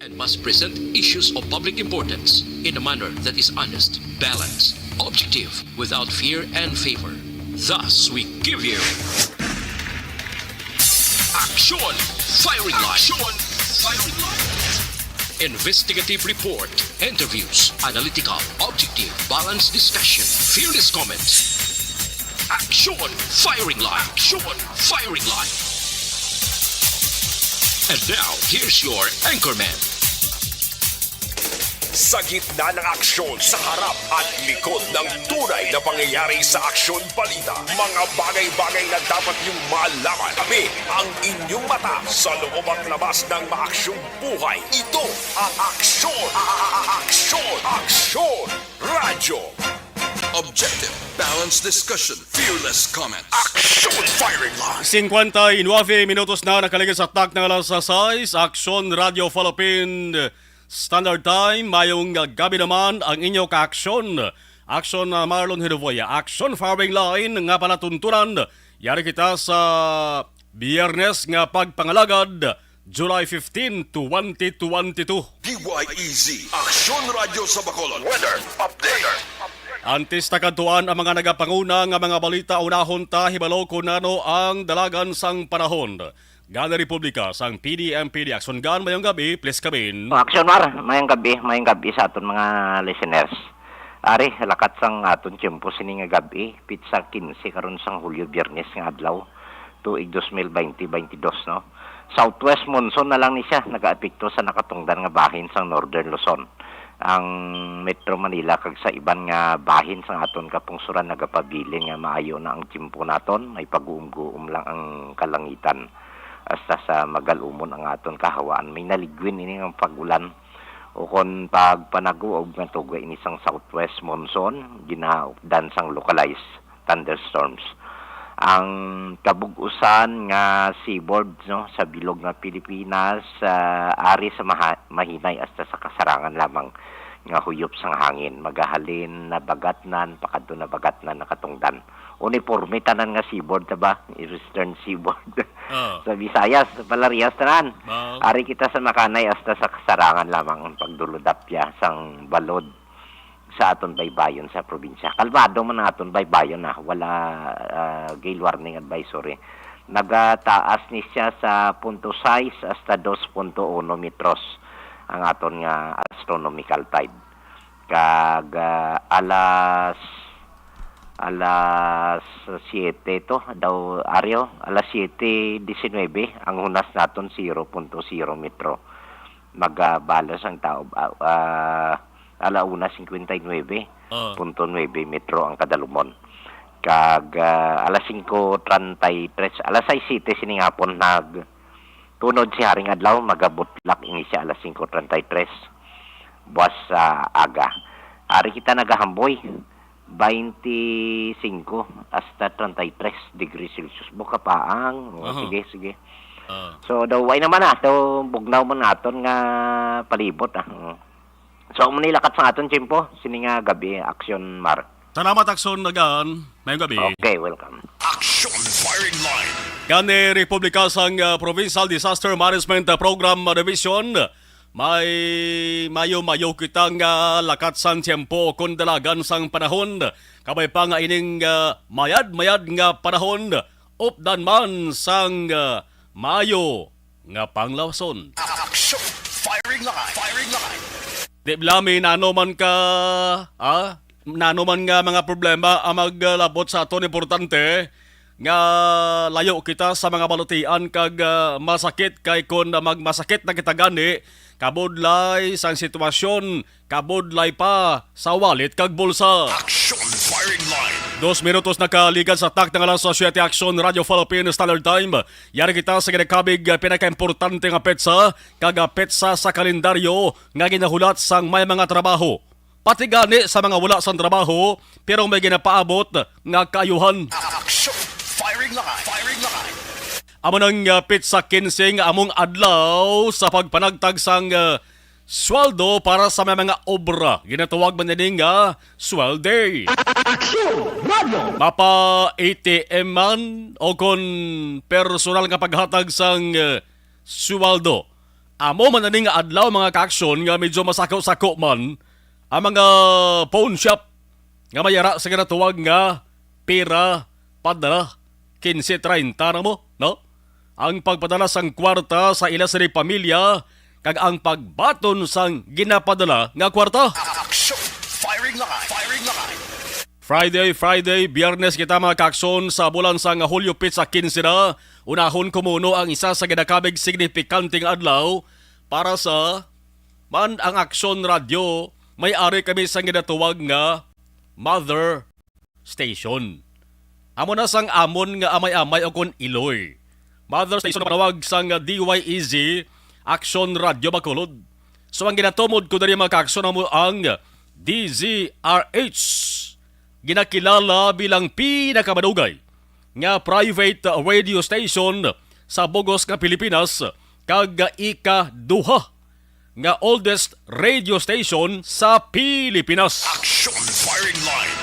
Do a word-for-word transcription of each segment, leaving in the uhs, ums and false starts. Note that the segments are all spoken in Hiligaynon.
and must present issues of public importance in a manner that is honest, balanced, objective, without fear and favor. Thus, we give you Action Firing Line. Action Firing Line. Investigative report, interviews, analytical, objective, balanced discussion, fearless comments. Action Firing Line. Action Firing Line. And now, here's your anchorman. Sa gitna ng aksyon, sa harap at likod ng tunay na pangyayari sa Aksyon Balita, mga bagay-bagay na dapat niyong malaman. Kami ang inyong mata sa loob at labas ng maaksyong buhay. Ito ang Aksyon, Aksyon, Aksyon Radyo. Objective, balanced discussion, fearless comment. Action Firing Line. Singkwenta y nuebe minutos na nakaligid sa tak ng alas sais. Aksyon Radio Philippine Standard Time. Mayong gabi naman ang inyo ka-aksyon. Aksyon, uh, Marlon Hinuvoya. Action Firing Line nga palatuntunan. Yari kita sa Biyernes nga pagpangalagad, July fifteen, twenty twenty-two. D Y E Z, Aksyon Radyo sa Bacolod. Weather update. Antes ta kadtuan ang mga nagapanguna nga mga balita, unahon ta hibalo kon ano ang dalagan sang panahon. Gani Republika sang P D M P D Action Gun, mayong gabi, please come in. Action Mar, mayong gabi, mayong gabi sa aton mga listeners. Ari, lakat sang aton tiyempo sini nga gabi, pitsa kinse karon sang Hulyo, Biyernes nga adlaw, tuig dos mil baynte baynte dos, no? Southwest monsoon na lang ni siya nagaapekto sa nakatungdan nga bahin sang Northern Luzon, ang Metro Manila, kag sa iban nga bahin sang aton kapungsoran nagapabilin nga maayo na ang tiyempo naton, may paguom-guom lang ang kalangitan. Hasta sa magalumon ang aton kahawaan, may naligwin ini nga pag-ulan ukon pagpanaguob nga tugwa ini sang southwest monsoon, ginaupdan sang localized thunderstorms. Ang kabug-usan nga seaboard, no, sa bilog nga Pilipinas, ah, ari sa maha-, mahinay hasta sa kasarangan lamang nga huyop sang hangin. Magahalin Nabagatnan, pakadto Nabagatnan, nakatungdan. Uniforme tanan nga seaboard, ta ba? Eastern seaboard. Oo. Sa Visayas, sa Palarias, tanan. Oo. Ari kita sa makanay hasta sa kasarangan lamang ang pagdulodapya sang balod sa aton baybayon sa probinsya. Kalmado man ang aton baybayon, ah. Wala, ah, gale warning advisory. Nagataas ni siya sa punto sais hasta dos punto uno metros ang aton nga astronomical tide. Kag, ah, alas, alas siete to, daw, Aryo, alas siete diecinuebe, ang hunas naton zero punto zero metro. Magabalos ang tao, ah, ah, ala una cincuenta y nueve punto nueve metro ang kadalumon. Kag, ah, alas singko treinta y tres, alas sais siete sining hapon, nag-, tunod si Haring Adlaw, magabutlak ini siya alas singko treinta y tres buas sa aga. Ari kita nagahamboy, baynte singko hasta treinta y tres degrees Celsius. Buka pa ang, oh, Aha. sige, sige. Ah. So, daw, way naman na. Daw, bugnaw man naton nga palibot, ah. Mm. So, amo ni lakat sa aton tiyempo, sini nga gabi, Aksyon Mar. Salamat, Aksyon Nagan. Mayong gabi. Okay, welcome. Action Firing Line. Gani Republika sang, ah, Provincial Disaster Management, ah, Program, ah, Division, may mayo-mayo kita nga lakat sang tiyempo kon dalagan sang panahon. Kabay pa nga ining, ah, mayad-mayad nga panahon, updan man sang, ah, mayo nga panglawason. Action Firing Line. Firing Line. Di bala may nano man ka, ah, nano man nga mga problema ang maglabot sa aton, importante nga layo kita sa mga balatian kag, ah, masakit, kay kon magmasakit na kita gani, kabudlay sang sitwasyon, kabudlay pa sa wallet kag bulsa. Action Firing Line. Dos minutos nakaligad sa tak ng alas siete, Action Radio Philippine Standard Time. Yari kita sa ginakabig, ah, pinakaimportante nga petsa, kag, ah, petsa sa kalendaryo nga ginahulat sang may mga trabaho. Pati gani sa mga wala sang trabaho, pero may ginapaabot nga kaayuhan. Action! Firing line! Firing line! Amo nang, ah, petsa kinse nga among adlaw sa pagpanagtag sang, ah, sweldo para sa may mga obra. Ginatawag man ini nga Sweld Day. Action Radio! Mapa A T M man o kon personal nga paghatag sang, ah, sweldo. Amo man ani nga adlaw, mga kaaksyon, nga medyo masako-sako man ang mga pawn shop nga may ara sa ginatawag nga pera padala, quince treinta na mo, no? Ang pagpadala sang kwarta sa ila sini pamilya kag ang pagbaton sang ginapadala nga kwarta. Action! Firing line! Firing line! Friday, Friday, Biyernes kita, mga kaaksyon, sa bulan sang Hulyo, petsa quince na. Unahon ko muno ang isa sa ginakabig signifikante nga adlaw para sa man ang Aksyon Radyo. May ari kami sa ginatawag nga mother station. Amo na sang amon nga amay-amay o kon iloy. Mother station ang panawag sang D Y E Z, Aksyon Radyo Bacolod. So, ang ginatumod ko diri, mga kaaksyon, amo ang D Z R H, ginakilala bilang pinakamadugay nga private radio station sa bugos nga Pilipinas kag ikaduha nga oldest radio station sa Pilipinas. Action Firing Line.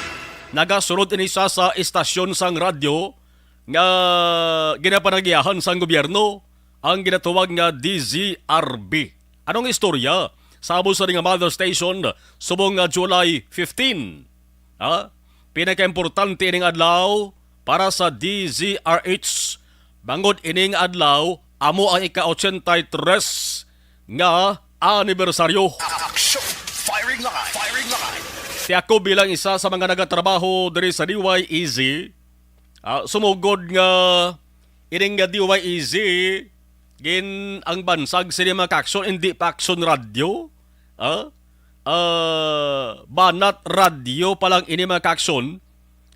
Nagasulod ini sa, sa istasyon sang radyo nga ginapanagiyahan sang gobyerno, ang ginatawag nga D Z R B. Anong istorya sa amo sa nga mother station subong nga July fifteen? Ha? Pinakaimportante ining adlaw para sa D Z R H. Bangod ining adlaw, amo ang ika-ochenta y tres nga anibersaryo. Action! Firing line! Firing line! Si ako bilang isa sa mga nagatrabaho diri sa D Y E Z, ah, sumugod nga ining nga D Y E Z, gin ang bansag sini, mga kaaksyon, hindi pa Aksyon Radyo, ah, ah, Banat Radyo pa lang ini, mga kaaksyon,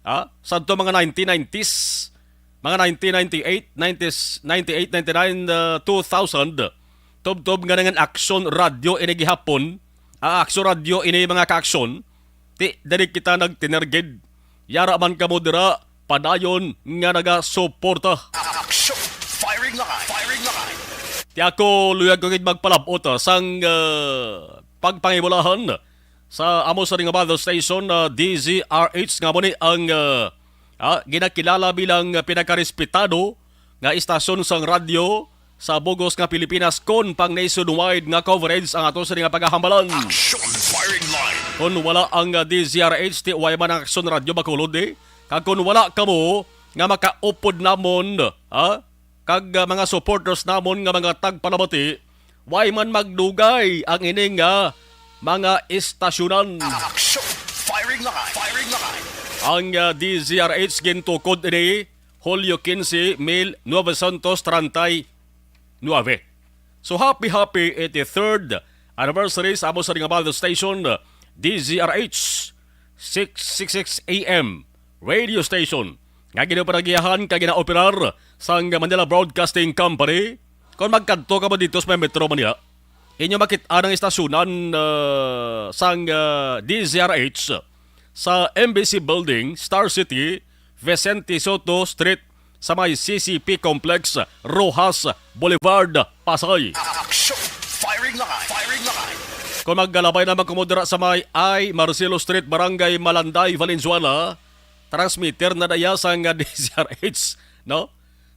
ah, sadto mga nineteen nineties, mga nineteen ninety-eight, nineties, ninety-eight, ninety-nine, ah, two thousand, tubtob nga ngan Aksyon Radyo ini gihapon, ah, Aksyon Radyo ini, mga kaaksyon, ti diri kita nagtinergid. Yara man kamo dira, padayon nga nagasuporta. Action! Firing line! Firing line! Ti ako, luyag ko gid magpalabot, ah, sang, ah, pagpangibulahan sa amo sa nga mother station, ah, D Z R H, nga amo ni ang, ah, ah, ginakilala bilang pinakarespetado nga istasyon sang radyo sa bugos nga Pilipinas kon pang nationwide nga coverage ang ato sini nga pagahambalan. Action Firing Line. Kon wala ang, ah, D Z R H, ti way man ang Aksyon Radyo Bacolod, eh. Kag kon wala kamo nga makaupod namon, ha? Kag, ah, mga supporters namon nga mga tagpalabati, way man magdugay ang ining, ah, mga istasyonan. Action! Firing Line! Firing Line! Ang, ah, D Z R H gintukod ini Hulyo quince, mil novecientos treinta y nueve. So, happy, happy eighty-third anniversary sa amo sa nga mother station, D Z R H, six six six A M radio station, nga ginapanagiyahan kag ginaoperar sang Manila Broadcasting Company. Kung magkadto ka ba dito sa may Metro Manila, inyo makit-an ang istasyonan, ah, sang, ah, D Z R H sa M B C Building, Star City, Vicente Sotto Street, sa may C C P Complex, Roxas Boulevard, Pasay. Action! Firing line! Firing line! Kung magkalabay naman kamo dira sa may I Marcelo Street, Barangay Malanday, Valenzuela, transmitter na daya sang D Z R H, no?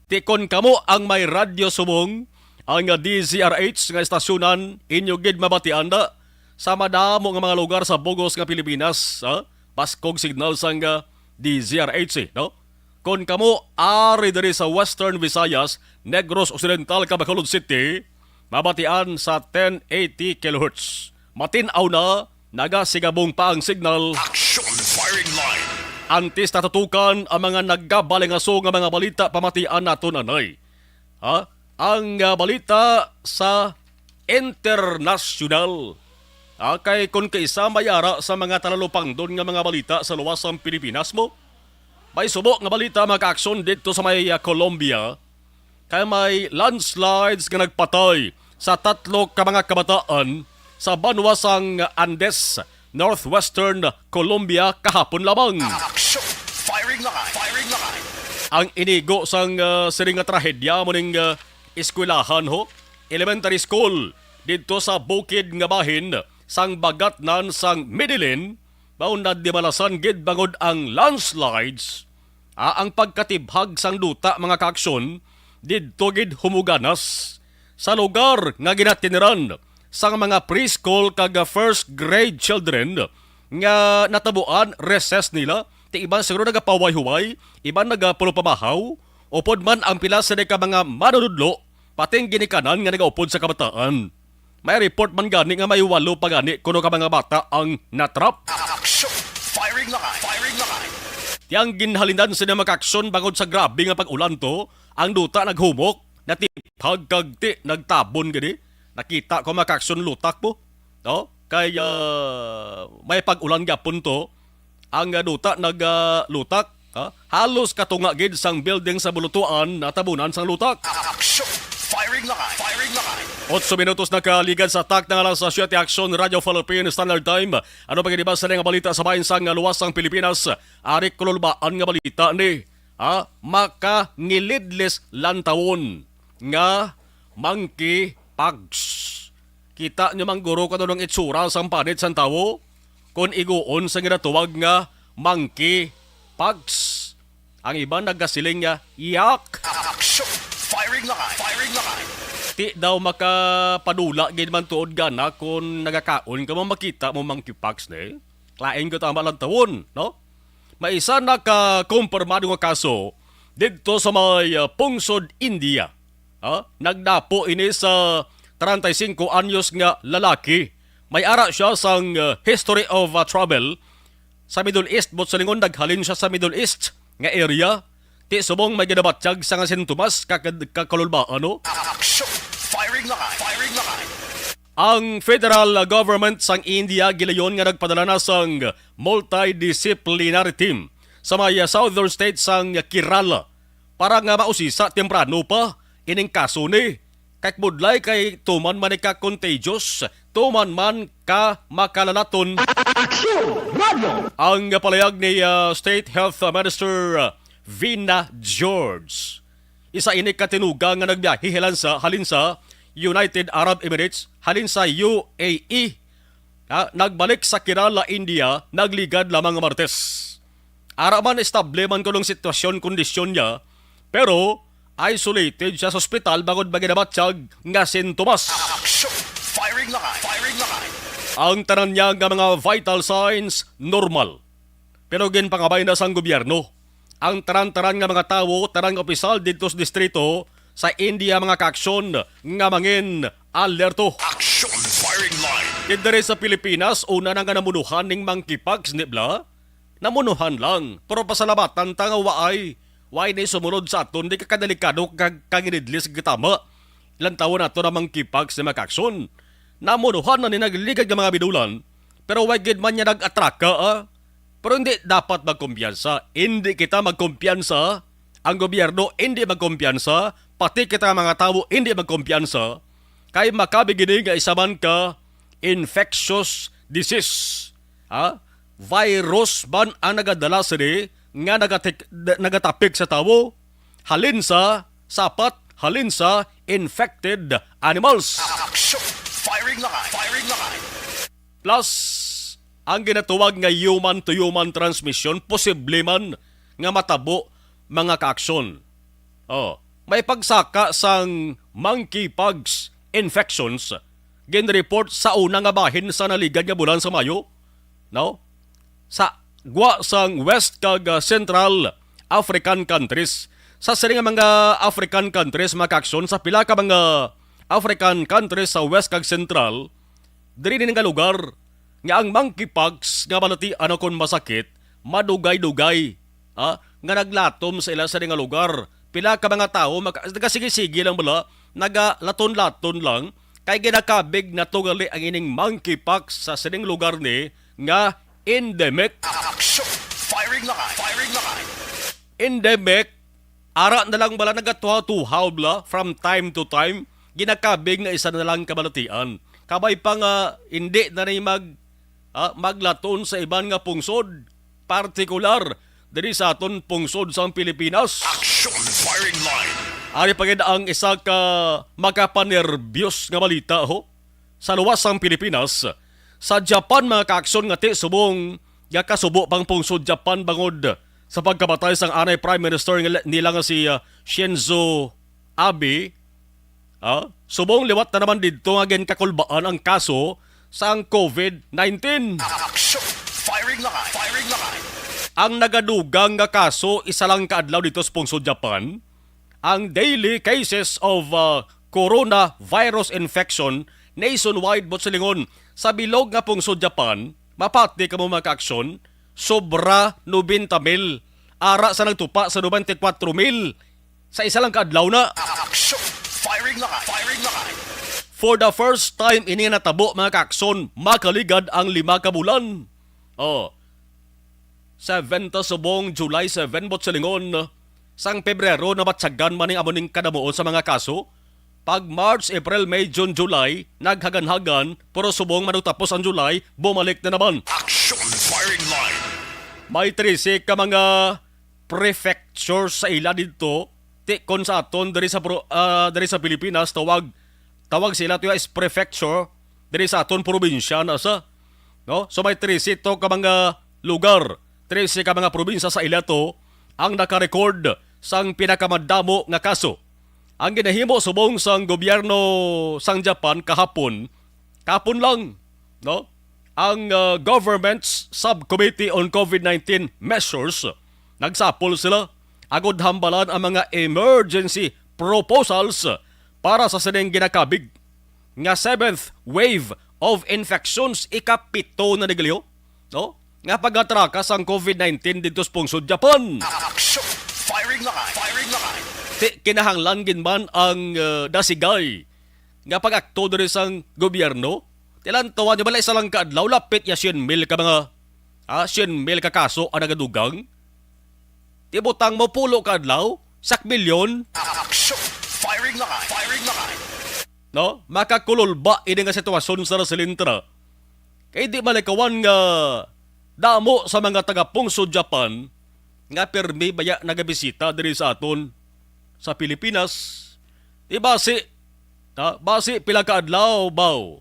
Ti kon kamo ang may radyo subong ang D Z R H nga istasyonan, inyo gid mabatian na sa madamo nga mga lugar sa bugos nga Pilipinas, ha? Baskog signal sang, ah, D Z R H, eh, no? Kon kamo ari diri sa Western Visayas, Negros Occidental, kag Bacolod City, mabatian sa ten eighty kilohertz. Matin-aw na, nagasigabong pa ang signal. Action Firing Line. Antes natutukan ang mga nagabalingaso nga mga balita, pamatian naton anay. Ha? Ang, ah, balita sa internasyonal. Ah, kay kon kaisa may ara sa mga talalupangdon nga mga balita sa luwas sang Pilipinas mo, may subo nga balita, mga kaaksyon, didto sa may, ah, Colombia, kay may landslides nga nagpatay sa tatlo ka mga kabataan sa banwa sang Andes, northwestern Colombia, kahapon lamang. Action! Firing line! Firing line! Ang inigo sang, ah, sining nga trahedya amo ning, ah, eskwelahan, ho, elementary school didto sa bukid nga bahin sang bagatnan sang Medellin, mao na dimalasan gid bangod ang landslides, ah, ang pagkatibhag sang duta, mga kaaksyon, didto gid humuganas sa lugar nga ginatiniran sang mga preschool kag first grade children nga natabuan recess nila. Ti iban siguro nagapahuway-huway, iban nagapulupamahaw, upod man ang pila sini ka mga manunudlo, pati ang ginikanan nga nagaupod sa kabataan. May report man gani nga may walo pa gani kuno ka mga bata ang natrap. Action! Firing line! Firing line! Ti ang ginhalinan sini mga aksyon bangod sa grabe nga pag-ulan to, ang duta naghumok, natipag kag ti nagtabon gani. Nakita ko mga aksyon lutak po. No? Kay ah, may pag-ulan gapon to. Ang ah, duta naglutak. Ha? Halos katunga gid sang building sa bulutuan natabunan sang lutak. Action! Firing line! Firing line! Otso minutos nakaligad sa atak na alas siyete. Action, Radyo Philippine Standard Time. Ano pa gid ba sa nga balita sa bahin sang luwas sang Pilipinas? Ari kululbaan nga balita ni, ha? Makangilidlis lantawon nga monkeypox. Kita nyo man guro kung anong itsura sang panit sang tawo? Kung iguon sa ginatawag nga monkeypox. Ang iban nagasiling nga, "Yak!" Action! Firing line! Firing line! Ti daw makapadula gid man tuod gana kung nagakaon ka mo makita mo monkeypox ni. Lain ko tama lang tawon, no? May isa na ka kumpirmado nga kaso didto sa may ah, pungsod India. Ha? Nagdapo ini sa treinta y cinco anyos nga lalaki. May ara siya sang ah, history of ah, travel sa Middle East, but sa lingon naghalin siya sa Middle East nga area. Ti subong may ginabatyag sa nga sintomas ka, ka, kakalulbaan, no? Action! Firing line! Firing line! Ang federal government sang India gilayon nga nagpadala na sang multidisciplinary team sa may southern state sang Kerala para nga mausisa temprano pa ining kaso ni. Kay budlay kay tuman man ka contagious, tuman man ka makalalaton. Aksyon! Radyo! Ang palayag ni ah, State Health Minister ah, Veena George. Isa ini ka tinuga nga nagbiyahe halin sa, halin sa United Arab Emirates, halin sa U A E. Ha, nagbalik sa Kerala, India, nagligad lamang nga Martes. Ara man, estable man kuno ang sitwasyon, kondisyon niya, pero isolated siya sa ospital bangod ba ginabatyag nga sintomas. Action! Firing line! Firing line! Ang tanan niya nga mga vital signs normal. Pero ginpangabay na sang gobyerno ang tanan-tanan nga mga tawo, tanan nga opisyal didto sa distrito sa India, mga kaaksyon, nga mangin alerto. Action! Firing line! Diri sa Pilipinas, una na nga namunuhan ning monkeypox, ni bla? Namunuhan lang, pero pasalamatan ta nga waay, waay ni sumulod sa aton, di ka kadelikado kag kanginidlis gitama. Ilang tawo na to na monkeypox ni mga kaaksyon. Namunuhan na ni nagligad nga mga binulan, pero way gid man niya nag-atraka, ah. Pero hindi dapat magkumpiyansa. Hindi kita magkumpiyansa. Ang gobyerno hindi magkumpiyansa. Pati kita mga tawo hindi magkumpiyansa. Kay makabig ini nga isa man ka infectious disease. Ha? Virus man ang nagadala sini nga nagatik-, nagatapik sa tawo. Halin sa sapat, halin sa infected animals. Action! Firing line! Firing line! Plus, ang ginatawag nga human to human transmission, posible man nga matabo, mga kaaksyon. Oh, may pagsaka sang monkeypox infections ginreport sa una nga bahin sa naligad nga bulan sa Mayo, no? Sa gwa sang West kag, ah, Central African countries. Sa sini nga mga African countries, mga kaaksyon, sa pila ka mga African countries sa West kag Central, diri ni nga lugar nga ang monkeypox nga balatian kon masakit, madugay-dugay, ha, nga naglatom sa ila sa nga lugar. Pila ka mga tawo maka-, nagasigi-sige lang bala, nagalaton-laton lang, kay ginakabig na to gali ang ining monkeypox sa sining lugar ni nga endemic. Action! Firing line! Firing line! Endemic, ara na lang bala nagatuhaw-tuhaw bala from time to time, ginakabig nga isa na lang kabalatian. Kabay pa nga hindi na ni mag, ah, maglaton sa iban nga pungsod, partikular diri sa aton pungsod sang Pilipinas. Action! Firing line! Ari pa gid ang isa ka makapanerbiyos nga balita, ho. Sa luwas sang Pilipinas, sa Japan, mga kaaksyon, nga ti subong nga kasubo pang pungsod Japan bangod sa pagkamatay sang anay Prime Minister nga, nila nga si, ah, Shinzo Abe, Ha? Subong liwat na naman didto nga ginkakulbaan ang kaso sang covid nineteen. Action! Firing line! Firing line! Ang nagadugang nga kaso isa lang ka adlaw dito sa pungsod Japan, ang daily cases of, uh, coronavirus infection nationwide, buot silingon, sa bilog nga pungsod Japan, mapati kamo, mga kaaksyon, sobra nobenta mil, ara sa nagtupa sa nobenta y kuwatro mil sa isa lang ka adlaw na. Action! Firing line! Firing line! For the first time ini nga natabo, mga kaaksyon, makaligad ang lima ka bulan. Oh. Seven ta subong, July seven, buot silingon. Sang Pebrero, nabatyagan man ning amo ning kadamuon sa mga kaso. Pag March, April, May, June, July, naghaganhagan, pero subong manugtapos ang July, bumalik na naman. Action! Firing line! May trese ka mga prefecture sa ila didto, ti kon sa aton diri sa pro-, ah, diri sa Pilipinas, tawag, tawag sila to is prefecture, diri sa aton probinsya na sa, no? So may trese to ka mga lugar, trese ka mga probinsya sa ila to ang naka-record sang pinakamadamo nga kaso. Ang ginahimo subong sang gobyerno sang Japan kahapon, kahapon lang, no? Ang, uh, Government's Subcommittee on covid nineteen Measures, nagsapol sila agud hambalan ang mga emergency proposals para sa sining ginakabig nga seventh wave of infections, ikapito na ni gali, no? Nga pagatrakas ang covid nineteen didto sa pungsod Japan. Action! Firing line! Firing line! Ti kinahanglan gid man ang, uh, dasigay nga pag-akto diri sang gobyerno. Ti lantawan niyo bala, isa lang ka adlaw, lapit ya syen mil ka mga, ah, syen mil ka kaso ang nagadugang. Ti butang mo pulo ka adlaw, sak milyon. Action! Firing line! Firing line! No? Makakulol ba ini nga sitwasyon sa Rasilintra? Kay di malikawan nga damo sa mga taga-pungsod Japan nga pirmi baya nagabisita diri sa aton sa Pilipinas. Di basi, ha, basi pila ka adlaw, baw,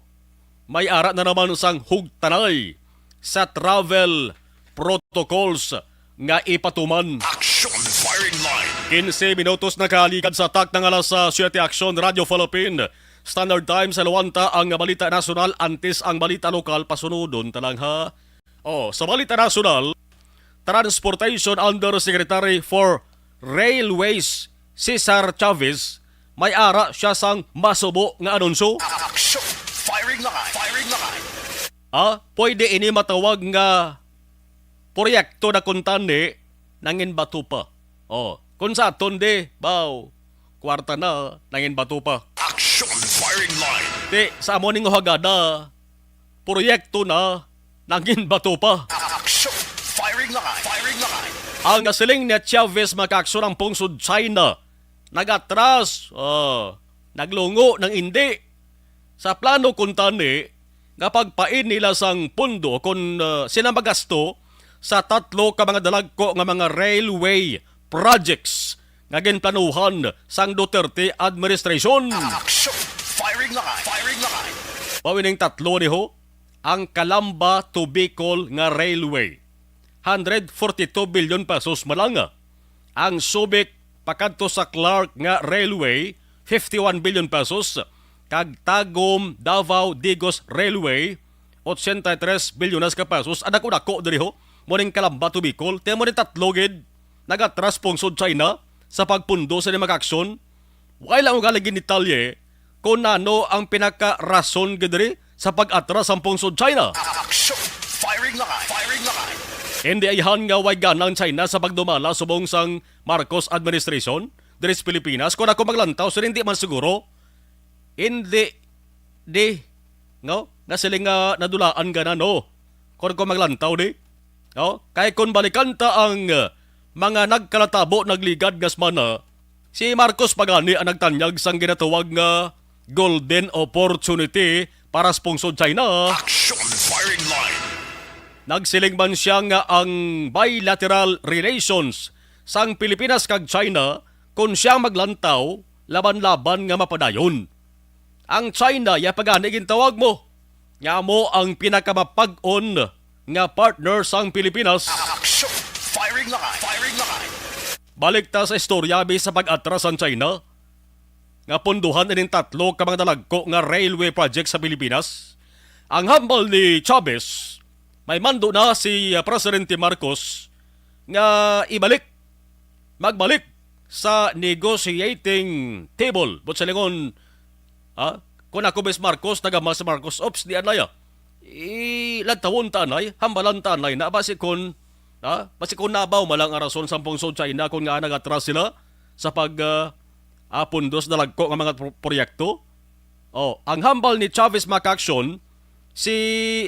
may ara na naman sang hugtanay sa travel protocols nga ipatuman. Action! Firing line! Quince minutos nakaligad sa takna nga alas, ah, siete. Action Radio Philippine Standard Time. Sa luwanta ang balita nasyonal, antes ang balita lokal, pasunodon ta lang, ha. Oh, sa balita nasyonal, Transportation Undersecretary for Railways, Cesar Chavez, may ara siya sang masubo nga anunsyo. Action! Firing line! Firing line! Ah, pwede ini matawag nga proyekto na kuntani nangin bato pa. Oh, kung sa aton di, baw, kwarta na, nangin bato pa. Action! Firing line! Ti, sa amo ning uhagada, proyekto na, nangin bato pa. Action! Firing line! Firing line! Ang nasiling ni Chavez, mga kaaksyon, ang pungsod China nagatras, ah, naglungo ng indi sa plano kuntani nga pagpain nila sang pondo kon, ah, sina magasto sa tatlo ka mga dalagko nga mga railway projects nga ginplanuhan sang Duterte administration. Action! Firing line! Firing line! Mao ining tatlo ni ho, ang Calamba to Bicol nga railway, hundred forty-two billion pesos malanga. Ang Subic pakadto sa Clark nga railway, fifty-one billion pesos, kag Tagum Davao Digos Railway, ochenta y tres bilyones ka pesos. Ang dako-dako diri ho, mo ning Calamba to Bicol. Ti mo ni tatlo gid nagatras pungsod China sa pagpundo sa mga aksyon. Wala lang ugali ginitalye kung ano ang pinakarason gid diri sa pag-atras sang pungsod China. Action! Firing line! Firing line! Hindi ayhan nga way gana ang China sa pagdumala subong sang Marcos administration diri sa Pilipinas. Kung ako maglantaw, sir, hindi man siguro. Hindi, di, no? Nga sila nga nadulaan gana, no? Kung ako maglantaw, di, no? Kay kung balikan ta ang, uh, mga nagkalatabo, nagligad nga semana, si Marcos pa gani ang nagtanyag sang ginatawag nga golden opportunity para sa pungsod China. Action! Firing line! Nagsiling man siya nga ang bilateral relations sang Pilipinas kag China, kon siya maglantaw, laban-laban nga mapadayon. Ang China, ya pa gani gintawag mo, nga amo ang pinakamapag-on nga partner sang Pilipinas. Action! Firing line! Firing line! Balik ta sa istorya, abi, sa pag-atras sang China. nga punduhan ining tatlo ka mga dalagko nga railway project sa Pilipinas. Ang hambal ni Chavez, may mando na si, ah, Presidente Marcos nga ibalik, magbalik sa negotiating table. Buot silingon, ah, kung ako, Miss Marcos, nagama sa Marcos, ops, di anay, ah. Ilantawon ta anay, hambalan ta anay na basi kon, ah, basi kon nabaw man lang ang rason sa pungsod China kung nga nagatras sila sa pag, ah, ah, pundos na lagko nga mga pro-, proyekto. Oh, ang hambal ni Chavez Macaction, si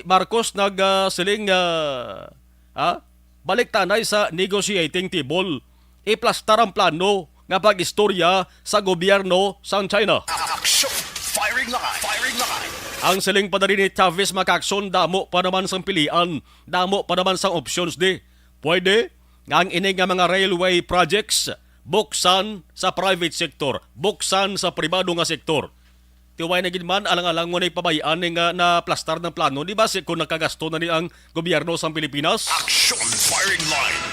Marcos nag, ah, siling, ah, ah, balik ta anay sa negotiating table. Iplastar ang plano nga pag-istorya sa gobyerno sang China. Action! Firing line! Firing line! Ang siling pa diri ni Chavez Macaction, damo pa naman sang pilian, damo pa naman sang options di. Pwede nga ang ini nga mga railway projects buksan sa private sector, buksan sa pribado nga sektor. Tiway na gid man, alang-alang mo na ipabay-an ni nga naplastar ng plano, di ba, si kung nakagasto na ni ang gobyerno sang Pilipinas? Action! Firing line!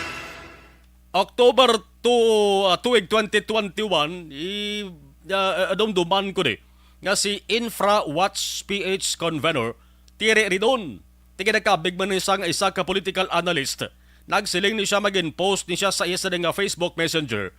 October two, ah, tuig twenty twenty-one, i, ah, dumduman ko ni nga si Infra Watch P H convenor Tiri Ridon, ti ginakabig man ni sang isa ka political analyst. Nagsiling ni siya, mag-post ni siya sa iya sa nga Facebook Messenger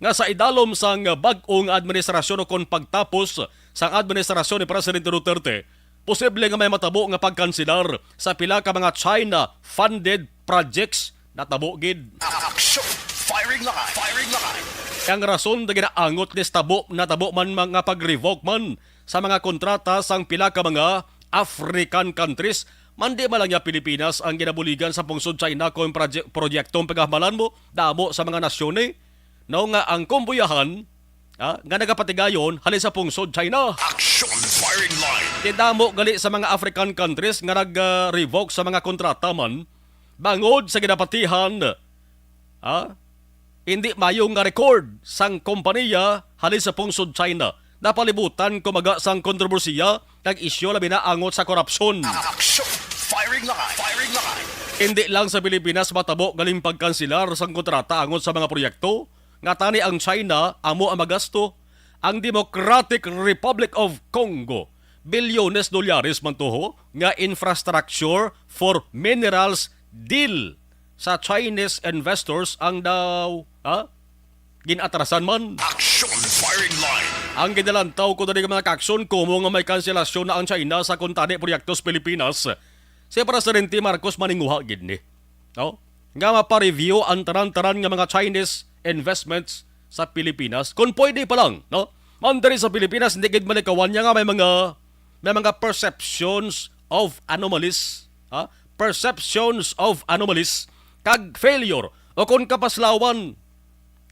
nga sa idalom sang bag-o nga administrasyon o kon pagtapos sang administrasyon ni Presidente Duterte, posible nga may matabo nga pagkanselar sa pila ka mga China-funded projects. Natabo gid. Action! Firing line! Firing line! Ang rason na ginaangot ni tabo, natabo man mga pag-revoke man sa mga kontrata sang pila ka mga African countries. Mandi man lang niya Pilipinas ang ginabuligan sa pungsod China kung proje-, proyektong pagahamalan mo damo sa mga nasyon, eh. No, nga ang kumbuyahan, ah, nga nagapatigayon halin sa pungsod China. Action! Firing line! Kay damo gali sa mga African countries nga nag-revoke sa mga kontrata man bangod sa ginapatihan, ah, hindi mayo nga record sang kompanya halin sa pungsod China. Napalibutan kumaga sang kontrobersiya kag isyu labi na angot sa korupsyon. Action! Firing line! Firing line! Hindi lang sa Pilipinas matabo galing pagkanselar sang kontrata angot sa mga proyekto nga tani ang China amo ang magasto. Ang Democratic Republic of Congo, bilyones dolyares man tuho nga infrastructure for minerals deal sa Chinese investors ang daw, ha? Gin-atrasan man. Action! Firing line! Ang ginalantaw ko dali nga mga kaaksyon, kumo nga may kanselasyon na ang China sa kuntani proyekto sa Pilipinas, si Presidente Marcos maninguha gid ni, no? Nga mapa-review ang tanan-tanan nga mga Chinese investments sa Pilipinas. Kung pwede pa lang, no? Man diri sa Pilipinas, hindi gid malikawan niya nga may mga, may mga perceptions of anomalies, ha? Perceptions of anomalies kag failure o kon kapaslawan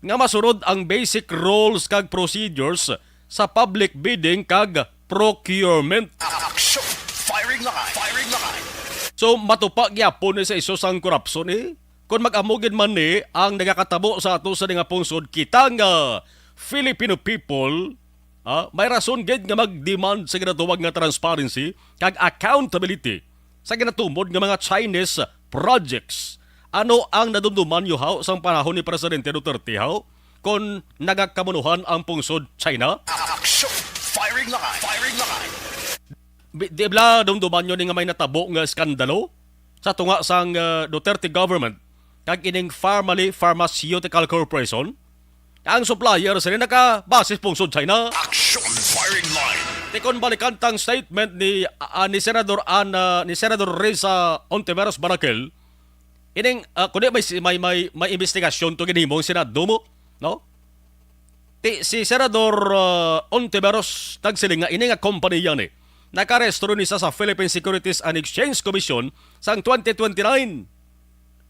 nga masunod ang basic rules kag procedures sa public bidding kag procurement. Action! Firing line! Firing line! So, matupa gyapon ni sa iso sang korupsyon, eh. Kung mag-amo gid man ni ang nagakatabo sa ato sa nga pungsod, kita nga Filipino people, ah, may rason gid nga mag-demand sa ginatawag nga transparency kag accountability sa ginatumod nga mga Chinese projects. Ano ang nadumduman niyo, haw, sang panahon ni Presidente Duterte, haw, kon nagakamunuhan ang pungsod China? Action! Firing line! Firing line! Bi-, di bala dumduman niyo ni nga may natabo nga eskandalo sa tunga sang, uh, Duterte government kag ining Farmally Pharmaceutical Corporation? Ang supplier sini nakabasis pungsod China. Action! Firing line! Tikon balikan tang statement ni, ah, ni Senador Ana, ni Senador Risa Ontiveros Barakel. Ining, ah, kundi may, may, may, may investigasyon to ginhimo ang Senado mo, no? Ti, si Senador, ah, Ontiveros nagsiling nga ini nga kompanya ni nakarehistro ni sa, sa Philippine Securities and Exchange Commission sang twenty twenty-nine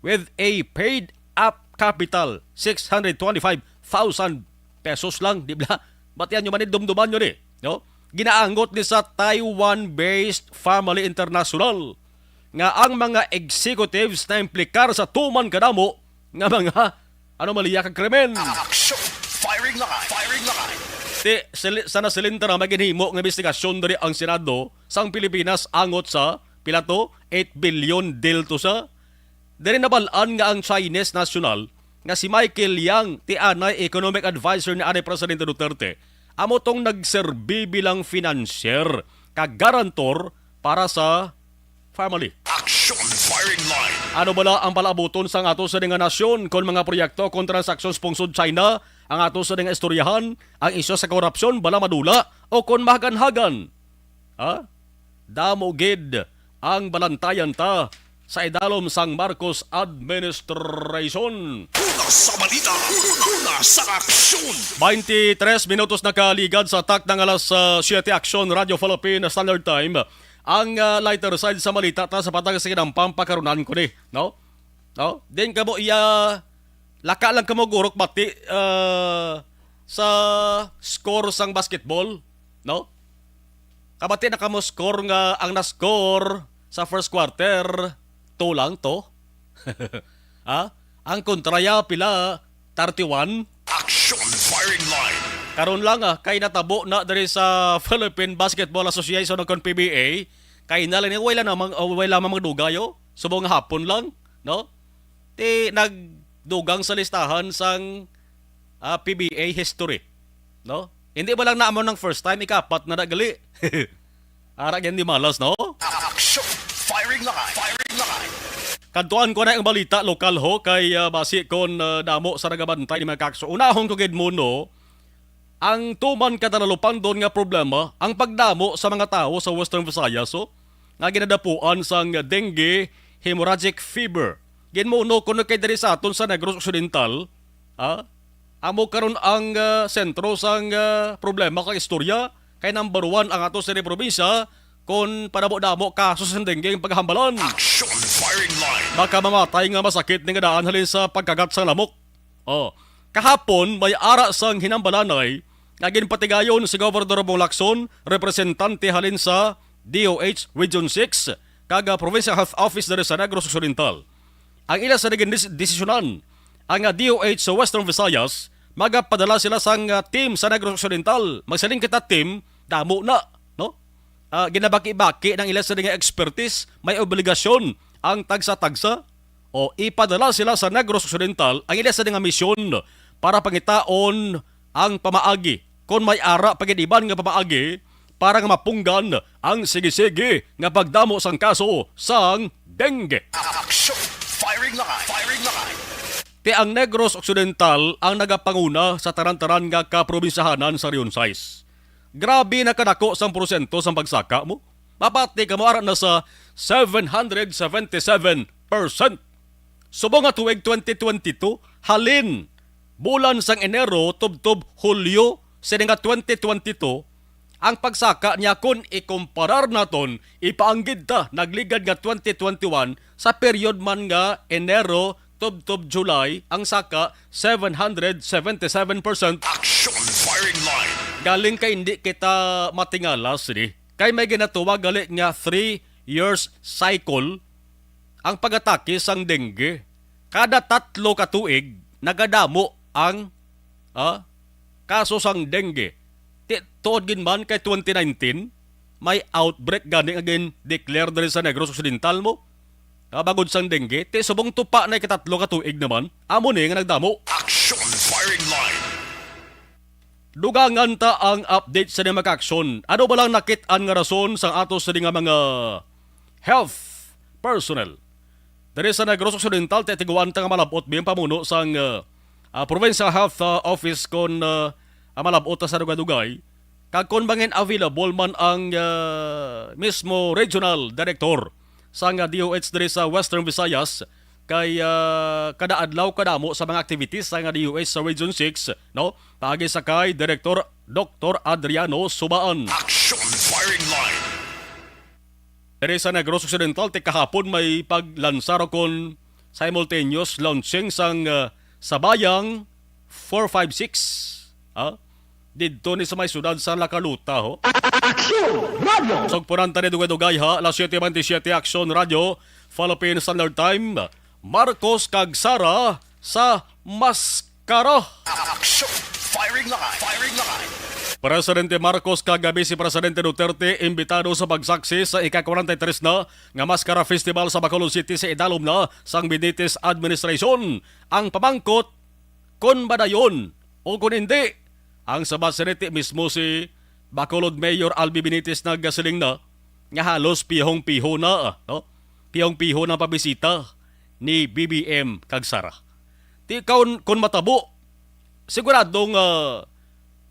with a paid up capital six hundred twenty-five thousand pesos lang, di ba? Batian nyo man, dumduman nyo ni, no? Ginaangot ni sa Taiwan-based Farmally International nga ang mga executives na implikar sa tuman kadamo nga mga anomalya kag krimen. Action! Firing line! Firing line! Ti, sili-, sana silinta na maginhimo nga investigasyon diri ang Senado sang Pilipinas angot sa pila to, eight billion deal to sa. Diri nabal-an nga ang Chinese national nga si Michael Yang, ti anay economic advisor ni anay Presidente Duterte, amo tong nagserbi bilang financier kag garantor para sa family. Action Firing Line. Ano bala ang palaabuton sang ato sini nga nasyon kon mga proyekto kon transaksyon sa pungsod China ang ato sini nga istoryahan? Ang isyu sa korupsyon bala madula o kon mahaganhagan? Ha? Damo gid ang balantayan ta sa idalom sang Marcos administration. Una sa balita, una sa aksyon. Twenty-three minutos nakaligad sa takna nga alas, ah, siete, Aksyon, Radyo Philippine Standard Time. Ang, ah, lighter side sa balita ta sa patag sa kinampang pakarunan ko ni, no? No? Din kamo iya, laka lang kamo gurok bati, ah, sa score sang basketball, no? Kabati na kamo score nga ang na-score sa first quarter, two lang to. Ha? Ang kontraya pila? Thirty-one. Action Firing Line. Karon lang, ah, kay natabo na diri sa Philippine Basketball Association o kon P B A, kay na lang ni, wala namang, oh, wala namang dugayo. Subong hapon lang, no? Ti nagdugang sa listahan sang, ah, P B A history, no? Hindi ba lang na amo nang first time, ikapat na na gali? Ara gyan di malas, no? Action! Firing line! Firing line! Kadtuan ko na ang balita lokal, ho, kay, ah, basi kon, ah, damo sa nagabantay ni mga kakso. Unahon ko gid mo, no? Ang tuman ka talalupandon nga problema ang pagdamo sa mga tawo sa Western Visayas, oh, nga ginadapuan sang dengue, hemorrhagic fever. Ginmuno kuno kay diri sa aton sa Negros Occidental, ah, amo karon ang, ah, sentro sang, ah, problema kag istorya, kay number one ang ato sa probinsya kon padamo-damo kaso sang dengue ang paghambalan. Action Firing Line. Baka mamatay nga masakit ni nga daan halin sa pagkagat sang lamok. Oh, kahapon may ara sang hinambalanay nga ginpatigayon si Gobernador Bong Lacson, representante halin sa D O H Region six, kag, ah, Provincial Health Office diri sa Negros Occidental. Ang ila sa naging dis-, desisyonan, ang, ah, D O H sa Western Visayas, magapadala sila sang, ah, team sa Negros Occidental. Magsiling kita team, damo na, no? Ah, ginabaki-baki ng ila sa nga expertise, may obligasyon ang tagsa-tagsa o ipadala sila sa Negros Occidental ang ila sa nga misyon para pangitaon ang pamaagi. Kon may ara pa gid iban nga pamaagi para nga mapunggan ang sige-sige nga pagdamo sang kaso sang dengue. Action! Firing line! Firing line! Ti ang Negros Occidental ang nagapanguna sa tanan-tanan nga kaprobinsyahanan sa Region six. Grabe na kadako sang porsyento sang pagsaka mo. Mapati kamo ara na sa seven hundred seventy-seven percent. Subong nga tuig twenty twenty-two, halin bulan sang Enero tubtob Hulyo sini nga twenty twenty-two, ang pagsaka niya, kon ikumparar naton, ipaanggid ta nagligad nga twenty twenty-one sa period man nga Enero tubtob July, ang saka seven hundred seventy-seven percent. Action Firing Line. Galing kay hindi kita matingala sini. Kay may ginatuwag gali nga three years cycle ang pag-atake sang dengue. Kada tatlo ka tuig, nagadamo ang, ah, kaso sang dengue. Ti-, tuod gid man kay twenty nineteen, may outbreak gani nga gin-declare diri sa Negros Occidental mo. Ah, bangod sang dengue, ti subong tupa na ikatatlo ka tuig naman, amo ni nga nagdamo. Action Firing Line. Dugangan ta ang update sa mga aksyon. Ano ba lang nakit-an nga rason sang ato sa nga mga health personnel? Diri sa Negros Occidental, titiguan ta nga malab-ot biyang pamuno sang, uh, uh, Provincial Health, uh, Office kon, uh, ang malab-ot ta sa dugay-dugay. Kag kon bangin available man ang, uh, mismo regional director sang, uh, D O H diri sa Western Visayas, kay, uh, kada adlaw kadamo sa mga activities sang, uh, D O H sa Region six, no? Paagi sa kay Director Doktor Adriano Subaan. Action Firing Line. Diri sa Negros Occidental, ti kahapon may paglansar kon simultaneous launching sang, uh, Sabayang four five six. Ah? Didto ni sa may siyudad sa La Caluta, ho. Action Radio! Sugpunan ta ni dugay-dugay, ha, alas siete veintisiete, Action Radio, Philippine Standard Time. Marcos kag Sara sa maskara. Action! Firing line! Firing line! Presidente Marcos kag Vice Presidente Duterte imbitado sa pagsaksi sa ika-forty-three na nga Maskara Festival sa Bacolod City sa idalom na sang Benitez administration. Ang pamangkot, kon madayon o kon hindi, Ang sabat sini ti mismo si Bacolod Mayor Albi Benitez nagasiling na nga halos pihong-piho na, no? Pihong-piho na pabisita ni B B M kag Sara. Ti kaon, kun matabo, sigurado nga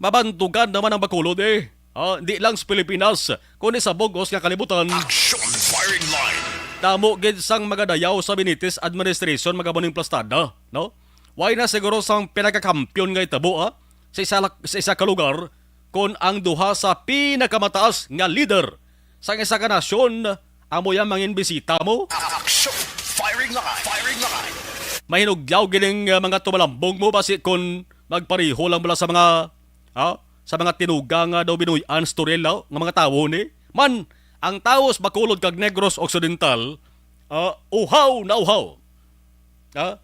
mabantugan naman ang Bacolod, eh. Ah, di lang sa Pilipinas, kundi sa bug-os nga kalibutan. Action firing line. Damo gid sang magadayaw sa Benitez administration, mga muning plastada, no? Way na siguro sang pinakakampiyon nga itabo, ah, sa isa, sa isa ka lugar, kon ang duha sa pinakamataas nga leader sang isa ka nasyon amo ya manginbisita mo. Action firing line. Firing line. Mahinugyaw gining, uh, mga tumalambong mo, basi kon magpareho lang bala sa mga, ha, sa mga tinuga nga daw binuy-an sa Toril, ha, nga mga tawo ni. Man, ang tawo sa Bacolod kag Negros Occidental, ah, uhaw na uhaw. Ha?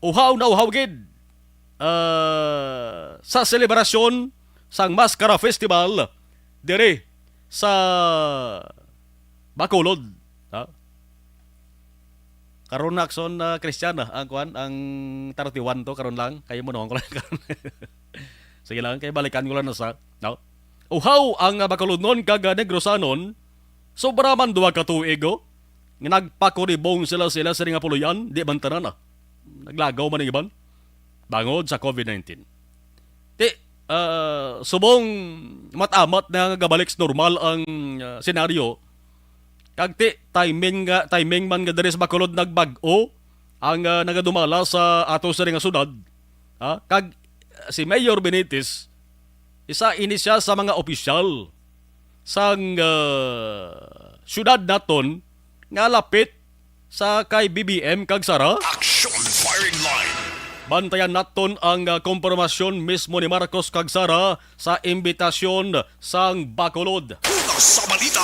Uhaw na uhaw gid, ah, sa selebrasyon sang Mascara Festival diri sa Bacolod. Ha? Karon na, Akson, ah, Christian, ah, ang kuan, ang thirty-one to, karon lang. Kay mo ko lang karon. Sige lang, kay balikan ko lang na sa, no? Uhaw ang, ah, Bacolodnon kag, ah, Negrosanon. Sobra man duha ka tuig, oh, nga nagpakuribong sila, sila sa nga puloy-an, di man tanan, ah. Naglagaw man ang iban bangod sa covid nineteen. Ti, ah, subong mat-amat na nga gabalik sa normal ang, ah, senaryo, kag ti, timing nga, timing man nga diri sa Bacolod nagbag-o ang, ah, nagadumala sa ato sa nga syudad, ha? Kag, ah, si Mayor Benitez, isa ini siya sa mga opisyal sang, ah, syudad naton nga lapit sa kay B B M kag Sara. Action firing line. Bantayan naton ang, ah, kompormasyon mismo ni Marcos kag Sara sa imbitasyon sang Bacolod. Una sa balita,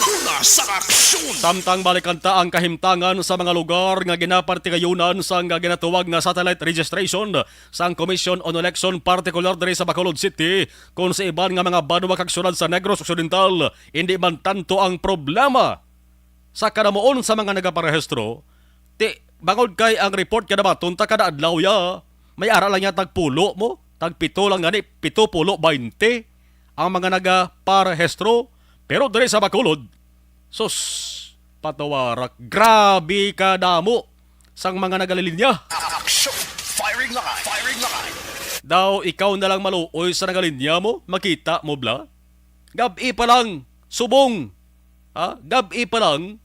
una sa aksyon. Samtang balikan ta ang kahimtangan sa mga lugar nga ginapartigayunan sang ginatuwag nga satellite registration sang Commission on Election, partikular diri sa Bacolod City, kon sa iban nga mga banwa kag syudad sa Negros Occidental, hindi man tanto ang problema sa kadamuon sa mga nagaparehistro. Ti, bangod kay ang report nga nabaton ta kada adlaw ya, may ara lang ya tagpulo mo, tagpito lang gani, pito pulo, baynte ang mga nagaparehistro. Pero diri sa Bacolod, sus, patawarak, grabe ka damo sang mga nagalinya. Action! Firing line! Firing line! Daw ikaw na lang maluoy sa nagalinya mo, makita mo bala? Gab-i pa lang, subong. Ha? Gab-i pa lang,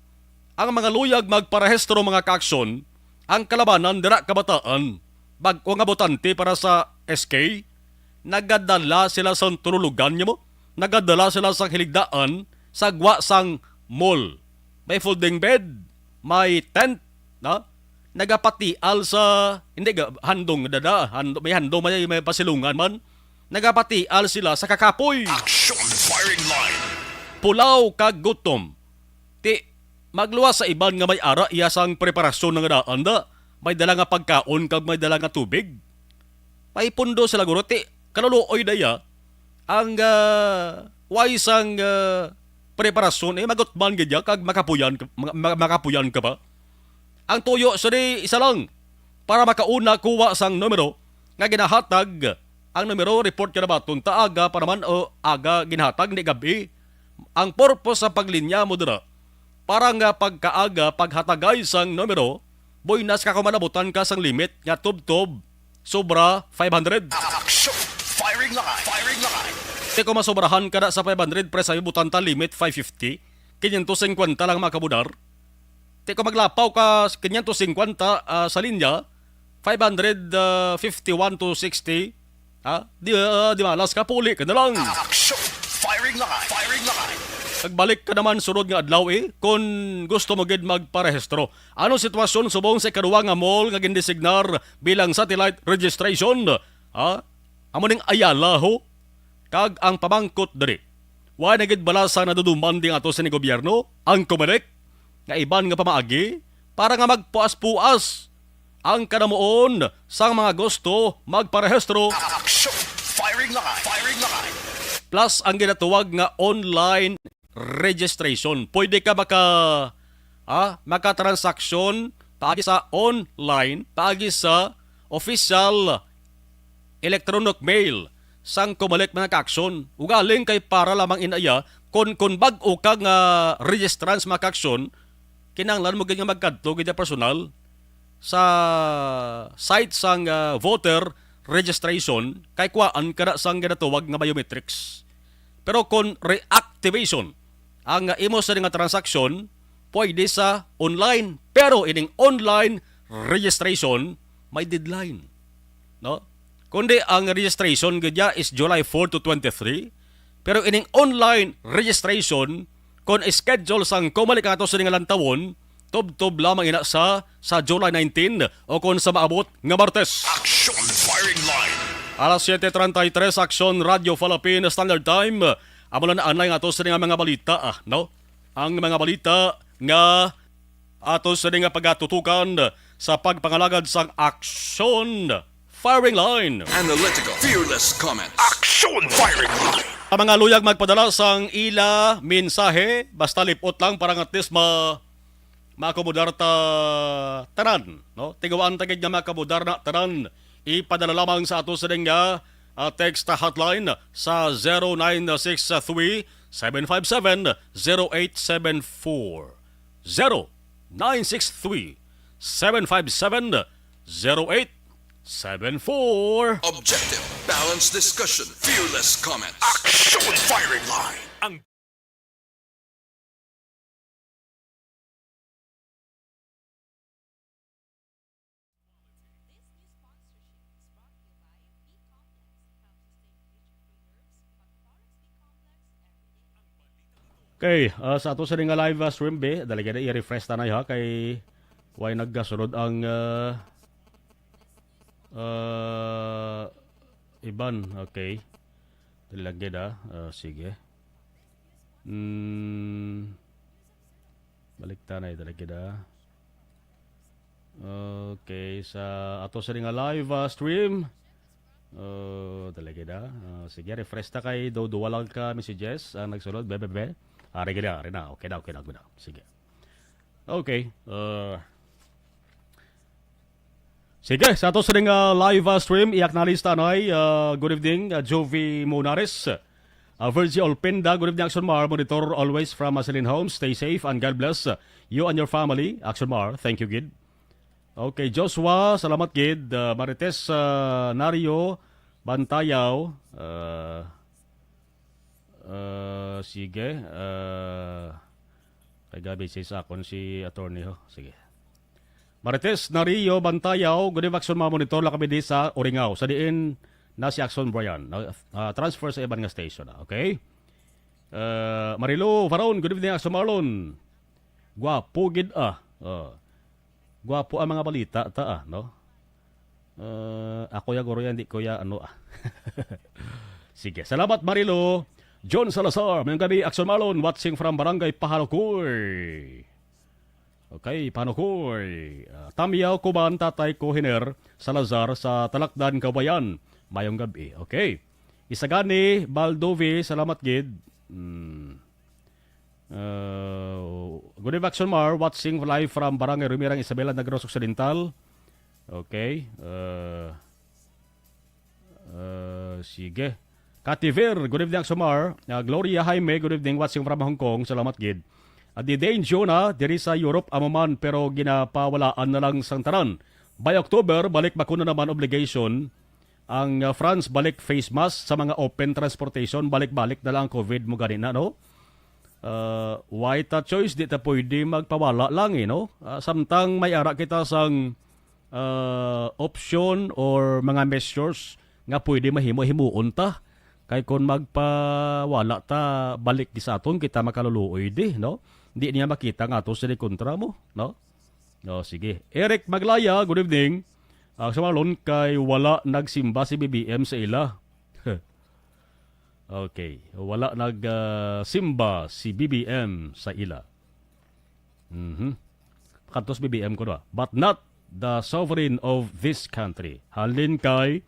ang mga luyag magparehistro, mga kaaksyon, ang kalabanan dira Kabataan, bag-o nga botante para sa S K, nagadala sila sa tululugan niya mo, nagadala sila sa hiligdaan, sa gwa sang mall. May folding bed, may tent, no? Nagapatial sa, hindi ga, handong dada, hando-, may handong, may, may pasilungan man. Nagapatial sila sa kakapoy. Action firing line. Pulaw kag gutom. Ti, magluwas sa iban nga may ara iya sang preparasyon nga daan da. May dala nga pagkaon kag may dala nga tubig. May pundo sila, guro. Ti, kaluluoy na iya ang, ah, way sang, ah, preparasyon, eh, magutman gid ya kag makapuyan ka, ma-, ma-, makapuyan ka pa. Ang tuyo sini isa lang, para makauna kuha sang numero nga ginahatag. Ang numero, report ka na ba? Tunta aga pa naman o aga ginahatag ni gabi. Ang purpose sa paglinya mo dira, para nga pagkaaga paghatagay sang numero, buenas ka kung malabutan ka sang limit nga tubtob sobra five hundred. Action! Firing line! Firing line! Te, kung masobrahan ka na sa five hundred, pre, sabi, butanta limit five fifty, quinientos cincuenta lang makabudar. Te, kung maglapaw ka sa quinientos cincuenta, ah, sa linya, five hundred, ah, fifty-one to sixty, ha? Di, ah, di malas ka, puli ka na lang. Action! Firing line! Firing line! Nagbalik ka naman sunod nga adlaw, eh, kung gusto mo gid magparehistro. Ano sitwasyon subong sa ikaduha nga mall nga gindesignar bilang satellite registration? Ha? Amo ning Ayala, ho? Kag ang pamangkot diri, wa na gid bala sa naduduman ding ato sa ni gobyerno, ang Comelec, nga iban nga pamaagi para nga magpuas-puas ang kadamuon sang mga gusto magparehistro. Action! Firing line! Firing line! Plus ang ginatuwag nga online registration. Pwede ka maka, ah, makatransaksyon paagi sa online, paagi sa official electronic mail sang COMELEC, mga ka-aksyon. Ugaling kay para lamang inaya, kon, kon bag-o ka nga registrants, mga ka-aksyon, kinahanglan mo gid nga magkadto gid ang personal sa site sang, ah, voter registration, kay kuhaan ka na sang ginatawag nga biometrics. Pero kon reactivation ang, ah, imo sa nga transaksyon, pwede sa online. Pero ining online registration, may deadline, no? Kundi ang registration gid niya is July four to twenty-three, pero ining online registration, kon schedule sang COMELEC ato sini nga lantawon, tubtob lamang ina sa, sa July nineteen o kon sa maabot nga Martes. Action Firing Line. Alas siete treinta y tres, Action Radio Philippine Standard Time. Amo na anay nga ato sini nga mga balita, ah, no? Ang mga balita nga ato sini nga pagatutukan sa pagpangalagad sang Action Firing Line. Analytical, fearless comments. Action Firing Line. Ang mga luyag magpadala sang ila mensahe, basta lipot lang para nga at least ma-, maakomodar ta tanan, no? Tingwaan ta gid nga maakomodar na tanan. Ipadala lamang sa ato sini nga, ah, text hotline sa zero nine six three, seven five seven, zero eight seven four. Zero nine six three, seven five seven, zero eight seven four. Objective, balanced discussion, fearless comments. Action Firing Line. Ang Okay, ah, sa ato sini nga live, ah, stream, be, dali gani i-refresh ta na, ha, kay way nagkasunod ang, ah, ah, iban. Okay. Dali lang gid, ah. Ah, sige. Mm. Balik ta na, dali gid, ah. Okay, sa ato sini nga live, ah, stream. Oh, talaga na. Ah, sige, refresh ta kay do duwa lang ka messages ang nagsulod. Be, be, be. Ari gid, ari na. Okay na, okay na, okay na. Sige. Okay. Uh, sige, sa ato sini nga live, ah, stream, i-acknowledge ta anay. Ah, good evening, ah, Jovi Monares. Ah, Virgie Olpenda, good evening, Action Mar. Monitor always from Marceline Homes. Stay safe and God bless, ah, you and your family. Action Mar, thank you, gid. Okay, Joshua, salamat gid. Ah, Marites, ah, Nario Bantayaw, ah, ah, sige, ah, kay gabi si sa akon si attorney ho. Sige. Marites Nario Bantayaw, good evening, Action, mga monitor lang kami di sa Uringaw. Sa diin na si Action Brian. Na, ah, transfer sa iban nga station, ah. Okay? Ah, Marilo Faron, good evening, Action Marlon. Gwapo gid, ah. Oh. Gwapo ang mga balita ta, ah, no? Ah, ako ya guro yan, di ko ya, ano, ah. Sige, salamat, Marilo. John Salazar, mayong gabi, Action Marlon, watching from Barangay Pahalukoy. Okay, Pahalukoy. Ah, Tamyaw Kuban, tatay ko, Hiner Salazar sa Talakdan, Kawayan. Mayong gabi. Okay. Isagani Baldovi, salamat gid. Hmm. Uh, good evening, Action Mar. Watching live from Barangay Rumirang, Isabela, Negros Occidental. Okay. Uh, uh, sige. Kativer, good evening, Action Mar. Uh, Gloria Jaime, good evening. Watching from Hong Kong. Salamat gid. At di Dane Jonah, diri sa Europe, amo man, pero ginapawalaan na lang sang tanan. By October, balik bakuna naman obligation. Ang, uh, France, balik face mask sa mga open transportation. Balik-balik na lang ang COVID mo gani na, no? Uh, why ta choice? Di ta pwede magpawala lang, eh, no? Uh, samtang may ara kita sang, uh, option or mga measures nga pwede mahimo-himuon ta. Kay kung magpawala ta, balik di sa aton, kita makaluluoy di, no? Di niya makita nga ato sila kontra mo, no? Oh, sige. Eric Maglaya, good evening. Ang sa Marlon, kay wala nagsimba si B B M sa ila. Okay. Wala nag, ah, simba si B B M sa ila. Mhm. Kantos B B M ko na. But not the sovereign of this country. Halin kay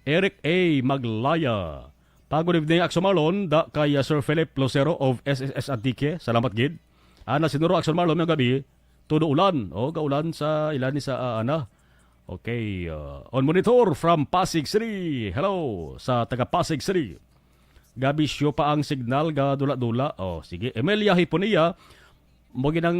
Eric A Maglaya. Pa, good evening, Action Marlon, da kay, ah, Sir Philip Lucero of S S S Antique. Salamat gid. Ana, sinuro, Action Marlon, mayong gabi. Todo ulan. Oh, gaulan sa ilan ni sa, ah, ana. Okay, uh, on monitor from Pasig City. Hello sa taga Pasig City. Gabisyo pa ang signal, ga dula-dula. Oh, sige. Emilia Hiponia, mo ginang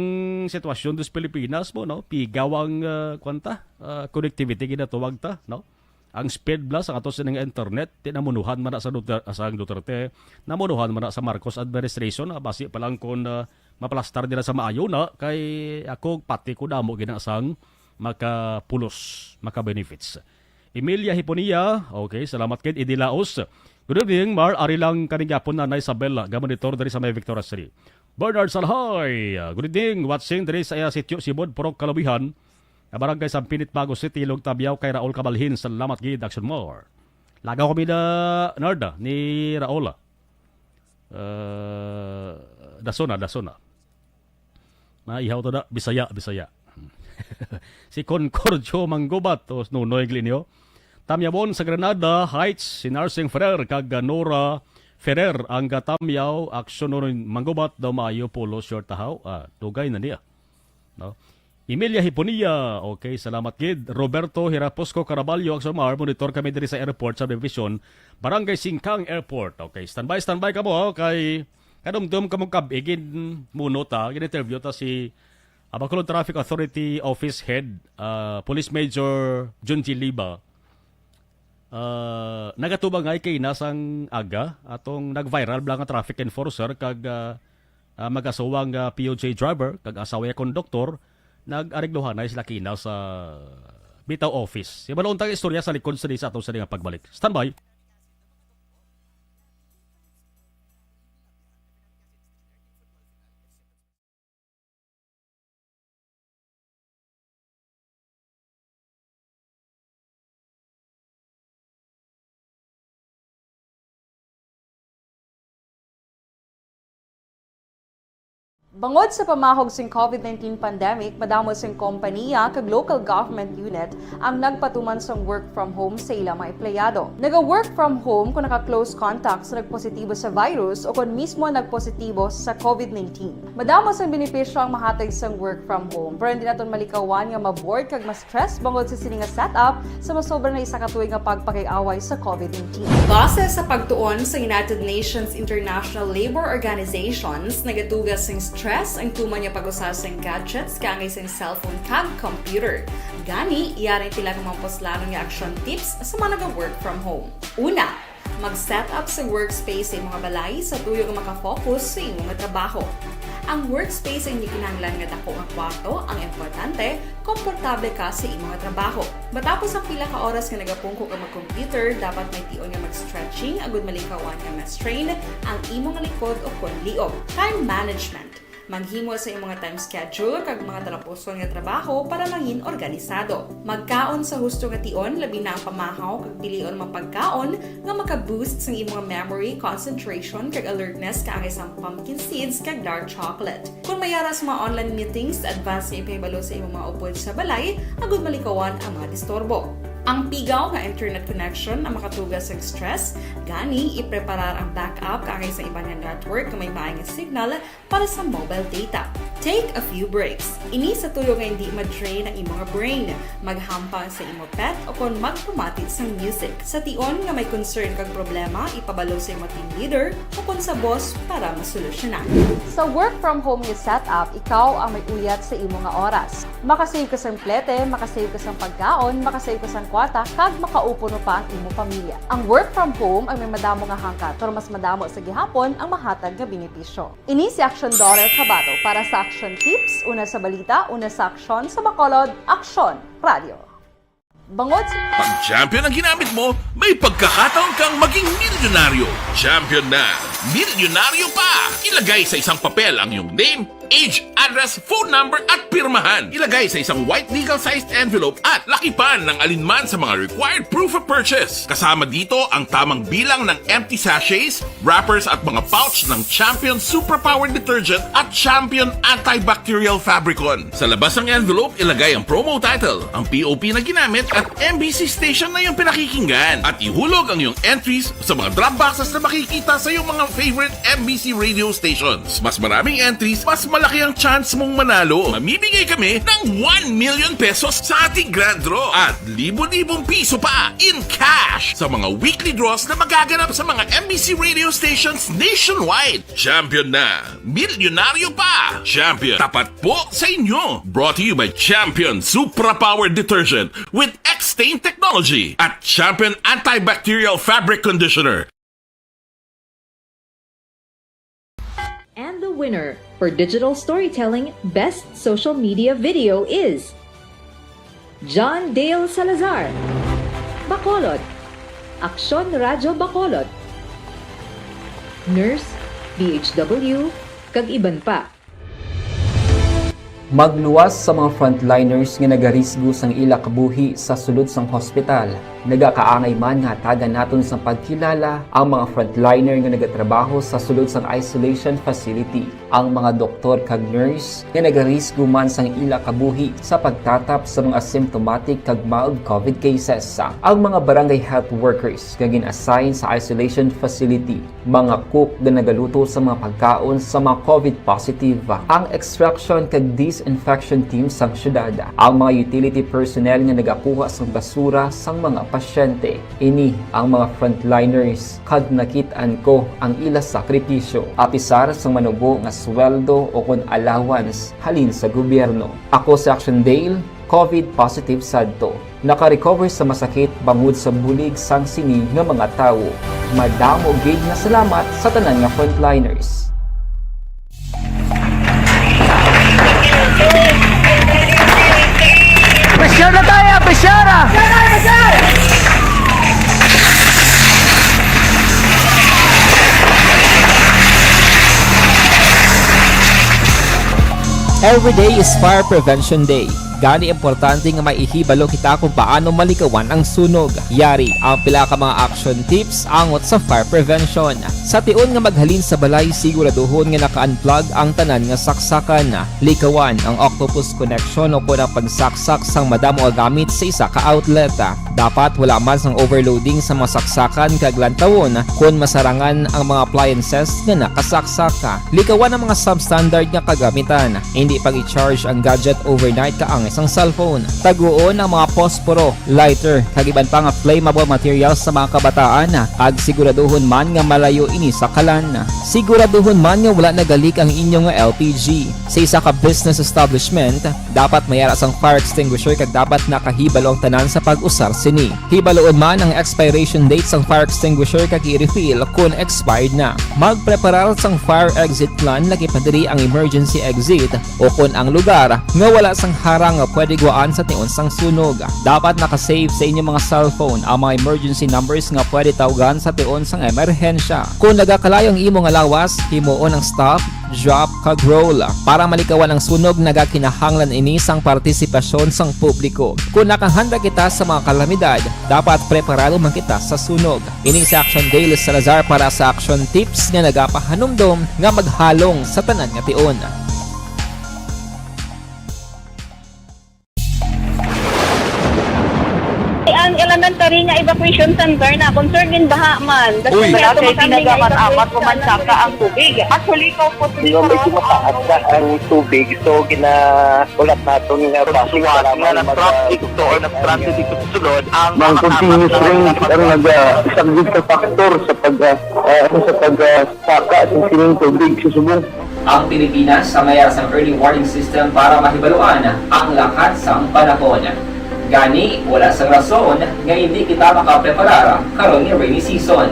sitwasyon dos Pilipinas mo, no? Pigaw ang, uh, kwanta, uh, connectivity ginatawag ta, no? Ang speed bla sa ato sining internet, ti namunuhan man na sa Duter-, sa Duterte, namunuhan man na sa Marcos administration, ah, basi pa lang kung, ah, mapalastar nila sa maayo na, kay ako pati ko damo gina sang makapulos, maka-benefits. Emilia Hiponia, okay, salamat kid. Idi Laos, good evening, Mar, ari lang kaning gapon Nanay Isabel, ga monitor diri sa may Victoria City. Bernard Salhay, ah, good evening, watching diri sa, ah, Sitio Sibod, Purok Kalubihan, ah, Barangay San Pinit, Bago City, Ilog Tabiao, kay Raul Kabalhin, salamat gid, Action More. Lagaw kami na, Nard, ni Raul. Ah, dason na, dason na. Maihaw to na, Bisaya, Bisaya. Si Concordio Manggubat, o Nunoy Glinio. Tamyawon sa Granada Heights, si Narsing Ferrer, kag Nora Ferrer, ang gatamyaw, aksyon nun Manggubat, daw maayo, pulos, short tahaw. Ah, dugay na niya. No? Emilia Hiponia, okay, salamat gid. Roberto Hiraposco Caraballo, Axomar, monitor kami diri sa airport sa Division, Barangay Singkang Airport. Okay, standby, standby kamo, ha, kay kadumdum kamo kab-, igin muno ta, gin-interview ta si, ah, Bacolod Traffic Authority Office Head, ah, Police Major Junji Liba. Ah, nagatubangay kay nasang aga atong nag-viral bala nga traffic enforcer kag, ah, ah, mag-asawang, ah, P O J driver kag asawa niya konduktor, nag-areglohanay sila kina sa Bitaw office. Ibalon ta ang istorya sa likod sa, sa ato sa nga pagbalik. Standby. Bangod sa pamahog sing COVID nineteen pandemic, madamo sing kompaniya kag local government unit ang nagpatuman sang work from home sa ila mga empleyado. Naga-work from home kung naka-close contact sa nagpositibo sa virus o kon mismo nagpositibo sa COVID nineteen. Madamo sang benepisyo ang mahatag sang work from home, pero hindi naton malikawan nga ma-bored kag ma-stress bangod sa sini nga setup sa masobra na isa ka tuig nga pagpakig-away sa COVID nineteen. Base sa pagtuon sa United Nations International Labour Organizations, nagatuga sing stress ang tuman nga pag-usa sang gadgets kaangay sang cellphone kag computer. Gani, yari tila nga mga puslanon nga action tips sa mga naga-work from home. Una, mag-set up sa workspace sa imong balay sa tuyo nga makafocus sa imong trabaho. Ang workspace ang hindi kinahanglan nga dako nga kwarto, ang importante, komportable ka sa imong trabaho. Matapos ang pila ka oras nga nagapungko ka mag-computer, dapat may tion nga mag-stretching agud malikawan nga ma-strain ang imong likod o kon liog. Time management. Maghimo sa imong time schedule kag mga talapuson nga trabaho para mangin organisado. Magkaon sa husto nga tion, labi na ang pamahaw kag pilion mga pagkaon nga maka-boost sang imong memory, concentration, kag alertness kaangay sang pumpkin seeds kag dark chocolate. Kung may ara sa mga online meetings, advance nga ipahibalo sa imong mga upod sa balay agud malikawan ang mga disturbo. Ang pigaw nga internet connection ang makatuga sang stress, gani ipreparar ang backup kaangay sa iban nga network nga may maayo nga signal para sa mobile data. Take a few breaks. Ini sa tuyo nga hindi ma-drain ang imo nga brain. Maghampang sa imo pet o kon magpamati sang music. Sa tion nga may concern kag problema, ipabalo sa imo team leader o kon sa boss para masolusyonan. Sa work from home nga setup, ikaw ang may uyat sa imo nga oras. Makasave ka sang plete, makasave ka sang pagkaon, makasave ka sang kwarta, kag makaupuno pa ang imo pamilya. Ang work from home ang may madamo nga hangkat, pero mas madamo sa gihapon ang mahatag nga benepisyo. Ini si Action Daughter Kabato para sa Action Tips, una sa balita, una sa aksyon, sa Bacolod, Aksyon Radio. Bangod sa Pag champion ang ginamit mo, may pagkakataon kang maging milyonaryo. Champion na, milyonaryo pa! Ilagay sa isang papel ang iyong name, age, address, phone number, at pirmahan. Ilagay sa isang white legal-sized envelope at lakipan ng alinman sa mga required proof of purchase. Kasama dito ang tamang bilang ng empty sachets, wrappers, at mga pouch ng Champion Superpower Detergent at Champion Antibacterial Fabricon. Sa labas ng envelope, ilagay ang promo title, ang P O P na ginamit, at M B C station na iyong pinakikinggan. At ihulog ang iyong entries sa mga drop boxes na makikita sa iyong mga favorite M B C radio stations. Mas maraming entries, mas Laki ang chance mong manalo. Mamimigay kami ng one million pesos sa ating grand draw at libo-libong piso pa in cash sa mga weekly draws na magaganap sa mga M B C radio stations nationwide. Champion na! Milyonaryo pa! Champion, tapat po sa inyo! Brought to you by Champion Supra Power Detergent with X-Stain Technology at Champion Antibacterial Fabric Conditioner. And the winner for Digital Storytelling Best Social Media Video is John Dale Salazar, Bacolod, Aksyon Radyo Bacolod, Nurse, D H W, kag iban pa. Magluwas sa mga frontliners nga nagarisgo sang ila kabuhi sa sulod sang hospital. Nagakaangay man nga hatagan naton sang pagkilala ang mga frontliner nga nagatrabaho sa sulod sang isolation facility, ang mga doktor kag nurse nga nagarisgo man sang ila kabuhi sa pagtatap sa mga asymptomatic kag mild COVID cases, ang mga barangay health workers nga gin-assign sa isolation facility, mga cook nga nagaluto sa mga pagkaon sa mga COVID positive, ang extraction kag disinfection team sang syudad, ang mga utility personnel nga nagakuha sang basura sang mga pasyente. Ini ang mga frontliners kag nakit-an ko ang ila sakripisyo. Apisar sang manubo nga sweldo ukon allowance halin sa gobyerno. Ako si Action Dale, COVID positive sadto. Naka-recover sa masakit bangod sa bulig sang sini nga mga tawo. Madamo gid nga salamat sa tanan nga frontliners. Pressure na tayo! Pressure! Every day is Fire Prevention Day. Gani importante nga maihibalo kita kung paano malikawan ang sunog. Yari ang pila ka mga action tips angot sa fire prevention. Sa tion nga maghalin sa balay, siguraduhon nga naka-unplug ang tanan nga saksakan. Likawan ang octopus connection o kon ang pagsaksak sang madamo nga gamit sa isa ka outlet. Dapat wala man sang overloading sa mga saksakan kag lantawon kon masarangan ang mga appliances nga nakasaksak. Likawan ang mga substandard nga kagamitan. Hindi pag-i-charge ang gadget overnight kaangay sang cellphone. Taguon ang mga posporo, lighter, kag iban pa nga flammable materials sa mga kabataan, kag siguraduhon man nga malayo ini sa kalan. Siguraduhon man nga wala nagalik ang inyo nga L P G. Sa isa ka business establishment, dapat may ara sang fire extinguisher kag dapat nakahibalo ang tanan sa pag-usar sini. Hibaluon man ang expiration date sang fire extinguisher kag i-refill kon expired na. Magpreparar sang fire exit plan, lakip na diri ang emergency exit, ukon ang lugar nga wala sang harang nga pwede guwaan sa tion sang sunog. Dapat naka-save sa inyo mga cellphone ang mga emergency numbers nga pwede tawgan sa tion sang emerhensya. Kon nagakalayo ang imo nga lawas, himuon ang stop, drop, kag roll. Para malikawan ang sunog, nagakinahanglan ini sang partisipasyon sang publiko. Kon nakahanda kita sa mga kalamidad, dapat preparado man kita sa sunog. Ini si Action Dale Salazar para sa Action Tips nga nagapahanumdom nga maghalong sa tanan nga tion. Ang elementary nga evacuation center na concerned in baha man. Uy, wala kay tinaga man amat mo man saka ang tubig. Actually, ko po. Di ba may tumataas na ang tubig, so ginahulat naton nga base nga nag-traffic to or nag-transit dito sa sulod ang mga continuous rain ang nagasaglit sa factor sa pag ah, ah, sa pag ah, saka sa sining tubig sa subong. Ang Pilipinas sa mayar sang early warning system para mahibaluan ang lakat sang panahon. Gani, wala sang rason nga hindi kita makapreparar karon nga rainy season.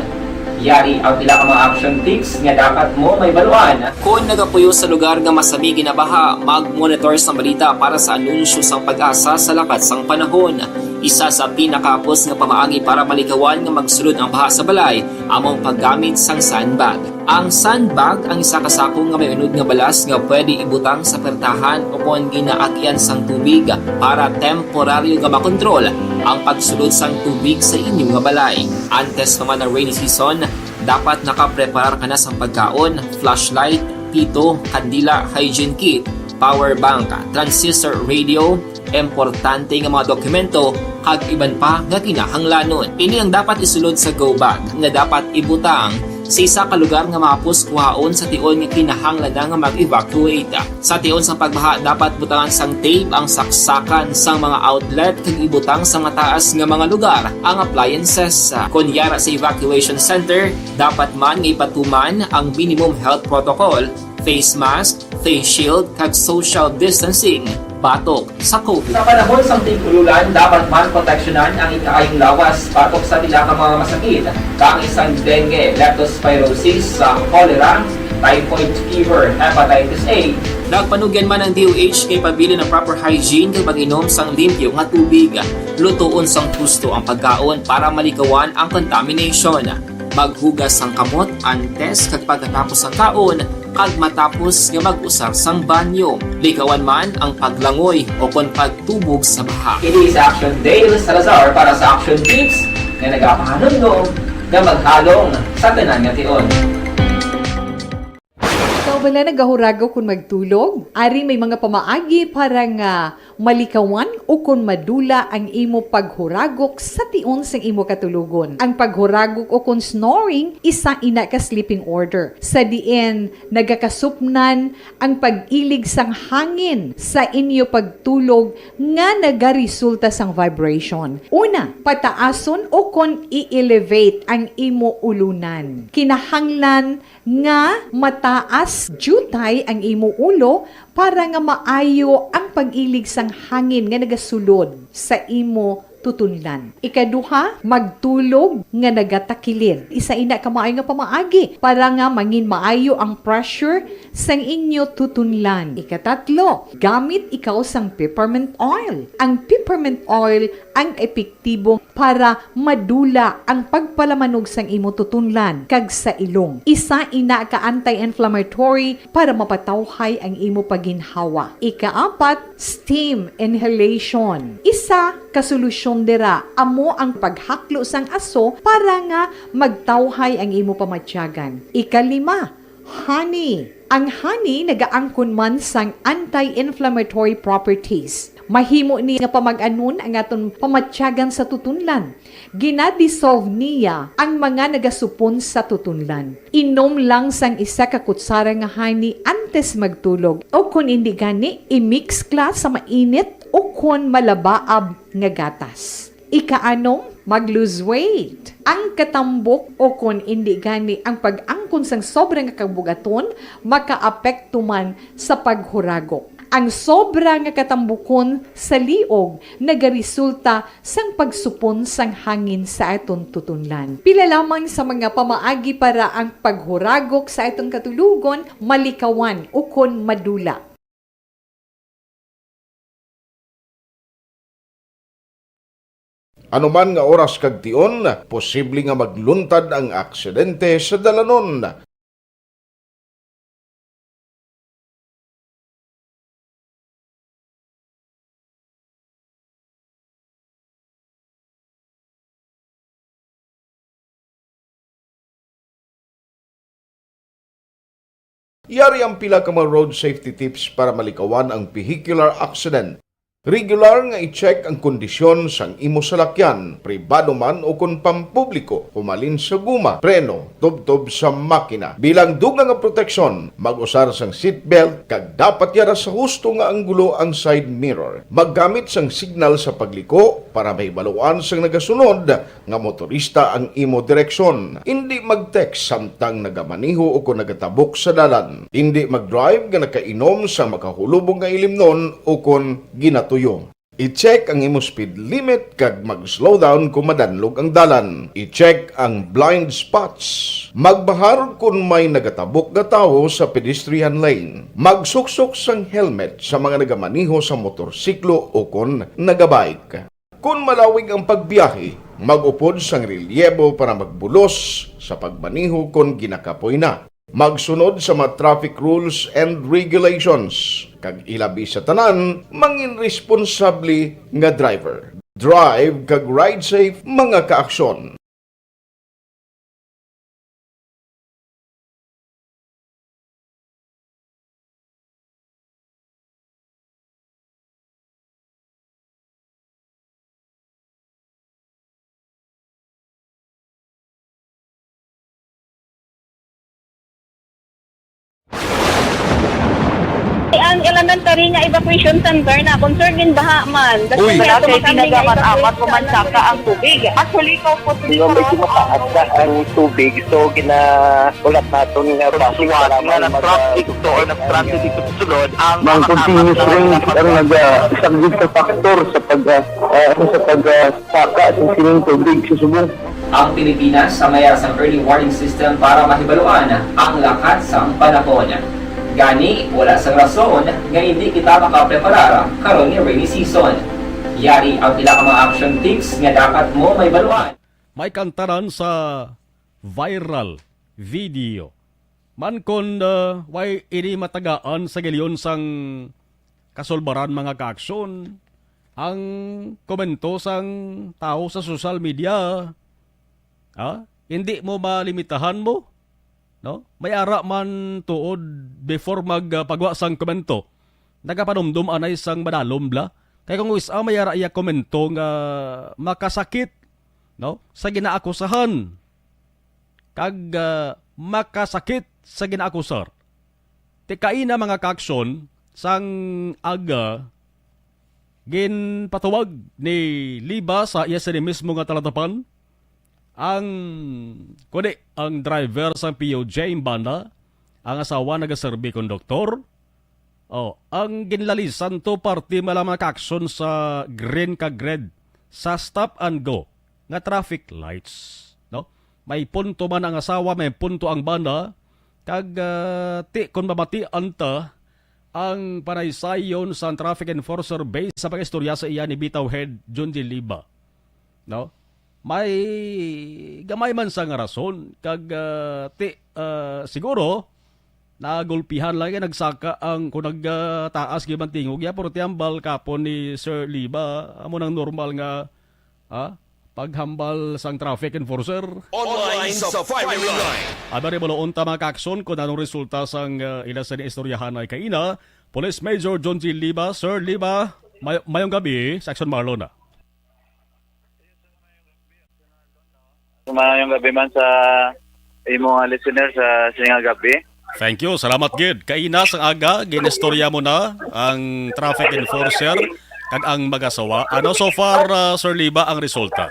Yari ang pila ka mga action tips nga dapat mo mahibaluan. Kon nagapuyo sa lugar nga masami ginabaha, mag-monitor sang balita para sa anunsyo sang PAGASA sa lakat sang panahon. Isa sa pinakahapos nga pamaagi para malikawan nga magsulod ang baha sa balay amo ang paggamit sang sandbag. Ang sandbag ang isa ka sako nga may unod nga balas nga pwede ibutang sa pertahan ukon ginaagian sang tubig para temporaryo nga makontrol ang pagsulod sang tubig sa inyo nga balay. Antes pa man ang rainy season, dapat nakapreparar ka na sang pagkaon, flashlight, pito, kandila, hygiene kit, power bank, transistor radio, importante nga mga dokumento, kag iban pa nga kinahanglanon. Ini ang dapat isulod sa go bag nga dapat ibutang Sa isa ka lugar nga mahapos kuhaon sa tion nga kinahanglan na nga mag-evacuate. Sa tion sang pagbaha, dapat butangan sang tape ang saksakan sang mga outlet kag ibutang sa mataas nga mga lugar ang appliances. Kon yara sa evacuation center, dapat man nga ipatuman ang minimum health protocol, face mask, face shield, kag social distancing batok sa COVID. Sa panahon sang tig-ululan, dapat man proteksyonan ang ikaayong lawas batok sa pila ka mga masakit, kaangay sang dengue, leptospirosis, sa cholera, typhoid fever, hepatitis A. Nagpanugyan man ang D O H nga ipabilin ang proper hygiene kag pag-inom sang limpyo nga tubig. Lutoon sang husto ang pagkaon para malikawan ang contamination. Maghugas sang kamot antes kag pagkatapos sang kaon, kag matapos nga mag-usar sang banyo. Likawan man ang paglangoy o kon pagtubog sa baha. Ini si Action Dale Salazar para sa Action Tips nga nagapahanumdom nga maghalong sa tanan nga tion. Ikaw bala nagahurago kon magtulog? Ari may mga pamaagi para nga malikawan o kon madula ang imo paghuragok sa tion sang imo katulogon. Ang paghuragok o kon snoring, isa ina ka sleeping order, sa diin nagakasupnan ang pag-ilig sang hangin sa inyo pagtulog nga nagaresulta sang vibration. Una, pataason o kon i-elevate ang imo ulunan. Kinahanglan nga mataas diutay ang imo ulo para nga maayo ang pag-ilig sang hangin nga nagasulod sa imo tutunlan. Ikaduha, magtulog nga nagatakilid. Isa ina ka maayo nga pamaagi para nga mangin maayo ang pressure sang inyo tutunlan. Ikatatlo, gamit ikaw sang peppermint oil. Ang peppermint oil ang epektibo para madula ang pagpalamanog sang imo tutunlan kag sa ilong. Isa ina ka anti-inflammatory para mapatawhay ang imo pagginhawa. Ikaapat, steam inhalation. Isa ka solusyon dira amo ang paghaklo sang aso para nga magtawhay ang imo pamatyagan. Ikalima, honey. Ang honey nagaangkon man sang anti-inflammatory properties. Mahimo ni nga pamag-anon ang aton pamatyagan sa tutunlan. Gina-dissolve niya ang mga nagasupon sa tutunlan. Inom lang sang isa ka kutsara nga honey antes magtulog, o kon indi gani, i-mix kla sa mainit o kon malabaab nga gatas. Ikaanom, mag-lose weight. Ang katambok o kon indi gani ang pag-angkon sang sobra nga kabugaton makaapekto man sa paghuragok. Ang sobra nga katambukon sa liog nagaresulta sang pagsupon sang hangin sa aton tutunlan. Pila lamang sa mga pamaagi para ang paghuragok sa aton katulogon malikawan ukon madula. Ano man nga oras kag tion, posible nga magluntad ang aksidente sa dalanon. Yari ang pila ka mga road safety tips para malikawan ang vehicular accident. Regular nga i-check ang kondisyon sang imo salakyan, pribado man o kon pampubliko, humalin sa guma, preno, tubtob sa makina. Bilang dugang nga proteksyon, mag-usar sang seatbelt kag dapat yara sa husto nga anggulo ang side mirror. Maggamit sang signal sa pagliko para mahibaluan sang nagasunod nga motorista ang imo direksyon. Indi mag-text samtang nagamaneho o kon nagatabok sa dalan. Indi mag-drive nga nakainom sang makahulubong nga ilimnon o kon ginatuyo. I-check ang imo speed limit kag mag-slow down kon madanlog ang dalan. I-check ang blind spots. Magbahar kon may nagatabok nga tawo sa pedestrian lane. Magsuksok sang helmet sa mga nagamaneho sa motorsiklo o kon nagabike. Kon malawig ang pagbiyahe, mag-upod sang relyebo para magbulos sa pagmaneho kon ginakapoy na. Magsunod sa mga traffic rules and regulations, kag ilabi sa tanan, mangin responsable nga driver. Drive kag ride safe, mga kaaksyon. Ang elementary nga evacuation center na, concern din baha man. Uy. Wala kay tinaga man amat mo man saka ang tubig. Actually, ko po. Medyo mataas na ang tubig, so gina-, ulat naton nga bus nga nag-traffic to or nag-transit dito sa sulod ang mga continuous rains ang nag-, ah, isang big factor sa pag, ah, ah, sa pag, ah, saka sa sining tubig sa subong. Ang Pilipinas ang may sang early warning system para mahibaluan ang lakat sang panahon. Gani, wala sang rason nga hindi kita makapreparar karon nga rainy season. Yari ang pila ka mga action tips nga dapat mo mahibaluan. May kantaran sa viral video. Man kon, ah, way ini matagaan sa gilyon sang kasulbaran, mga kaaksyon, ang komento sang tawo sa social media, ah, hindi mo malimitahan mo, no? May ara man tuod before mag, ah, pagwa sang komento. Nagapanumdom anay sang madalom bla. Kay kung isa may ara iya komento nga makasakit, no? Sa ginaakusahan. Kag, ah, makasakit sa ginaakusar. Ti kaina, mga kaaksyon, sang aga, ginpatuwag ni Liba sa iya sini mismo nga talatapan ang, kundi ang driver sang P U J, imbanda, ang asawa nagaserbi konduktor. Oh, ang ginlalisan to parte man lang, mga kaaksyon, sa green kag red sa stop and go nga traffic lights, no? May punto man ang asawa, may punto ang bana, kag, ah, ti kon mamatian ta ang panaysayon sang traffic enforcer based sa pag-istorya sa iya ni Bitaw Head John G. Liba, no? May gamay man sa nga rason kag, ah, ti, ah, siguro nagulpihan lang kay nagsaka ang, kung nag, ah, taas gyud man tingog ya, pero ti hambal kapon ni Sir Liba, amo nang normal nga, ah, paghambal sang traffic enforcer. Online sa firing line. Abari, baloon ta, mga kaaksyon, kung anong resulta sang, ah, ila sa istoryahan ay kaina. Police Major John G. Liba, Sir Liba, may-, mayong gabi sa Aksyon Marlon, ah. Mayong gabi man sa imo nga listener sa sining nga gabi. Thank you. Salamat gid. Kaina sang aga, ginistorya mo na ang traffic enforcer kag ang mag-asawa. Ano so far, ah, Sir Liba, ang resulta?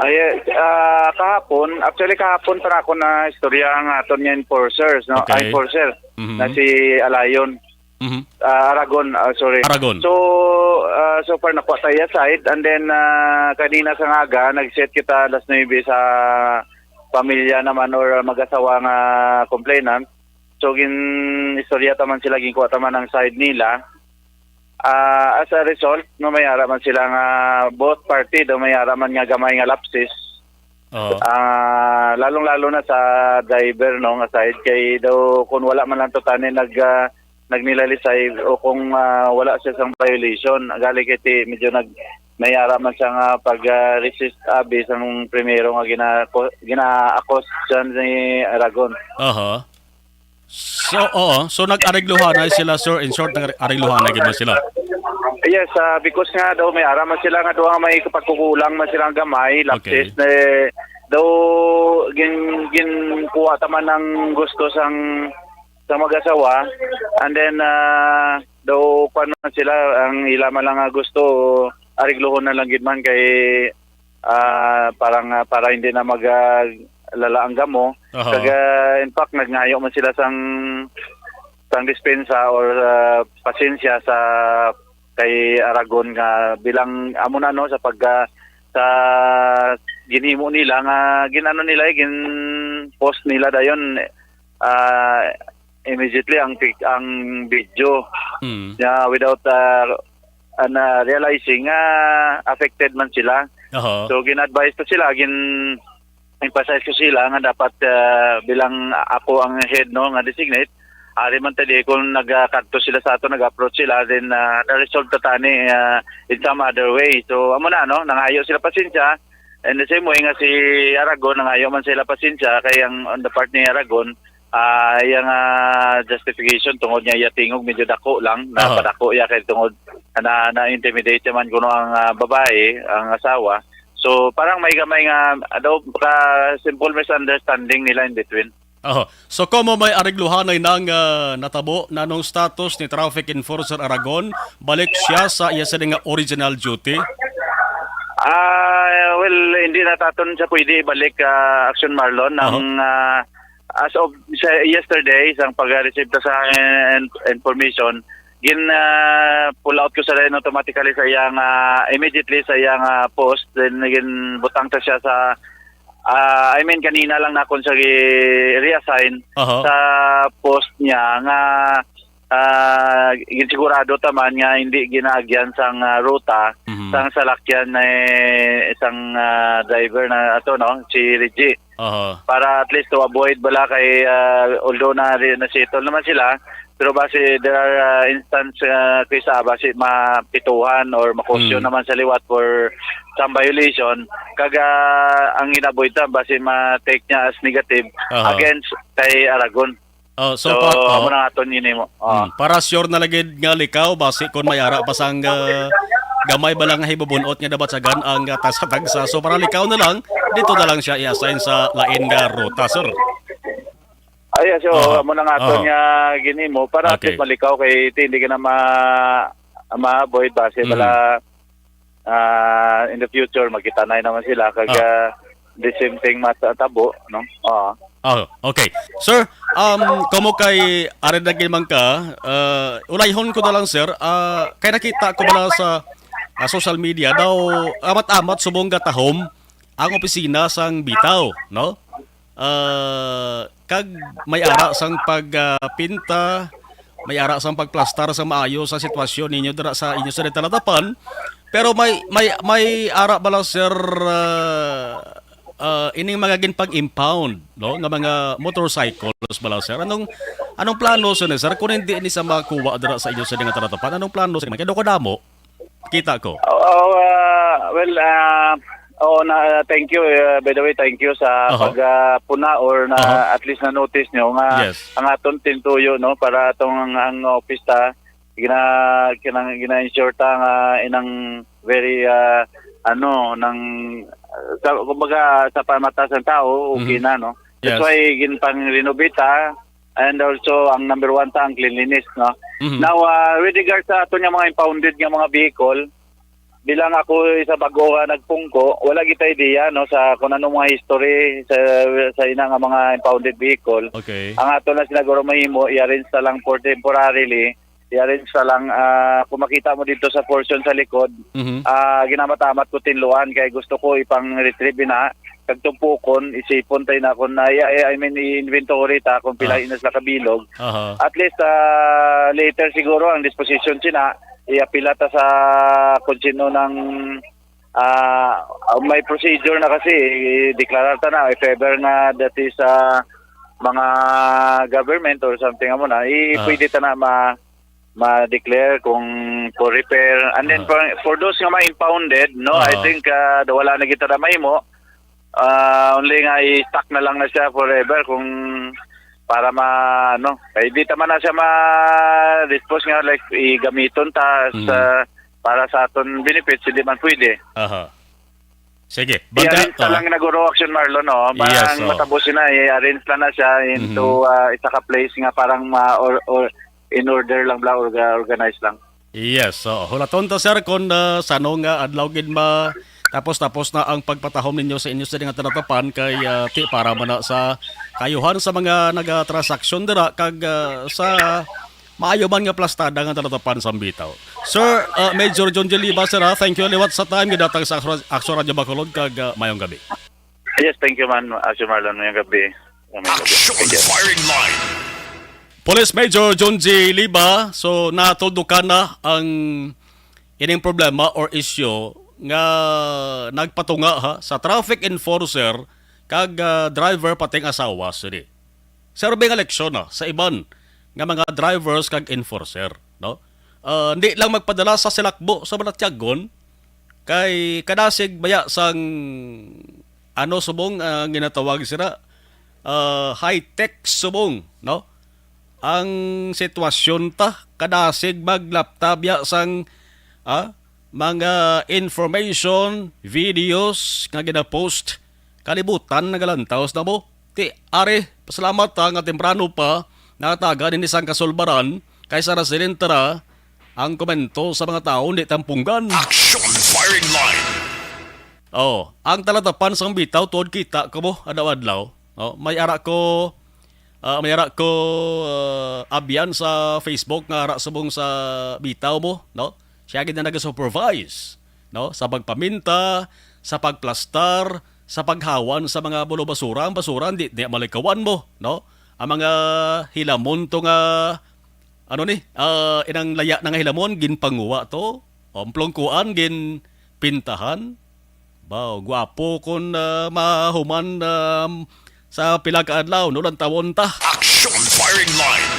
Ay, ah, kahapon, actually kahapon pa na ako na istorya ang aton nga enforcers, no? Okay. Ah, enforcer Mhm. na si Alayon. Mhm. Ah, Aragon, ah, sorry. Aragon. So, ah, so far nakuha tayo side, and then, ah, kanina sa nga aga, nag-set kita alas nuebe sa pamilya naman or mag-asawa nga complainant. So, gin-istorya ta man sila, ginkuha ta man ang side nila. Ah, as a result, no, may ara man sila nga both party daw may ara man nga gamay nga lapses. Oo. Ah, lalong-lalo na sa driver, no, nga side kay daw kung wala man lang to tani nag, ah, nagnilalisay o kung, ah, wala siya sang violation, gali kay ti medyo nag-, may ara man siya nga pag, ah, resist abi sang primero nga gina-, gina-accuse siya ni Aragon. Aha. So, oo. So, nag-arigluhanay sila, sir. In short, nag-arigluhanay gid man sila. Yes, ah, because nga daw may ara man sila nga duha nga may kapagkukulang man silang gamay, lapses, okay, na daw gin-, ginkuha ta man ang gusto sang, sang mag-asawa, and then, ah, daw kwan man sila, ang ila man lang nga gusto, arigluhon na lang gid man kay, ah, parang, ah, para hindi na mag, ah, lala ang gamo. Aha. Kag, ah, in fact, nagngayo man sila sang, sang dispensa or, ah, pasensya sa kay Aragon nga bilang amo na, no, sa pag, ah, sa ginhimo nila nga gin-ano nila, eh, gin-post nila dayon, ah, immediately ang pic-, ang video. Mm. Yeah, without, ah, ah, na realizing nga affected man sila. Aha. So, gin-advise to sila, gin-emphasize ko sila nga dapat, ah, bilang ako ang head, no, nga designate, ari man ta di kung nagakadto sila sa ato, nag-approach sila, then, ah, na-resolve ta tani, ah, in some other way. So, amo na, no, nangayo sila pasensya. And the same way nga si Aragon, nangayo man sila pasensya, kay ang on the part ni Aragon, ah, iya nga justification tungod niya iya tingog medyo dako lang, aha, napadako iya kay tungod na, na-intimidate man kuno ang, ah, babae, ang asawa. So, parang may gamay nga, ah, daw ka simple misunderstanding nila in between. Oh, so, komo may aregluhanay nang, ah, natabo, nanong status ni Traffic Enforcer Aragon? Balik siya sa iya sini nga original duty? Ah, well, hindi na taton siya pwede ibalik, ah, Action Marlon. Aha. Ang, ah, as of sa yesterday, sang pag-receive ta sa in-, information, gin, ah, pull out ko sa rin automatically sa iyang, ah, immediately sa iyang, ah, post. Then, gin butang ta siya sa, ah, I mean, kanina lang nakon siya gi-reassign Aha. sa post niya nga, ah, ginsigurado ta man nga hindi ginaagyan sang, ah, ruta Mhm. sang salakyan, eh, sang, ah, driver na ato, no, si Reggie. Aha. Para at least to avoid bala kay, ah, although na, na-settle naman sila, pero basi there are, ah, instance, ah, kay sa basi mapituhan or makusyon Mm. naman sa liwat for some violation, kag, ah, ang in-avoid ta basi ma-take niya as negative Aha. against kay Aragon. Oh, so, So, pa, oh. amo na aton yun mo. Oh. Hmm, para sure na lagi nga likaw, basi kung may ara pa sang, ah, gamay ba lang nga hibubunot nga nabatsagan ang, ah, tagsa-tagsa. So, para likaw na lang, dito na lang siya i-assign sa lain nga ruta, sir. Ay, so, Aha. amo na nga aton Aha. nga ginimo para at Okay. least malikaw kay ti-, hindi ka na ma-, ma-avoid basi Mm. bala, ah, in the future, magkita na naman sila kag, Ah. ah, the same thing matabo, no? Oo. Oh, okay. Sir, um, kamo kay ari na gid man ka, ah, ulayhon ko na lang, sir. Ah, kay nakita ko bala sa, ah, social media daw amat-amat subong gatahom ang opisina sang Bitaw, no? Ah, kag may ara sang pag, ah, pinta, may ara sang pagplastar sa maayo sa sitwasyon ninyo dira sa inyo sa Talatapan. Pero may, may, may ara bala, sir, ah, ah, ining mga ginpag-impound, no, nga mga motorcycles bala, sir? Anong, anong plano, sir, sir, kung hindi ni sa makuha dira sa inyo sa nga Talatapan? Anong plano, sir? Kaya kadamo kita ko. Oo, ah, well, ah, oo na, thank you, ah, by the way, thank you sa Aha. pag, ah, puna or na Aha. at least na notice nyo nga Yes. ang aton tintuyo, no, para atong ang, ang office ta gina kinang gina-ensure ta nga inang very, ah, ano, nang, sa, kumbaga, sa pamata sang tao, okay Mhm. na, no? That's Yes. why ginpang-renovate ta, and also ang number one ta ang cleanliness, no? Mhm. Now, ah, with regards sa aton nga mga impounded nga mga vehicle, bilang ako isa bago nga nagpungko, wala kita idea, no, sa kung anong mga history sa, sa ina nga mga impounded vehicle. Okay. Ang ato na siguro mahimo, i-arrange na lang for temporarily, i-arrange na lang, ah, kung makita mo dito sa portion sa likod, Mhm. ah, ginamat-amat ko tinluan kay gusto ko ipang-retrieve na, kag tumpukon, isipon tayo na kung na, I, I mean, i-inventory ta kung pila Ah. ina sila kabilog. Aha. At least, ah, later siguro ang disposition sina, iapila ta sa kung sino nang, ah, may procedure na kasi, i-declare ta na if ever nga that is, ah, mga government or something amo na, i-, Ah. pwede ta na ma-, ma-declare kung for repair. And then Ah. for, for those nga ma-impounded, no, I Ah. think, ah, wala na kita na mahimo. Ah, only nga i-stock na lang na siya forever kung para ma-, ano, kay di ta man na siya ma-dispose nga, like, igamiton ta Mm. sa, para sa aton benefits, hindi man pwede. Aha. Sige, banda, I-arrange na ah. lang na guro, Action Marlon, no? Yes, Parang oh. matapos na, i-arrange na na siya into, Mhm. ah, isa ka place nga parang ma-, or, or in order lang bla, orga-, organize lang. Yes, so hulaton ta, sir, kung, ah, sa ano nga adlaw gid ma-, tapos-tapos na ang pagpatahom ninyo sa inyo sa nga Talatapan kay, ah, ti para man na sa kayuhan sa mga nagatransaksyon dira kag, ah, sa maayo man nga plastada nga Talatapan sa Bitaw. Sir, ah, Major John J. Liba, sir, ha, thank you liwat sa time gidatag sa Aksyon, Aksyon Radyo Bacolod kag, ah, mayong gabi. Yes, thank you man, Action Marlon. Mayong gabi. Mayong gabi. Action Thank you. Firing Line. Police Major John J. Liba, so natuldukan na ang ining problema or issue nga nagpatunga, ha, sa traffic enforcer kag, ah, driver pati ang asawa sini. Serbi nga leksyon, ah, sa iban nga mga drivers kag enforcer, no? Ah, di lang magpadala sa silakbo sa balatyagon kay kadasig baya sang ano subong, ah, ginatawag sila, ah, high-tech subong, no? Ang sitwasyon ta, kadasig maglapta biya sang, ah, mga information, videos nga ginapost, kalibutan nagalantaw sa namo. Ti, ari, Pasalamat, ha, nga temprano pa natagan ini sang kasulbaran, kay sa residente ra ang komento sa mga tawo, di tampunggan. Action firing line. Oh, ang talatapan sang bitaw tuod kita ko mo adlaw-adlaw. Oh, may ara ko, ah, may ara ko, ah, abyan sa Facebook nga ara subong sa bitaw mo, no? Siya gid na nag-supervise, no? Sa pagpaminta, sa pagplastar, sa paghawan sa mga bulo basura, ang basura di, di malikawan mo, no? Ang mga hilamon to nga, ano ni, ah, inang laya na nga hilamon, ginpanguwa to, o, ang plongkuan, ginpintahan. Baw, gwapo kon, ah, mahuman, um, sa pila ka adlaw, no, lantawon ta. Action firing line.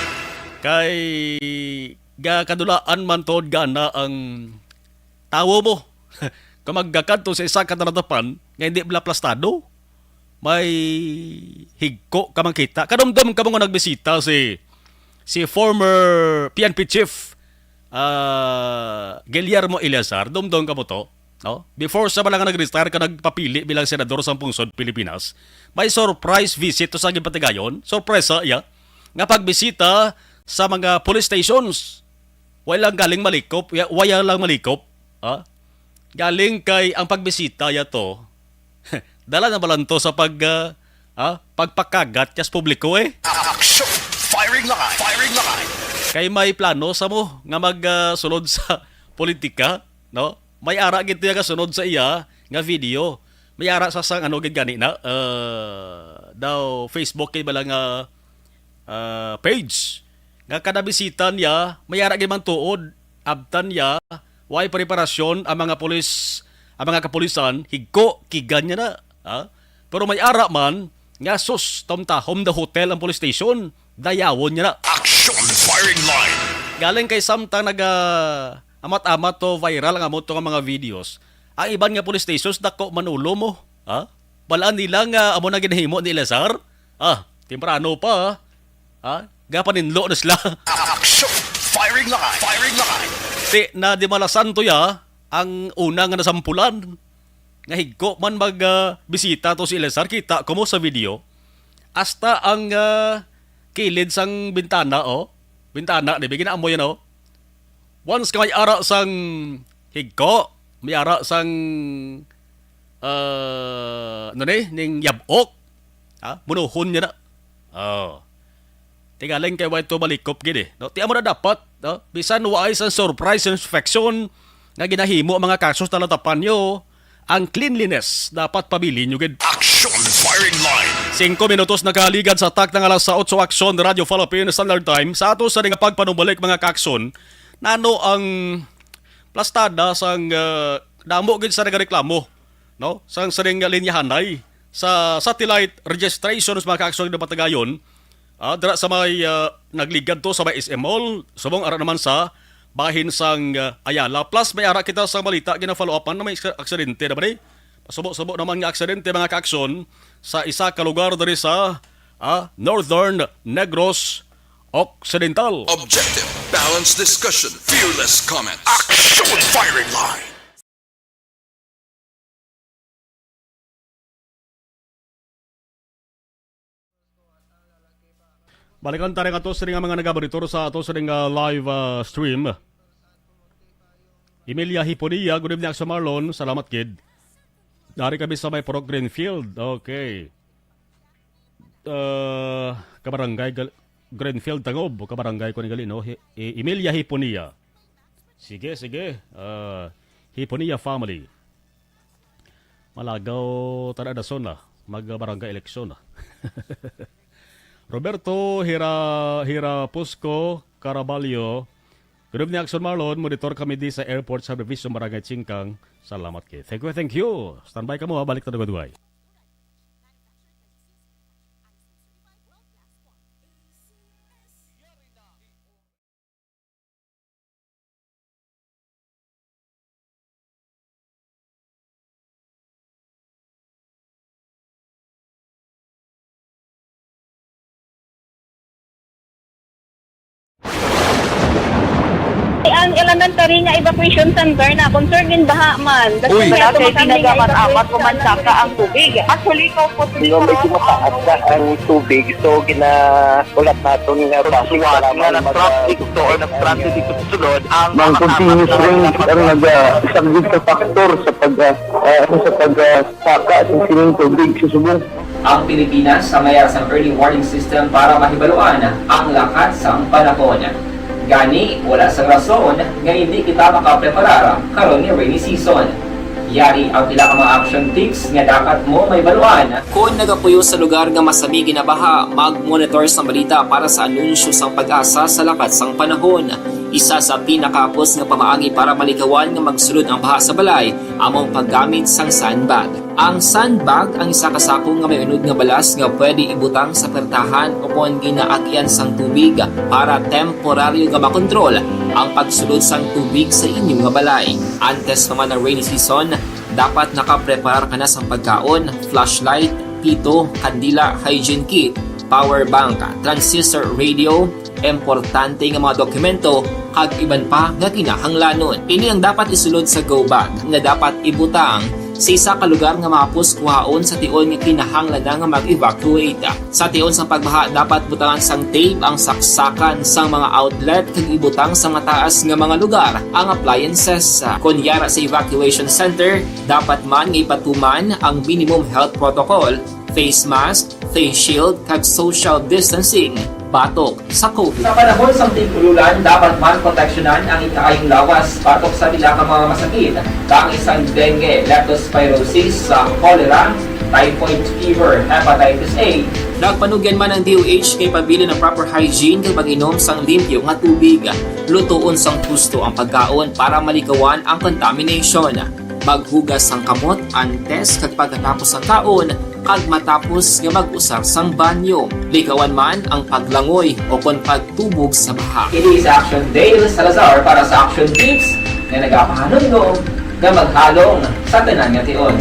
Kay gakadulaan man tuod gana ang tawo mo. Kung magkakadto sa isa ka talatapan nga hindi bala plastado, may higko ka man kita. Kadumdom ka mo nga nagbisita si, si former P N P chief, ah, Guillermo Eleazar. Dumdom ka mo to, no? Before sa bala nga nag-retire ka nagpapili bilang senador sa pungsod Pilipinas, may surprise visit to sa Ginpatigayon. Surprise sa iya nga pagbisita sa mga police stations. Wala lang galing malikop, ya-, wala lang malikop, ha? Galing kay ang pagbisita ya to, dala na balanto sa pag, ah, ah, pagpakagat ya sa publiko, eh. Action! Firing line! Firing line! Kay may plano sa mo nga mag, ah, sulod sa politika, no? May ara gid ya nga sunod sa iya nga video. May ara sa sang ano gid gani na, ah, daw Facebook kay bala nga, ah, page. Nga kada bisita niya, may ara gid man tuod, abtan niya, way preparasyon ang mga pulis, ang mga kapulisan, higko, kigan niya na, ha? Pero may ara man, nga sus, tahom-tahom the hotel ang police station, dayawon niya na. Action firing line. Galing kay samtang naga amat-amat to viral ang amo to nga mga videos, ang iban nga police stations dako man ulo mo, ha? Balaan nila nga amo na ginahimo ni Eleazar? Ah, temprano pa, ha? Ha? Gapaninlo na sila. Action! Firing line! Firing line! Ti na di malasan to ya ang una nga nasampulan. Nga higko man mag, ah, bisita to si Eleazar, kita ko mo sa video. Hasta ang, ah, kilid sang bintana, oh. Bintana, di ba? Ginaamoy yan, oh. Once ka may ara sang higko, may ara sang, ah, ano ni, ning yab-ok, ha? Munuhon niya na. Oh. Tingaling kay way to malikop gid eh. No? Ti amo na dapat, no? Bisan waay sang surprise inspection nga ginahimo ang mga kaso sa talatapan nyo, ang cleanliness dapat pabilin nyo gid. Action firing line. Singko minutos nakaligad sa takna nga alas otso, Action, Radyo Philippine Standard Time. Sa ato sa nga pagpanumbalik, mga kaakson, nano ang plastada sang, ah, damo gid sa nagareklamo, no? Sang sining linyahanay sa satellite registration sa mga kaakson nga Patagayon, ah, dira sa may, ah, nagligad to sa may S M Mall, subong ara naman sa bahin sang, ah, Ayala. Plus, may ara kita sa balita, gina-follow-upan na may aksidente na ba ni? Pasubo-subo naman nga aksidente, mga kaakson, sa isa ka lugar diri sa, ah, Northern Negros Occidental. Objective, balanced discussion, fearless comment. Action firing line. Balikan ta rin ato sa mga nagabaritor sa ato sa nga live, ah, stream. Emilia Hiponia, good evening, Action Marlon. Salamat, kid. Dari kami sa may Purok Greenfield. Okay. Ah, kabarangay Gal-, Greenfield Tangob, kabarangay ko ni gali, no? Hi-, i-, Emilia Hiponia. Sige, sige. Ah, Hiponia family. Malagaw, tada dason na. Mag-barangay eleksyon na. Roberto Hira-, Hirapusco Caraballo. Good evening, Action Marlon. Monitor kami di sa airport sa Revision Barangay Chingkang. Salamat kay. Thank you, thank you. Standby ka mo, ha. Balik ta dugay-dugay. Ang elementary nga evacuation center na concern din baha man. Uy. Wala kay ginagamit-amat o mansaka ang tubig. Actually, ikaw po, medyo mataas na ang tubig, so gina-, ulat naton nga base nga nag-traffic to or nag-transit dito sa sulod ang mga continuous rain ang nag-, ah, isang big factor sa pag, ah, ah, sa pag, ah, saka sa sining tubig sa subong. Ang Pilipinas sa mayar sang early warning system para mahibaluan ang lakat sang panahon. Gani, wala sang rason nga hindi kita makapreparar karon nga rainy season. Yari ang pila ka mga action tips nga dapat mo mahibaluan. Kon nagapuyo sa lugar nga masami ginabaha, mag-monitor sang balita para sa anunsyo sang PAGASA sa lakat sang panahon. Isa sa pinakahapos nga pamaagi para malikawan nga magsulod ang baha sa balay amo ang paggamit sang sandbag. Ang sandbag ang isa ka sako nga may unod nga balas nga pwede ibutang sa pertahan o kon ginaagian sang tubig para temporaryo nga makontrol ang pagsulod sang tubig sa inyo nga balay. Antes pa man ang rainy season, dapat nakapreparar ka na sang pagkaon, flashlight, pito, kandila, hygiene kit, power bank, transistor radio, importante nga mga dokumento, kag iban pa nga kinahanglanon. Ini ang dapat isulod sa go bag nga dapat ibutang sa isa ka lugar nga mahapos kuhaon sa tion nga kinahanglan na nga mag-evacuate. Sa tion sang pagbaha, dapat butangan sang tape ang saksakan sang mga outlet kag ibutang sa mataas nga mga lugar ang appliances. Kon yara sa evacuation center, dapat man nga ipatuman ang minimum health protocol, face mask, face shield, kag social distancing batok sa COVID. Sa panahon sang tig-ululan, dapat man proteksyonan ang ikaayong lawas batok sa pila ka mga masakit, kaangay sang dengue, leptospirosis, sa cholera, typhoid fever, hepatitis A. Nagpanugyan man ang D O H nga ipabilin ang proper hygiene kag pag-inom sang limpyo nga tubig. Lutoon sang husto ang pagkaon para malikawan ang contamination. Maghugas sang kamot antes kag pagkatapos sang kaon kag matapos nga mag-usar sang banyo. Likawan man ang paglangoy o kon pagtubog sa baha. Ini si Action Dale Salazar para sa Action Tips nga nagapahanumdom nga maghalong sa tanan nga tion.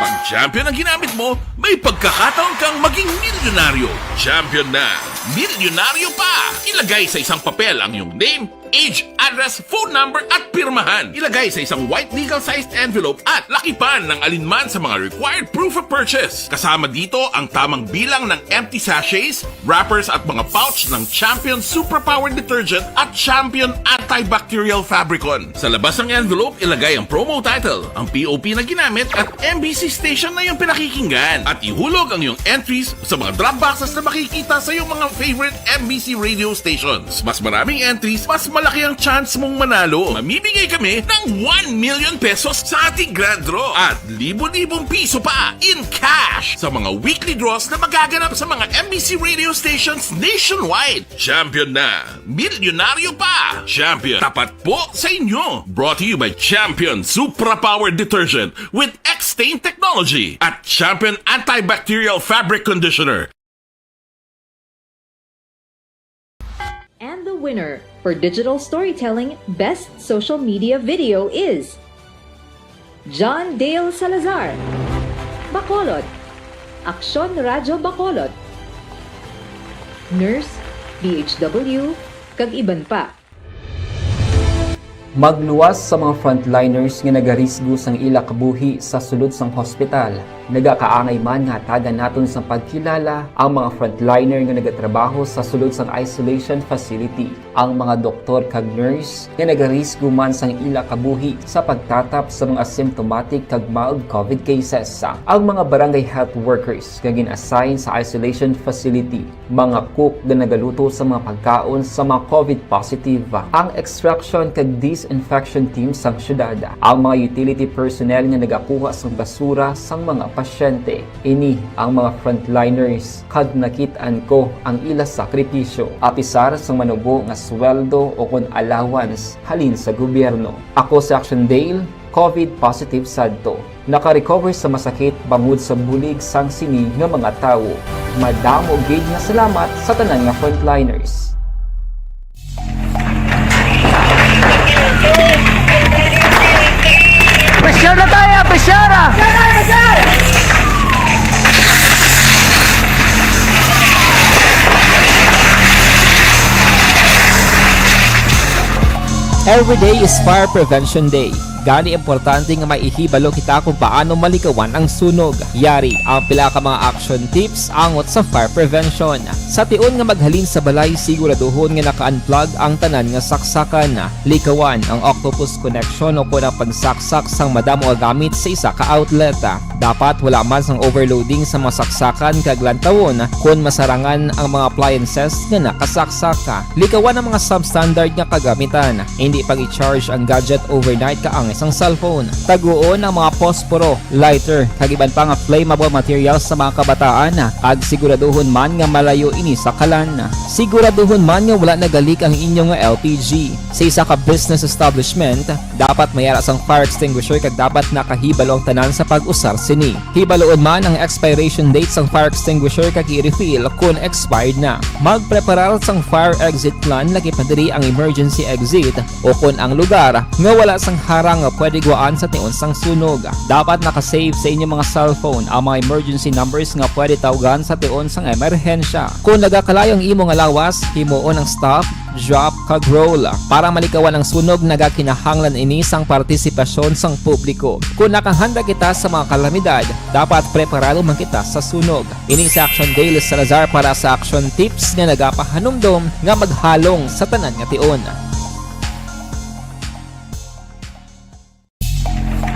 Pag champion ang ginamit mo, may pagkakataon kang maging milyonaryo. Champion na, milyonaryo pa! Ilagay sa isang papel ang iyong name, age, address, phone number, at pirmahan. Ilagay sa isang white legal-sized envelope at lakipan ng alinman sa mga required proof of purchase. Kasama dito ang tamang bilang ng empty sachets, wrappers, at mga pouch ng Champion Suprapower Detergent at Champion Antibacterial Fabricon. Sa labas ng envelope, ilagay ang promo title, ang P O P na ginamit, at M B C station na iyong pinakikinggan. At ihulog ang iyong entries sa mga drop boxes na makikita sa iyong mga favorite M B C radio stations. Mas maraming entries, mas malaki ang chance mong manalo. Mamimigay kami ng one million pesos sa ating grand draw at libo-libong piso pa in cash sa mga weekly draws na magaganap sa mga M B C radio stations nationwide. Champion na! Milyonaryo pa! Champion, tapat po sa inyo! Brought to you by Champion Supra Power Detergent with X-Stain Technology at Champion Antibacterial Fabric Conditioner. And the winner for Digital Storytelling Best Social Media Video is John Dale Salazar, Bacolod, Aksyon Radyo Bacolod, Nurse, D H W, kag iban pa. Magluwas sa mga frontliners nga nagarisgo sang ila kabuhi sa sulod sang hospital. Nagakaangay man nga hatagan naton sang pagkilala ang mga frontliner nga nagatrabaho sa sulod sang isolation facility, ang mga doktor kag nurse nga nagarisgo man sang ila kabuhi sa pagtatap sa mga symptomatic kag mild COVID cases, ang mga barangay health workers nga gin-assign sa isolation facility, mga cook nga nagaluto sa mga pagkaon sa mga COVID positive, ang extraction kag disinfection team sang syudad, ang mga utility personnel nga nagakuha sang basura sang mga pasyente. Ini ang mga frontliners, kag nakit-an ko ang ila sakripisyo, apisar sang manubo nga sweldo o kon allowance halin sa gobyerno. Ako si Action Dale, COVID positive sadto. Naka-recover sa masakit bangod sa bulig sang sini nga mga tawo. Madamo gid nga salamat sa tanan nga frontliners. Pressure na tayo! Pressure na! Every day is Fire Prevention Day. Gani, importante nga maihibalo kita kung paano malikawan ang sunog. Yari ang pila ka mga action tips angot sa fire prevention. Sa tion nga maghalin sa balay, siguraduhon nga naka-unplug ang tanan nga saksakan. Likawan ang octopus connection o kon ang pagsaksak sang madamo nga gamit sa isa ka outlet. Dapat wala man sang overloading sa mga saksakan kag lantawon kon masarangan ang mga appliances nga nakasaksak. Likawan ang mga substandard nga kagamitan. Hindi pag-i-charge ang gadget overnight kaangay sang cellphone. Taguon ang mga posporo, lighter, kag iban pa nga flammable materials sa mga kabataan, kag siguraduhon man nga malayo ini sa kalan. Siguraduhon man nga wala nagalik ang inyo nga L P G. Sa isa ka business establishment, dapat may ara sang fire extinguisher kag dapat nakahibalo ang tanan sa pag-usar sini. Hibaloon man ang expiration date sang fire extinguisher kag i-refill kon expired na. Magpreparar sang fire exit plan, lakip na diri ang emergency exit, o kon ang lugar nga wala sang harang nga pwede guwaan sa tion sang sunog. Dapat naka-save sa inyong mga cellphone ang mga emergency numbers nga pwede tawgan sa tion sang emerhensya. Kon nagakalayo ang imo nga lawas, himuon ang stop, drop, kag roll. Para malikawan ang sunog, nagakinahanglan ini sang partisipasyon sang publiko. Kon nakahanda kita sa mga kalamidad, dapat preparado man kita sa sunog. Ini si Action Dale Salazar para sa Action Tips nga nagapahanumdom nga maghalong sa tanan nga tion.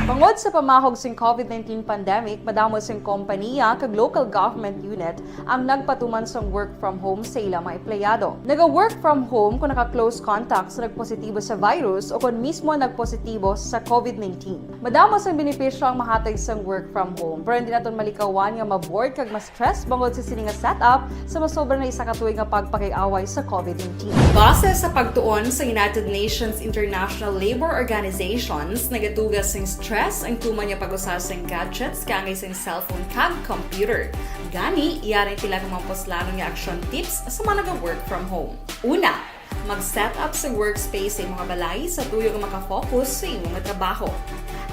Bangod sa pamahog sing COVID nineteen pandemic, madamo sing kompaniya kag local government unit ang nagpatuman sang work from home sa ila mga empleyado. Naga-work from home kung naka-close contact sa nagpositibo sa virus o kon mismo nagpositibo sa COVID nineteen. Madamo sang benepisyo ang mahatag sang work from home, pero hindi naton malikawan nga ma-bored kag ma-stress bangod sa sini nga setup sa masobra na isa ka tuig nga pagpakig-away sa COVID nineteen. Base sa pagtuon sa United Nations International Labor Organizations, nagatuga sing stress ang tuman nga pag-usa sing gadgets kaangay sing cellphone kag computer. Gani, yari ang pila ka mga puslanon nga action tips sa mga naga-work from home. Una, mag-set up sa workspace sa imo nga balay sa tuyo nga maka-focus sa imo nga trabaho.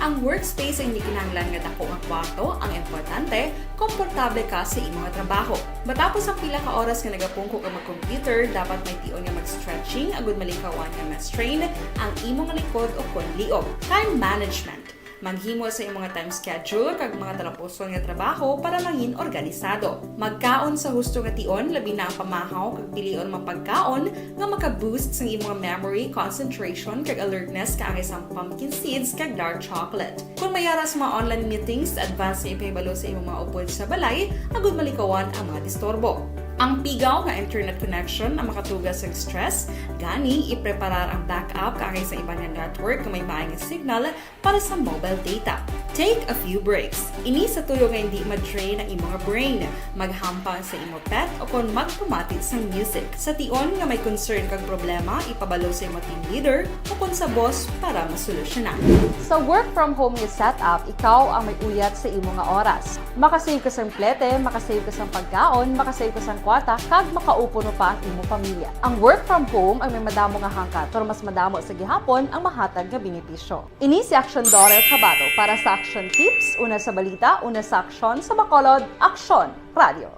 Ang workspace ay hindi kinahanglan nga dako nga kwarto, ang importante, komportable ka sa imo nga trabaho. Matapos ang pila ka oras nga nagapungko ka mag-computer, dapat may tion nga mag-stretching agud malikawan nga ma-strain ang imo nga likod o kon liog. Time management. Maghimo sa imo nga time schedule kag mga talapuson nga trabaho para mangin organisado. Magkaon sa husto nga tion, labi na ang pamahaw kag pilion mga pagkaon nga maka-boost sang imo nga memory, concentration, kag alertness kaangay sang pumpkin seeds kag dark chocolate. Kon may ara sa mga online meetings, advance nga ipahibalo sa imo mga upod sa balay agud malikawan ang mga disturbo. Ang pigaw nga internet connection ang makatuga sang stress, gani ipreparar ang backup kaangay sa iban nga network nga may maay nga signal para sa mobile data. Take a few breaks. Ini sa tuyo nga hindi ma-drain ang imo nga brain. Maghampang sa imo pet o kon magpamati sang music. Sa tion nga may concern kag problema, ipabalo sa imo team leader o kon sa boss para masolusyonan. Sa work from home nga setup, ikaw ang may uyat sa imo nga oras. Makasave ka sang plete, makasave ka sang pagkaon, makasave ka sang kwarta, kag makaupo pa ang imo pamilya. Ang work from home ay may madamo nga hangkat, pero mas madamo sa gihapon ang mahatag nga benepisyo. Ini si Aksyon Dorel Cabato para sa Aksyon Tips, una sa balita, una sa aksyon, sa Bacolod, Aksyon Radio.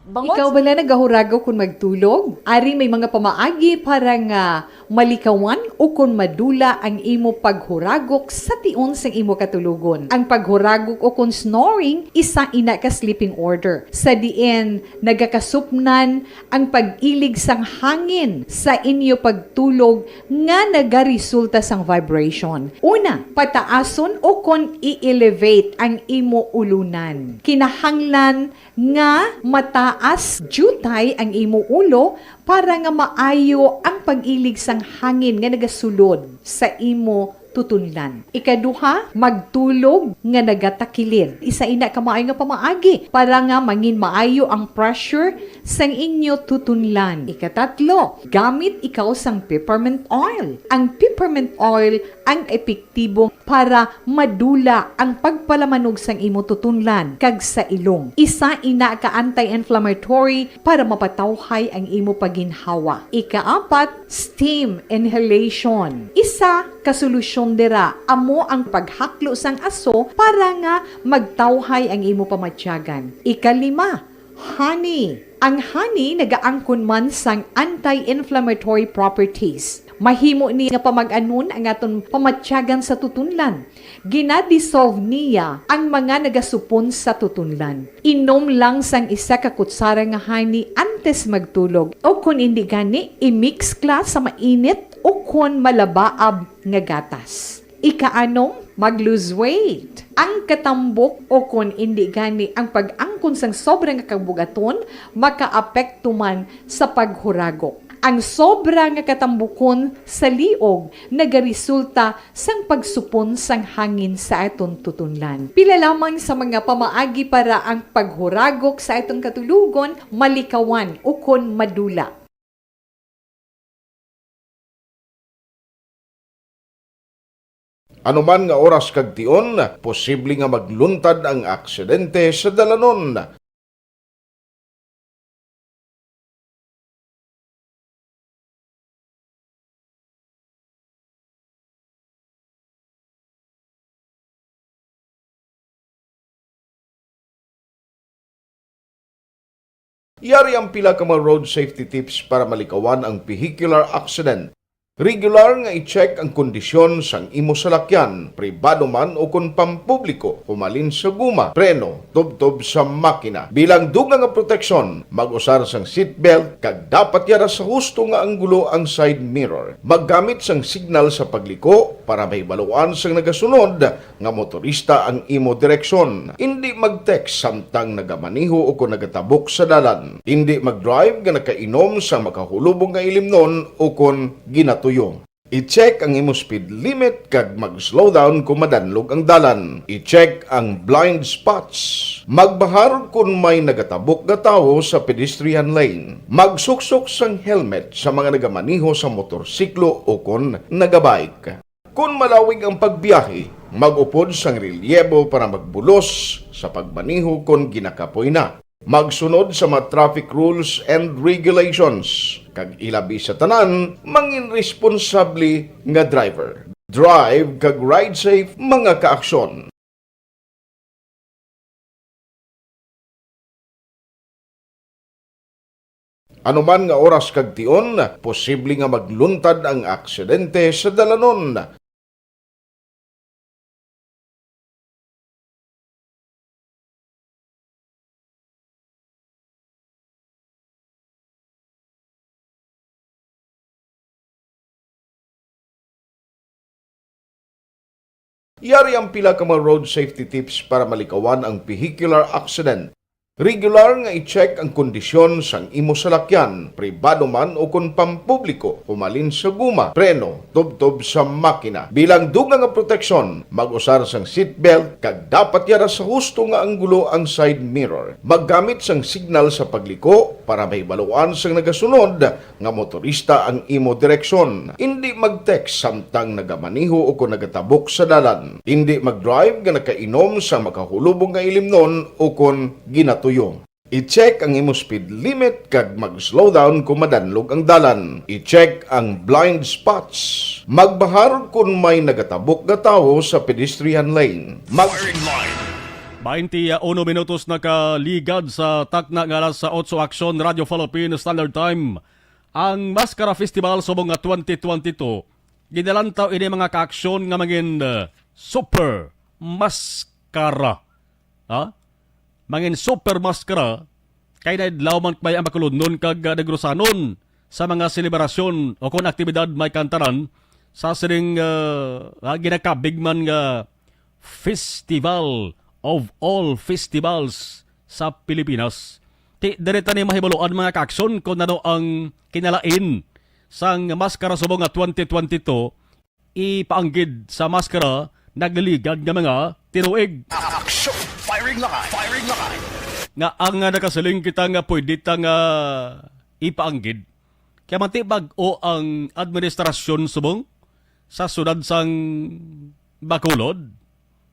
Bangod Ikaw sa bala nagahuragok kon magtulog? Ari may mga pamaagi para nga malikawan o kon madula ang imo paghuragok sa tion sang imo katulogon. Ang paghuragok o kon snoring, isa ina ka sleeping order, sa diin nagakasupnan ang pag-ilig sang hangin sa inyo pagtulog nga nagaresulta sang vibration. Una, pataason o kon i-elevate ang imo ulunan. Kinahanglan nga mataas diutay ang imo ulo para nga maayo ang pag-ilig sang hangin nga nagasulod sa imo tutunlan. Ikaduha, magtulog nga nagatakilid. Isa ina ka maayo nga pamaagi para nga mangin maayo ang pressure sang inyo tutunlan. Ikatatlo, gamit ikaw sang peppermint oil. Ang peppermint oil ang epektibo para madula ang pagpalamanog sang imo tutunlan kag sa ilong. Isa ina ka anti-inflammatory para mapatawhay ang imo pagginhawa. Ikaapat, steam inhalation. Isa ka solusyon dira amo ang paghaklo sang aso para nga magtawhay ang imo pamatyagan. Ikalima, honey. Ang honey nagaangkon man sang anti-inflammatory properties. Mahimo ni nga pamag-anon ang aton pamatyagan sa tutunlan. Gina-dissolve niya ang mga nagasupon sa tutunlan. Inom lang sang isa ka kutsara nga honey antes magtulog, o kon indi gani, i-mix kla sa mainit o kon malabaab nga gatas. Ikaanom, mag-lose weight. Ang katambok o kon indi gani ang pag-angkon sang sobra nga kabugaton makaapekto man sa paghuragok. Ang sobra nga katambukon sa liog nagaresulta sang pagsupon sang hangin sa aton tutunlan. Pila lamang sa mga pamaagi para ang paghuragok sa aton katulogon malikawan ukon madula. Ano man nga oras kag tion, posible nga magluntad ang aksidente sa dalanon. Yari ang pila ka mga road safety tips para malikawan ang vehicular accident. Regular nga i-check ang kondisyon sang imo salakyan, pribado man o kon pampubliko, humalin sa guma, preno, tubtob sa makina. Bilang dugang nga proteksyon, mag-usar sang seatbelt kag dapat yara sa husto nga anggulo ang side mirror. Maggamit sang signal sa pagliko para mahibaluan sang nagasunod nga motorista ang imo direksyon. Indi mag-text samtang nagamaneho o kon nagatabok sa dalan. Indi mag-drive nga nakainom sa makahulubong nga ilimnon o kon ginatuyo. I-check ang imo speed limit kag mag-slow down kon madanlog ang dalan. I-check ang blind spots. Magbahar kon may nagatabok nga tawo sa pedestrian lane. Magsuksok sang helmet sa mga nagamaneho sa motorsiklo o kon nagabike. Kon malawig ang pagbiyahe, mag-upod sang relyebo para magbulos sa pagmaneho kon ginakapoy na. Magsunod sa mga traffic rules and regulations, kag ilabi sa tanan, mangin responsable nga driver. Drive kag ride safe, mga kaaksyon. Ano man nga oras kag tion, posible nga magluntad ang aksidente sa dalanon. Yari ang pila ka mga road safety tips para malikawan ang vehicular accident. Regular nga i-check ang kondisyon sang imo salakyan, pribado man o kon pampubliko, humalin sa guma, preno, tubtob sa makina. Bilang dugang nga proteksyon, mag-usar sang seatbelt kag dapat yara sa husto nga anggulo ang side mirror. Maggamit sang signal sa pagliko para mahibaluan sang nagasunod nga motorista ang imo direksyon. Indi mag-text samtang nagamaneho o kon nagatabok sa dalan. Indi mag-drive nga nakainom sa makahulubong nga ilimnon o kon ginatuyo. I-check ang imo speed limit kag mag-slow down kon madanlog ang dalan. I-check ang blind spots. Magbahar kon may nagatabok nga tawo sa pedestrian lane. Mag- Firing line. Bainti uno minutos nakaligad sa takna nga alas sa otso, Aksyon, Radyo Philippine Standard Time. Ang Maskara Festival subong nga twenty twenty-two, ginalantaw ini, mga kaaksyon, nga mangin, uh, super maskara. Ha? Mangin super maskara, kay naidlaw man may ang Bacolodnon kag, uh, Negrosanon sa mga selebrasyon o kon aktibidad may kantaran sa sining, uh, ah, ginakabig man nga Festival of all festivals sa Pilipinas. Ti, diri ta ni mahibaluan, mga kaaksyon, kung ano ang kinalain sang maskara subong nga twenty twenty-two, ipaanggid sa maskara nagliligad nga mga tinuig. Action! Firing line! Firing line! Nga ang, ah, nakasiling kita nga pwede ta nga ipaanggid. Kaya man ti bag-o ang administrasyon subong sa siyudad sang Bacolod.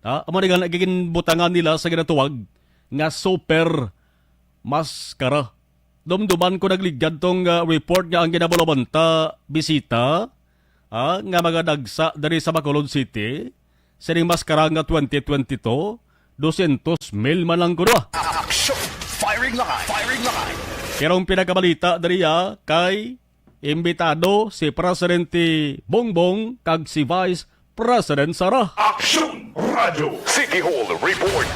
Ha? Amo ni nga nagiging butangan nila sa ginatuwag nga super maskara. Dumduman ko nagligad tong, ah, report nga ang ginabalubanta bisita, ha, nga mga dagsa diri sa Bacolod City, sining maskara nga twenty twenty-two, dosyentos mil man lang kuno. Action! Firing line! Firing line! Pero ang pinakabalita diri, ah, kay Imbitado si Presidente Bongbong kag si Vice President Sara. Aksyon Radio City Hall Report.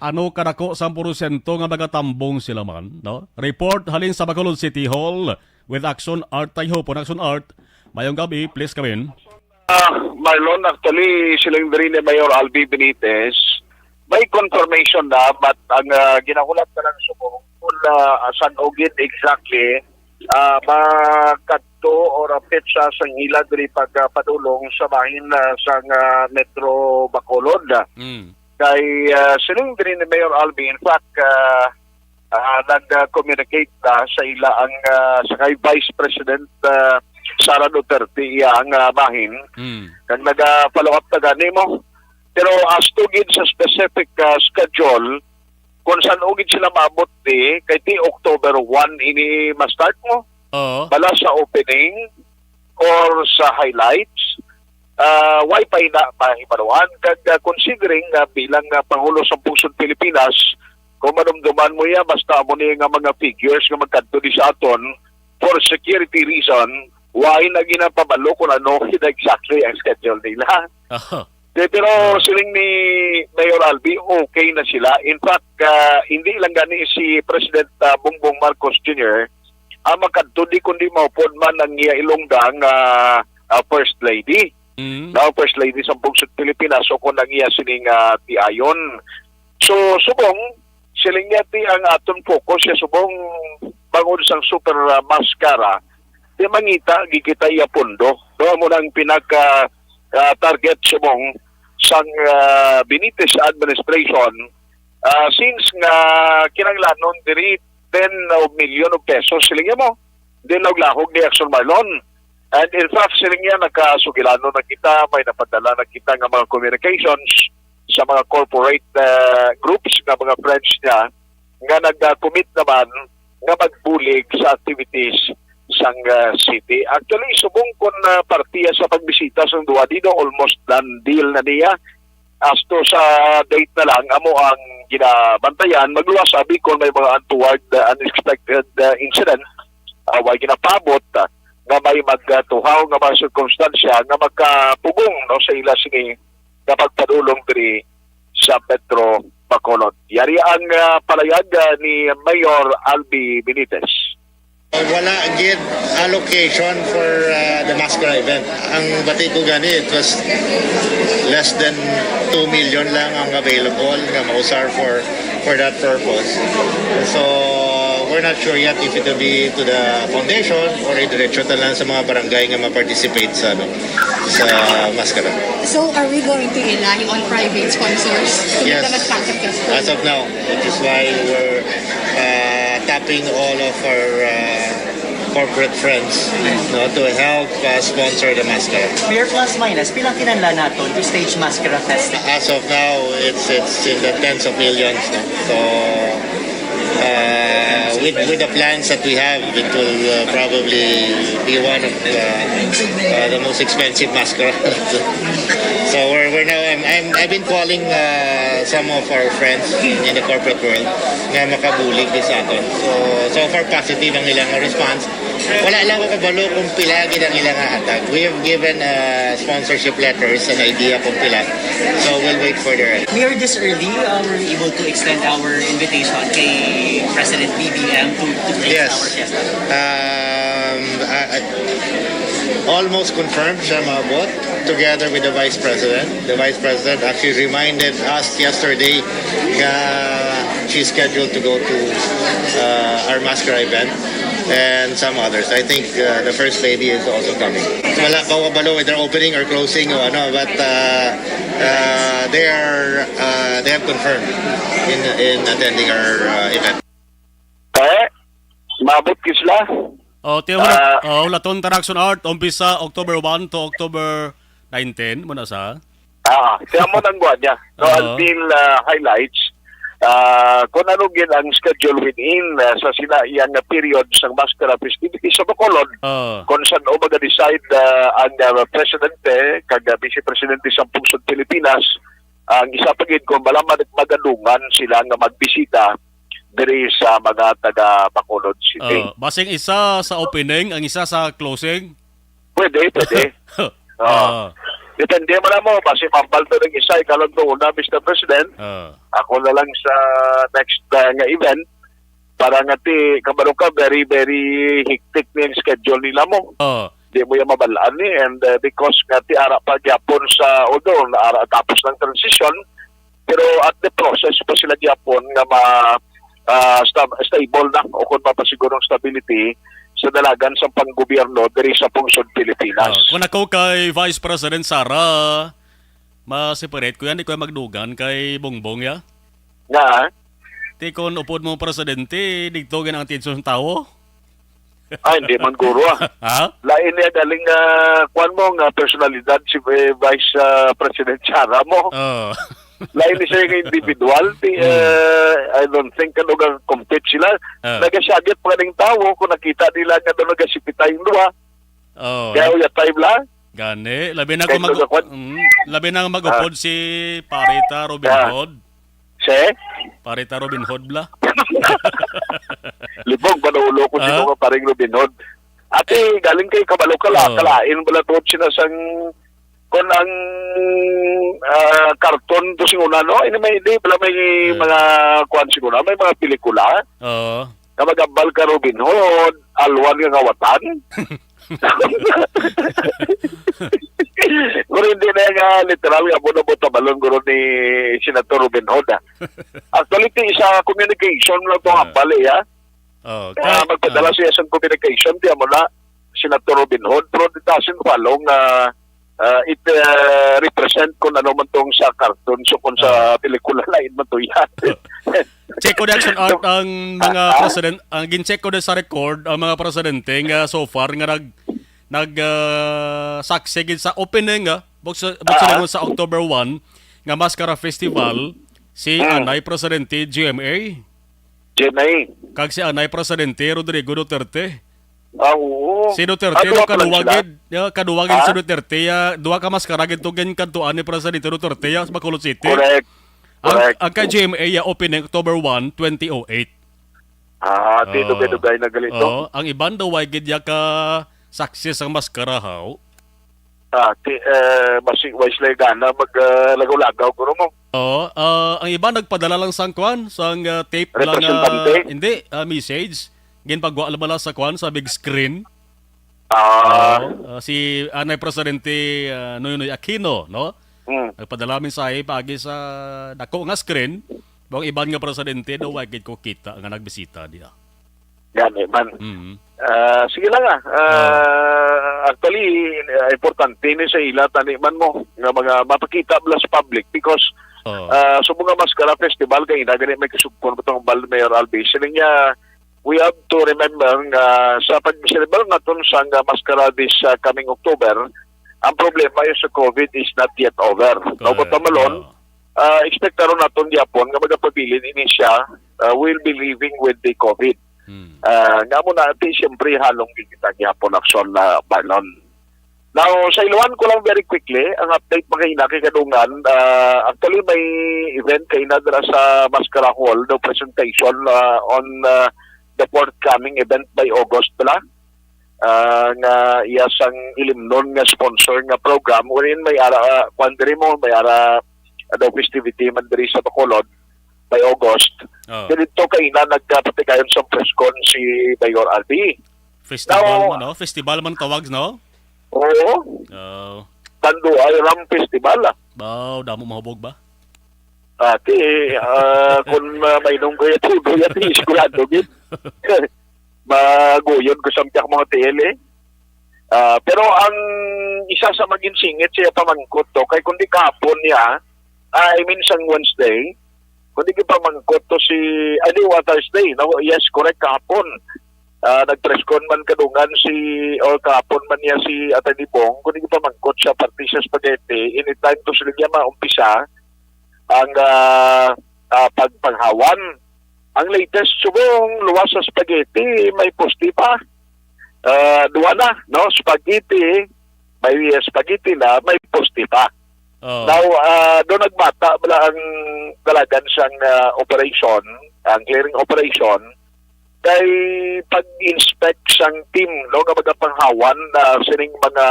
Ano kadako sang porsyento nga magatambong sila man, no? Report halin sa Bacolod City Hall with Action Art. Tayhupon, Action Art. Mayong gabi, please come in. Ah, Marlon, actually, siling diri ni Mayor Albi Benitez, may confirmation na, but ang, ah, ginahulat na lang subong kung, ah, san-o gid exactly, ah, makadto or ang petsa sang ila diri pagpadulong sa bahin, ah, sang, ah, Metro Bacolod. Mm. Kay, ah, siling diri ni Mayor Albi, in fact, ah, ah, nag-communicate na sa ila ang, ah, sa kay Vice President, ah, Sara Duterte, iya ang, ah, bahin. Mm. Kag naga-follow up na gani mo. Pero as to gid sa specific, ah, schedule, kung san-o gid sila maabot di, kay ti October one ini ma-start mo. Oo. Bala sa opening or sa highlights, ah, way pa ina mahibaluan. Kag, ah, considering nga bilang, ah, Pangulo sa Pungsod Pilipinas, kung madumduman mo ya, basta amo ni nga mga figures nga magkadto di sa aton, for security reason, way na ginapabalo kung ano exactly ang schedule nila. Aha. Di, pero siling ni Mayor Albi, okay na sila. In fact, ah, hindi lang gani si President, ah, Bongbong Marcos Junior ang makadto di, kundi maupod man ang iya ilongga nga, ah, First Lady. Mm. Na First Lady sa Pungsod Pilipinas, o kung ang iya sining, ah, tiayon. So, subong, siling niya ti ang aton focus siya subong bangod sang super, ah, mascara, di mangita gid kita iya pondo. No, amo na ang pinaka, ah, target subong sang, ah, Benitez administration, ah, since nga kinahanglanon diri ten of million of pesos, siling niya mo, di laog-lahog ni Action Marlon. And in fact, siling niya, nakasugilanon na kita, may napadala na kita nga mga communications sa mga corporate, ah, groups nga mga friends niya nga nag-commit naman nga magbulig sa activities sang, ah, city. Actually, subong kon, ah, partiya sa pagbisita sang duha dito, almost done deal na niya. As to sa date na lang, amo ang ginabantayan. Magluwas abi kon may mga untoward, ah, unexpected, ah, incident, ah, way ginapaabot, ah, nga may magtuhaw nga mga sirkumstansya nga makapugong, no, sa ila sini nga pagpadulong diri sa Metro Bacolod. Yari ang, ah, palayag, ah, ni Mayor Albi Benitez. Wala gid allocation for, uh, the mascara event. Ang bati ko gani, it was less than two million lang ang available nga mausar for, for that purpose. So, we're not sure yet if it will be to the foundation or idiretso ta lang sa mga barangay nga ma-participate sa, ano, sa mascara. So, are we going to rely on private sponsors to make Yes. the mascara successful? As of now, which is why we're, uh, tapping all of our, uh, corporate friends, no, to help, uh, sponsor the mascara. Mayor, plus minus, pila kinahanglan naton to stage mascara fest? As of now, it's, it's in the tens of millions, no? So, uh, with, with the plans that we have, it will, uh, probably be one of, uh, uh, the most expensive mascara. So we're, we're now, I'm, I'm, I've been calling, uh, some of our friends in the corporate world nga makabulig din sa aton. So, so far positive ang ilang response. Wala lang ako kabalo kung pila gid ang ilang hatag. We have given, uh, sponsorship letters, an idea kung pila. So we'll wait for their Mayor, this early, uh, were we able to extend our invitation kay President B B M to, to grace Yes. our fiesta? Um, uh, uh, almost confirmed siya maabot together with the Vice President. The Vice President actually reminded us yesterday nga she's scheduled to go to, uh, our mascara event and some others. I think, uh, the First Lady is also coming. Wala pa ko kabalo whether opening or closing o ano, but, uh, uh, they are, uh, they have confirmed in, in attending our, uh, event. Eh, maabot gid sila. Oh, tiyo mo na, Ah. Oh, Laton Taraxon Art, umpisa October one to October nineteen, mo na sa? Ah, kaya mo nang buwan niya. So, Oo. Alvin, ah, highlights. Ah, kung ano gid ang schedule within, ah, sa sila iyang period sa mascara festivity sa Bacolod, Oo. kung saan o mag-decide, ah, ang, ah, presidente, kag, ah, vice presidente sa Pungsod Pilipinas, ang isa pa gid kung malaman at magadungan sila nga magbisita diri sa mga taga Bacolod City. Oh, basing isa sa opening, ang isa sa closing. Pwede, pwede. Oh. Oh. Depende man mo, basi mambal to ng isa, ikaw lang to una, Mister President. Oh. Ako na lang sa next, uh, nga event. Para nga ti, kabalo ka, very, very hectic ni ang schedule nila mo. Oh. Di mo yan mabalaan ni. And, uh, because nga ti ara pa gyapon sa, although ara tapos ng transition, pero at the process pa sila gyapon nga ma, ah, sta-, stable na o kung mapasiguro ang stability sa dalagan sa panggobyerno diri sa pungsod Pilipinas. Oh, kung ako kay Vice President Sara, ma-separate ko yan, di ko yan magdugan kay Bongbong ya. Nga? Ti kon upod mo presidente, digto gid ang atensyon sa tawo. Ah, hindi man guro, ah. Ha? Lain niya galing nga, kuwan mo, nga personalidad si, eh, Vice, ah, President Sara mo. Oh. Lain ni siya nga individual. Ti, Mm. eh, I don't think ano nga compete sila. Ah. Nagasyagit pa ning tawo kung nakita nila nga doon nagasipitay yung duha. Oh. Kaya uyatay bla. Gani, labi na Kaya kung mag-, ito na, kwan? Mm, labi na magupod Ah. si Parita Robin Ah. Hood. Si? Parita Robin Hood bla. Libog, manulo ko Ah? sino nga paring Robin Hood. Ate, galing kay kabalo ka la, Oh. kalain bala tuod sila sang kon ang, ah, karton to sing una, no? Ini may, di pala may Hmm. mga kuwan siguro, may mga pelikula Oo. nga magambal ka Robin Hood, alwan nga ngawatan. Pero hindi na nga literal nga amo na mo tabalon guro ni Senator Robin Hood, ah. Actually, ti sa communication lang to Ah. nga pali, ah. Oh, Kaya kay, magpadala ah. siya sa communication, ti amo na, Senator Robin Hood, pero it doesn't follow nga, ah, it, ah, represent kung ano man tong sa cartoon, so kung sa Ah. pelikula, lain man to yan. Check ko di Action Art ang mga Ah, ah? president, ang gin-check ko di sa record, ang mga presidente nga so far nga nag, nag, ah, saksi gid sa opening, ah, bukod sa, bukod sa Ah, ah? lingon sa October one nga Mascara Festival, si Hmm. anay presidente G M A. G M A. Kag si anay presidente Rodrigo Duterte. Ah, oo. Si Duterte, Ah, duha no, pa lang kaduwa sila? gid, ya, kaduwa gid Ah? si Duterte, ya, duha ka maskara gid to gin kadtuan ni Presidente Duterte, ya, sa Bacolod City. Correct. Ang, Correct. ang kay G M A, ya, opening October one, twenty oh eight. Ah, di Oh. dugay-dugay na gali to. Oh, ang iban daw, way gid ya ka success ang maskara, haw? Ah, ti, eh, basi, way sila gana mag, ah, lagaw-lagaw, guro mo. Oo, ah, ang iba nagpadala lang sang kwan, sang, ah, tape lang, ah, Representante? hindi, ah, message. Ginpagwa lang bala sa kwan, sa big screen. Ah. Oo, ah, si anay presidente, ah, Noynoy Aquino, no? Hmm. Nagpadala mensahe paagi sa dako nga screen. Ang iban nga presidente daw, wa gid ko kita nga nagbisita diha. Gani man. Mhm. Ah, sige lang, ah. Ah, Oh. actually, ah, importante ni sa ila, tani man mo, nga mga mapakita bala sa public because, Oh. ah, sa mga Mascara Festival, kay ina gani may kasugpon mo tong Bal Mayor Albi. Siling niya, we have to remember nga sa pag-celebrate naton sa nga Mascara this, ah, coming October, ang problema is sa COVID is not yet over. Correct. Now, kung tamalon, Oh. ah, ekspektaron naton gyapon nga magapabilin ini siya, ah, will be living with the COVID. Hmm. Ah, nga mo na, ati, siyempre, halong gid kita gyapon aksyon na balon. Now, sa iluhan ko lang very quickly, ang update mga ina kay kadungan, ah, actually, may event kay ina dira sa Mascara Hall, the presentation, ah, on, ah, the forthcoming event by August pala. Ah, nga iya sang ilimnon nga sponsor nga program, wherein may ara, ah, kwan diri mo, may ara, ah, daw festivity man diri sa Bacolod by August. Oh. Dito kay na nagkapatigayon sa press con si Mayor Albi. Festival Now, man, no? Festival man tawag, no? Oo. Oh. Tanduay Ram Festival, ah. Baw, damo mahubog ba? Ati, ah, kung, ah, mainom ko yan, tudo yan, sigurado gid. Maguyon ko sa mga T L, eh. Ah, pero ang isa sa maging singit siya pamangkot to, kay kundi kahapon niya, ah, I mean, sang Wednesday, kundi gipamangkot to si, ay, di, wa, Thursday, no? Yes, correct, kahapon. Ah, nag-press con man kadungan si, o kahapon man niya si Attorney Bong, kundi gipamangkot siya parte sa spaghetti, anytime to sila niya maumpisa ang, ah, ah, pagpanghawan. Ang latest, subong luwas sa spaghetti, may poste pa. Ah, duwa na, no? Spaghetti, may spaghetti na, may poste pa. Oh. Now, ah, doon nagbata bala ang dalagan sang, ah, operation. ang clearing operation, kay pag-inspect sang team, no, nga magapanghawan na sining mga,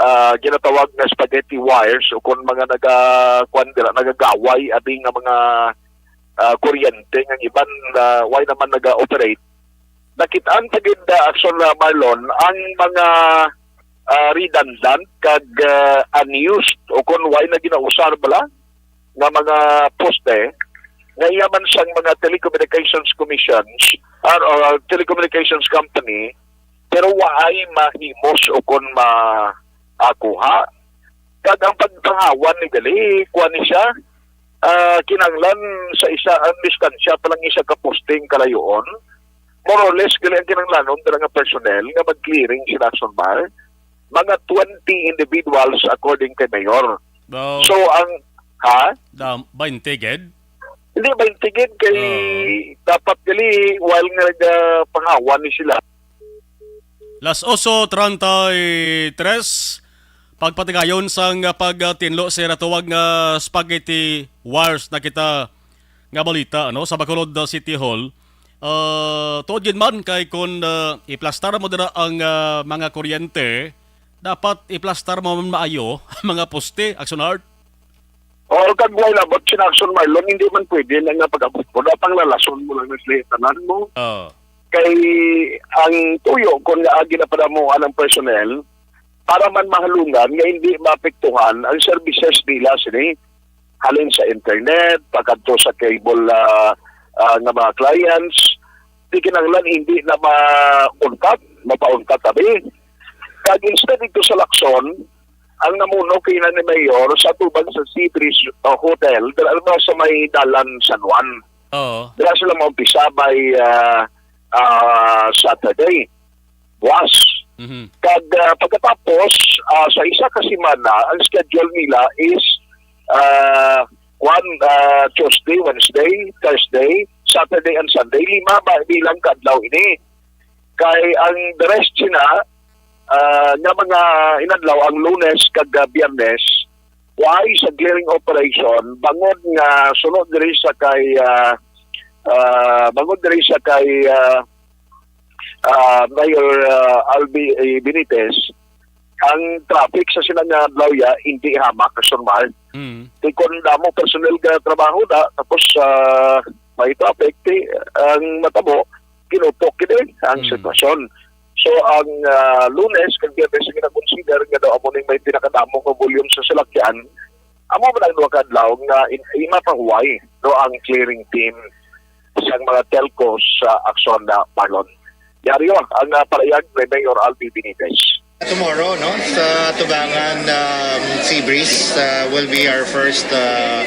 ah, ginatawag nga spaghetti wires o kon mga naga-, kuwan dira, nagagaway abi nga mga, ah, kuryente nga iban, ah, why naman naga-operate. Nakit-an ta gid, ah, Action, ah, Marlon, ang mga, ah, redundant kag, ah, unused o kon why na ginausar bala nga mga poste nga iya man sang mga telecommunications commissions or, or telecommunications company, pero waay mahimos o kon ma-, ah, kuha. Kag ang pagpangawan ni gali, kuha ni siya, ah, kinahanglan sa isa ang distansya pa lang isa ka posting kalayoon. More or less, gali ang kinahanglanon dira nga personnel nga mag-clearing sa Lacson Bar. Mga twenty individuals according kay Mayor. Oh. So, ang, ha? Da, bainte gid? Hindi, bainte gid kay Oo. dapat gali while nga nagapangawan ni sila. Las ocho treinta y tres, pagpatigayon sang pagtinlo sa ginatawag nga spaghetti wars na kita nga balita, ano, sa Bacolod, uh, City Hall. Uh, tuod gid man kay kun, uh, iplastar mo dira ang, uh, mga kuryente, dapat iplastar mo man maayo ang mga poste, Action Art. O, kag wala, but sina Action Marlon, hindi man pwede na nga pag-abot mo, dapat lalason mo lang na sila tanan mo. Oh. Kay ang tuyo, kung nga ginapadamo ang personnel, para man mahalungan nga hindi maapektuhan ang services nila sini, halin sa internet, pagkadto sa cable, ah, ah, nga mga clients, di kinahanglan hindi na mauntat, mapauntat abi. Kag instead dito sa Lacson, ang namuno kay na ni Mayor sa tubang sa Sea Breeze, uh, Hotel, dira ba sa may dalan San Juan. Oo. Dira sila maumpisa by, ah, ah, Saturday. Buwas. Mhm. Kag, ah, pagkatapos, ah, sa isa ka semana, ang schedule nila is, ah, one, ah, Tuesday, Wednesday, Thursday, Saturday, and Sunday. Lima ba bilang ka adlaw ini? Kay ang the rest sina, ah, nga mga inadlaw, ang Lunes kag, ah, Biyernes, why sa clearing operation, bangod nga sunod diri sa kay, ah, ah, bangod diri sa kay, ah, ah, Mayor, ah, Albi, eh, Benitez, ang traffic sa sila nga adlaw ya, hindi hamak sa normal. Mm. Di kon damo personal nga trabaho na, tapos, ah, may traffic, di, ang matabo, kinupok gid ang Mm. sitwasyon. So, ang, ah, Lunes, kag Biyernes, ang gina-consider nga daw amo ning may pinakadamo nga volume sa salakyan, amo man ang duha ka adlaw nga in-, imapahuway, no, ang clearing team sang mga telcos sa aksyon na Marlon. Diaryo ang, ah, parayag ni Mayor Albi Benitez. Tomorrow, no, sa tubangan, um, Seabreeze, uh, will be our first, uh,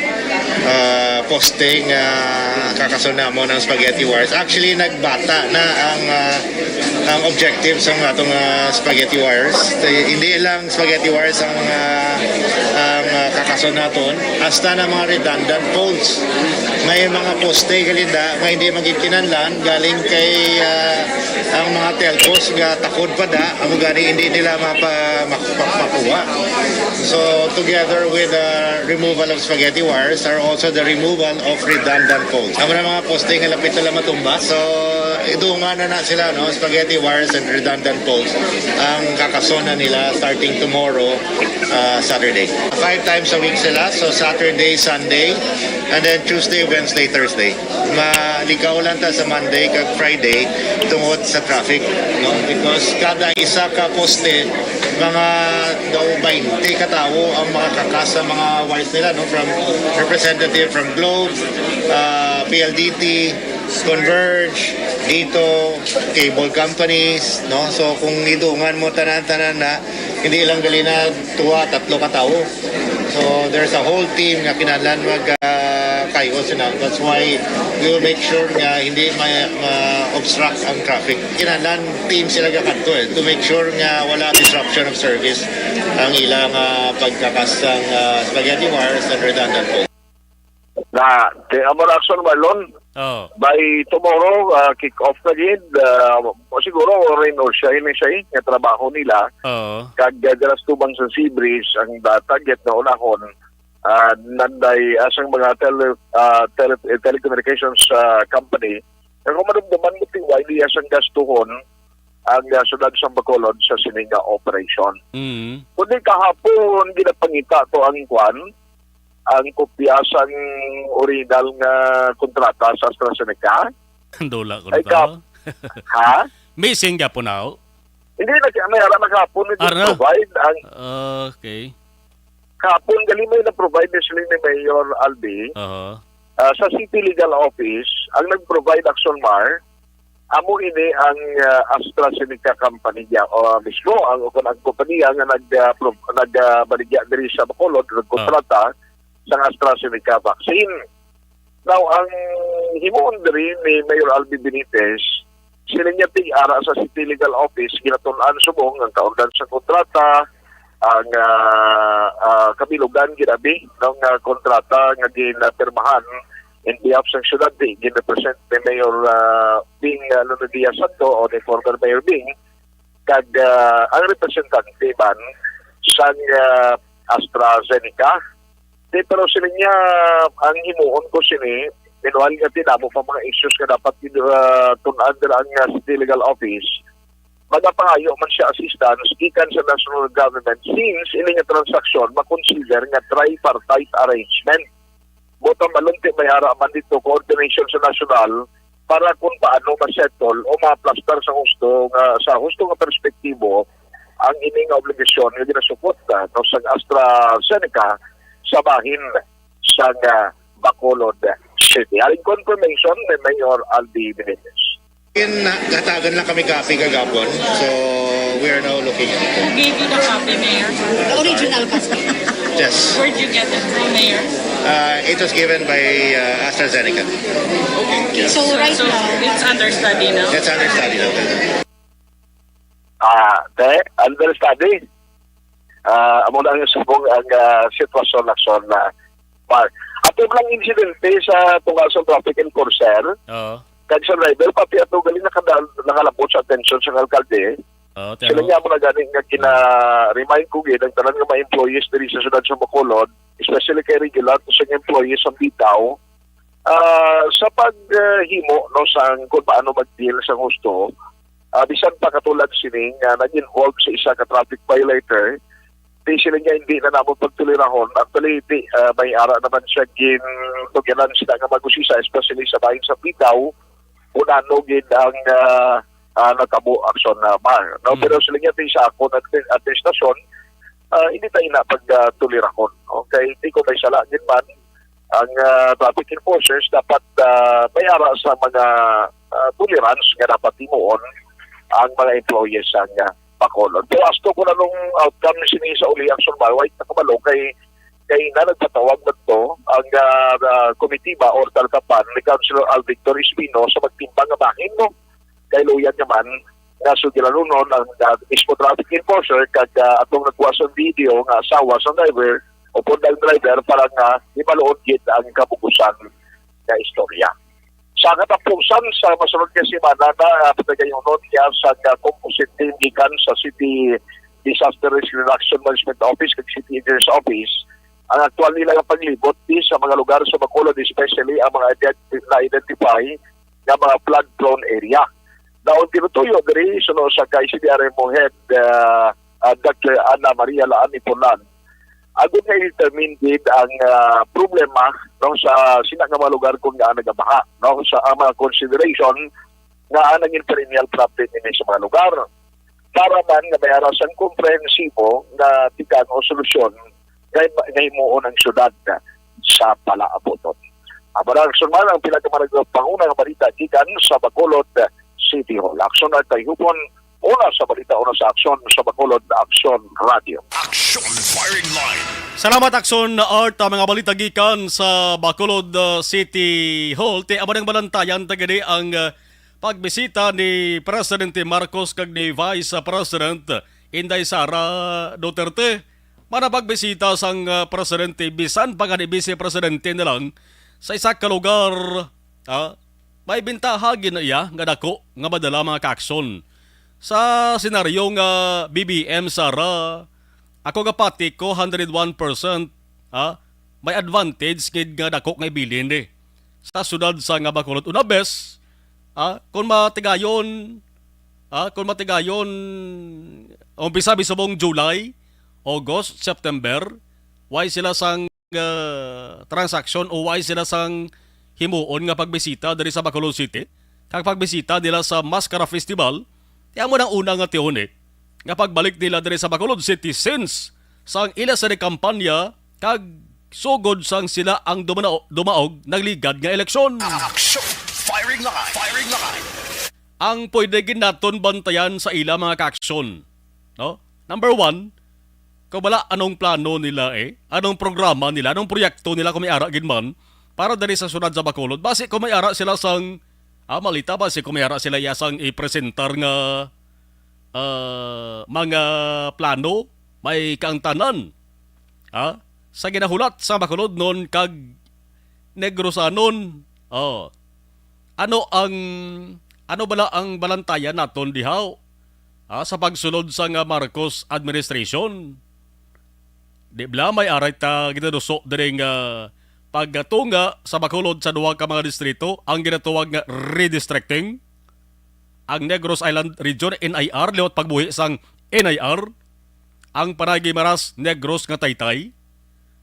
uh, posting, uh, kakasunod mo ng spaghetti wars. Actually, nagbata na ang, uh, ang objective sa atong, uh, spaghetti wars. Eh, hindi lang spaghetti wars ang, uh, ang, uh, kakasunod naton, hasta na mga redundant poles. May mga poste gali da nga hindi magkinahanglan galing kay, ah, ang mga telcos nga takod pa da, amo gani hindi nila mapa-, mak-, mak-, makuha. So, together with the removal of spaghetti wires are also the removal of redundant poles. Amo na mga poste nga lapit na lang matumba. So, idungan na na sila, no? Spaghetti wires and redundant poles ang kakasona nila starting tomorrow, ah, Saturday. Five times a week sila. So, Saturday, Sunday, and then Tuesday, Wednesday, Thursday. Malikaw lang ta sa Monday kag Friday tungod sa traffic, no? Because kada isa ka poste, mga daw bainte ka tawo ang makakakas sa mga wires nila, no? From representative from Globe, ah, P L D T, Converge, dito, cable companies, no? So, kung idungan mo tanan-tanan na, hindi lang gali na tuwa, tatlo ka tawo. So, there's a whole team nga kinahanglan mag, ah, kayos, you know. That's why we will make sure nga hindi ma-, ma-obstruct ang traffic. Kinahanglan team sila gakadto, eh, to make sure nga wala disruption of service ang ilang, ah, pagkakasang, ah, spaghetti wires and redundant poles. Na, kay amo ra, Action Marlon. Oh. By tomorrow, ah, kick off na gid. Ah, o siguro, rain or shine na siya, eh, nga trabaho nila. Oo. Kag, ah, dira sa tubang sa Seabreeze, ang da-, target na unahon, ah, nanday, ah, sang mga tele-, ah, tele-, telecommunications, ah, company, nga kung madumduman mo ti wali sang gastuhon ang, ah, siyudad sang Bacolod sa sini nga operation. Mm. Kundi kahapon, ginapangita to ang kwan, ang kopya sang original nga kontrata sa AstraZeneca. Ang dula ko Ay, na to. kap-, ha? Missing gyapon na, oh. Hindi, nag-, may ara na kahapon, may Ara na? provide ang Okay. Kahapon, gali may na-provide ni sila ni Mayor Albi. Aha. Ah, sa City Legal Office, ang nag-provide, Action Mar, amo ini ang, ah, AstraZeneca company niya, o, ah, mismo ang, kung ang kompanya nga nag, ah, pro-, nag, ah, baligya diri sa Bacolod, nagkontrata sa AstraZeneca vaccine. Now, ang himuon diri ni Mayor Albi Benitez, sila niya tig-ara sa City Legal Office, ginatun-an subong ang kaundan sa kontrata, ang, ah, ah, kabilugan ginabi, no, nga kontrata nga ginapirmahan in behalf sang syudad, di, gin-represent ni Mayor, ah, Bing, ah, Luna Diaz Santo o ni former Mayor Bing, kag, ah, ang representante man sang, ah, AstraZeneca. Di, pero sila niya, ang himuon ko sini, meanwhile nga tinamo pa mga issues nga dapat, ah, tun-an dira ang, ah, City Legal Office, magapangayo man siya assistance gikan sa national government since ini nga transaksyon makonsider nga tripartite arrangement. Buot ang balon ti may ara man dito coordination sa nasyonal para kung paano ma-settle o ma-aplastar sa husto nga, sa husto nga perspektibo ang ini nga obligasyon nga ginasukot, ah, no, sang AstraZeneca sa bahin sang, ah, Bacolod City. Ang confirmation ni Mayor Albi Benitez. In, hatagan lang kami copy kagapon. So, we are now looking at it. Who gave you the copy, Mayor? The original copy. Yes. Where'd you get it from, Mayor? Uh, it was given by, uh, AstraZeneca. So, right So, now, it's under study now? That's under study now. Ah, te, under study. Ah, amo na ang subong ang, ah, sitwasyon, Action, ah, Mar. Ato lang insidente sa tunggal sa traffic enforcer. Oo. Kag sa driver, pati ato gali nakada-, nakalabot sa atensyon sa alkalde. Oo, Sila tama. niya mo na gani nga gina-remind ko gid ang tanan nga mga employees diri sa siyudad sa Bacolod, especially kay regular to sa employees sa bitaw, ah, sa pag, ah, himo, no, sang kung paano mag-deal sa husto, ah, bisan pa katulad sini nga nag-involve sa isa ka traffic violator, di sila niya hindi na namo pagtulirahon. Actually, di, ah, may ara naman siya gin-, tugyanan sila nga mag-usisa, especially sa bahin sa bitaw, kung ano gid ang, ah, ah, natabo, Action, ah, Mar, no? Mm. Pero sila niya, di sa akon at, at estasyon, ah, hindi tayo na pag, ah, tulirahon, no? Kay di ko may sala gid man ang, ah, traffic enforcers, dapat, ah, may ara sa mga, ah, tolerance nga dapat himuon ang mga employees sang, ah, Bacolod. Pero as to kung anong outcome ni sini sa uli, Action, Mar, wait na kabalo kay, kay na nagpatawag man to ang, ah, ah, komitiba or talakapan ni Councilor Al Victor Espino sa magtimbang nga bahin, no? Kay luyan naman nga sugiranon ang, ah, mismo traffic enforcer kag, ah, atong nagkuha sa video nga asawa sa driver o pundang driver para nga hibaluon gid ang kabukusan nga istorya. Sa katapusan sa masunod nga semana na, ah, patagayunon niya sa, ah, composite team gikan sa City Disaster Risk Reduction Management Office kag City Engineers Office ang aktual nila nga paglibot di sa mga lugar sa Bacolod, especially ang mga ident-, na-identify nga mga flood-prone area. Daw ang tinutuyo diri suno sa kay C D R M O head, ah, ah, Doctor Ana Maria Laan Ipunan, agud nga i-determine gid ang, ah, problema, no, sa sina nga mga lugar kung nga nagabaha, no, sa ang mga consideration nga ang naging perennial problem ini sa mga lugar para man nga may ara sang komprehensibo nga tikang o solusyon nga, nga himuon ang syudad sa palaabuton. Amo na, Action, Mar, ang pila ka mga nagpanguna nga balita gikan sa Bacolod City Hall. Action, Mar, kay Hupon, una sa balita, una sa Action sa Bacolod, Action Radio. Action Firing Line. Salamat, Action Art. Ang mga balita gikan sa Bacolod, uh, City Hall. Ti amo nang balantayan ta gani ang, uh, pagbisita ni Presidente Marcos kag ni Vice President Inday Sara Duterte. Mana pagbisita sang, uh, presidente, bisan pa gani vice presidente na lang sa isa ka lugar, ah, may bintaha gid na iya nga dako nga madala, mga ka-Action. Sa senaryo nga B B M, Sara, ako gapati ko hundred one percent, ah, may advantage gid nga dako nga ibilin ni sa siyudad sa nga Bacolod. Una bes, ah, kung matigayon, ah, kung matigayon, umpisa misubong July, August, September, way sila sang, ah, transaction o way sila sang himuon nga pagbisita diri sa Bacolod City, kag pagbisita nila sa Mascara Festival, kaya mo nang una nga tiyon eh, nga pagbalik nila diri sa Bacolod City since sang ila sa kampanya kag sugod sang sila ang dumana-, dumaog nagligad nga eleksyon. Action! Firing line! Firing line! Ang pwede gid naton bantayan sa ila mga kaaksyon, no? Number one, kung wala anong plano nila eh, anong programa nila, anong proyekto nila kung may ara gid man para diri sa siyudad sa Bacolod. Basi kung may ara sila sang, ah, malita, basi kung may ara sila iya sang ipresentar nga, ah, mga plano, may kaangtanan, ah, sa ginahulat sa Bacolodnon kag Negrosanon. Oh. Ano ang, ano bala ang balantayan naton diha, ah, sa pagsulod sa nga Marcos administration? Di bala may aray ta ginaduso diri nga pagtunga sa Bacolod sa duha ka mga distrito, ang ginatawag nga redistricting? Ang Negros Island Region, N I R, liwat pagbuhi sang N I R, ang Panay Guimaras Negros nga taytay.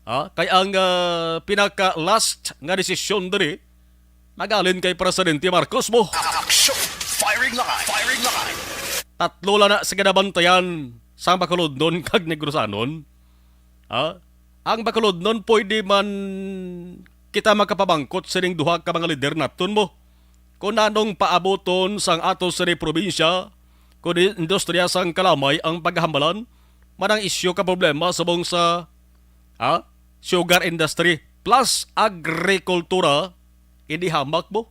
Ha? Kay ang, ah, pinaka-last nga desisyon diri, magalin kay Presidente Marcos mo. Action! Firing line! Firing line! Tatlo lang na sa ginabantayan sang Bacolodnon kag Negrosanon. Ha? Ang Bacolodnon, pwede man kita makapamangkot sining duha ka mga lider naton mo kung anong paaboton sang ato sini probinsya, kung industriya sang kalamay ang paghambalan, manang isyu ka problema subong sa, ha, sugar industry plus agrikultura, hindi hamak mo.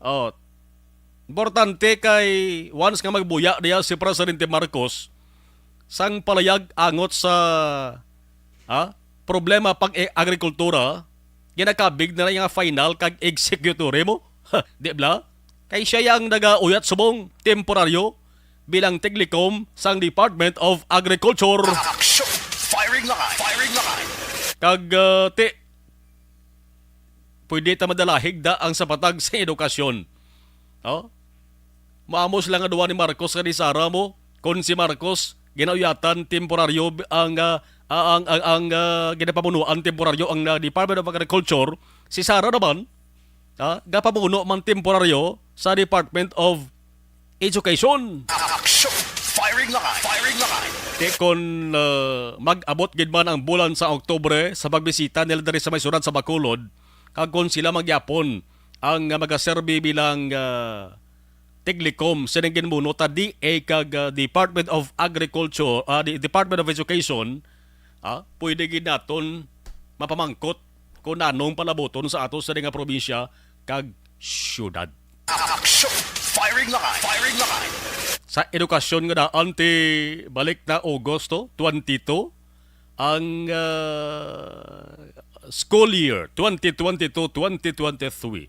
Oh, importante kay once nga magbuya niya si Presidente Marcos, sang palayag angot sa, ha, problema pag e-, agrikultura, ginakabig na lang nga final kag executory mo. Di bala? Kay siya yang nagauyat subong temporaryo bilang tiglikom sang Department of Agriculture. Action! Firing line! Firing line! Kag, uh, ti, pwede ta madalahig da ang sa patag sa edukasyon. Oh? Maamo sila nga duwa ni Marcos kag ni Sara mo. Kon si Marcos, ginauyatan temporaryo ang, ah, ah, ang, ang, ang, ah, ginapamunuan temporaryo ang, ah, Department of Agriculture. Si Sara naman, ah, gapamuno man temporaryo sa Department of Education. Action! Firing line! Firing line! Ti kon, ah, mag-abot gid man ang bulan sa Oktubre sa pagbisita nila diri sa may siyudad sa Bacolod, kag kon sila magyapon ang, ah, magaserbi bilang, ah, tiglikom sining ginmuno ta D A kag, ah, Department of Agriculture, ah, di-, Department of Education, ah, pwede gid naton mapamangkot kung nanong palabuton sa ato sini nga probinsya kag syudad. Action! Firing line! Firing line! Sa edukasyon nga daan ti balik na Agosto twenty-two, ang, ah, school year twenty twenty-two twenty twenty-three.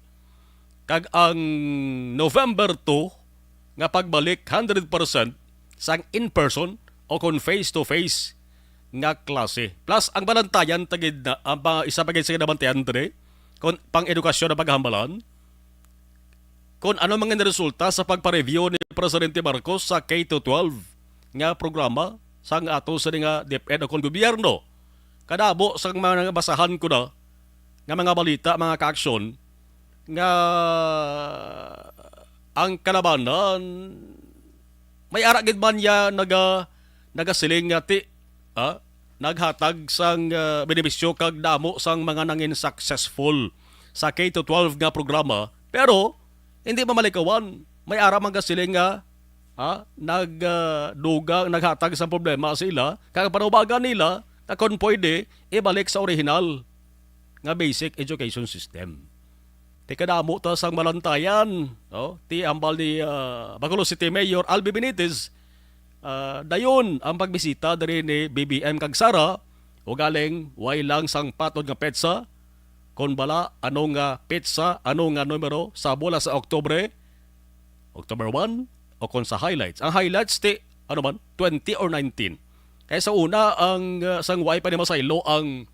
Kag ang November two nga pagbalik hundred percent sang in-person o kon face-to-face nga klase. Plus, ang balantayan ta gid na, ang pa, isa pa gid sa ginabantayan diri, kon pang-edukasyon na paghambalan, kon ano man nga resulta sa pagpa-review ni Presidente Marcos sa K to twelve nga programa sang ato sini nga DepEd o kon gobyerno. Kadamo sang mga nabasahan ko na nga mga balita, mga kaaksyon, nga ang kalabanan may ara gid man niya naga-, nagasiling nga ti-, ah, naghatag sang, ah, benepisyo kag damo sang mga nangin successful sa K to twelve nga programa, pero hindi mamalikawan. May ara man gasiling nga, ah, nag, ah, dugang, naghatag sang problema sa ila, kag panubagan nila nga kon pwede ibalik sa orihinal nga basic education system. Ti kadamo ta sang malantayan, no? Ti hambal ni, ah, Bacolod City Mayor Albi Benitez, ah, dayon ang pagbisita diri ni B B M kag Sara, ugaling way lang sang patod nga petsa, kon bala, ano nga petsa, ano nga numero sa bulan sa Oktubre, October one, o kon sa highlights. Ang highlights ti, ano man, twenty or nineteen. Kay sa una, ang, ah, sang way pa ni masaylo ang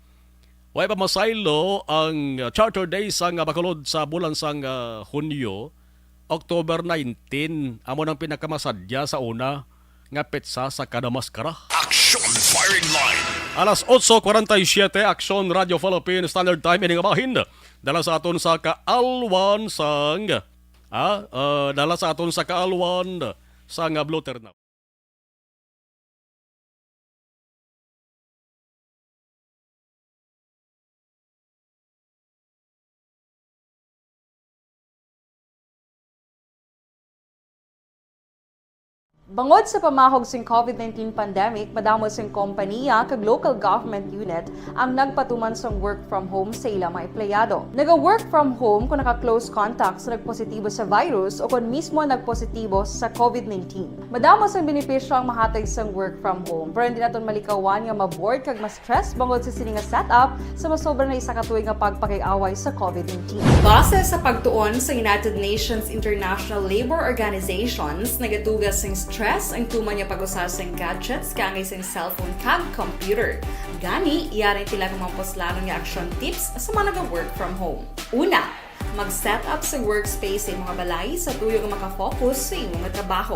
Way pa masaylo ang, uh, Charter Day sang, uh, Bacolod sa bulan sang, uh, Hunyo, October nineteen, amo nang pinakamasadya sa una nga petsa sa kada maskara. Action Firing Line. Alas otso cuarenta y siete, Action Radio Philippine Standard Time, ini nga bahin. Dala sa aton sa kaalwan sang, ah, uh, dala sa aton sa kaalwan sang, uh, Blue Turnout. Bangod sa pamahog sing COVID nineteen pandemic, madamo sing kompaniya kag local government unit ang nagpatuman sang work from home sa ila mga empleyado. Naga-work from home kon naka-close contact sa nagpositibo sa virus o kon mismo nagpositibo sa COVID nineteen. Madamo sang benepisyo ang mahatag sang work from home, pero hindi naton malikawan nga ma-bored kag ma-stress bangod sa sini nga setup sa masobra na isa ka tuig nga pagpakig-away sa COVID nineteen. Base sa pagtuon sa United Nations International Labour Organizations, nagatuga sing stress ang tuman nga pag-usa sing gadgets kaangay sing cellphone kag computer. Gani, yari sila nga mga puslanon nga action tips sa mga naga-work from home. Una, mag-set up sa workspace sa imo nga balay sa tuyo nga makafocus sa imo nga trabaho.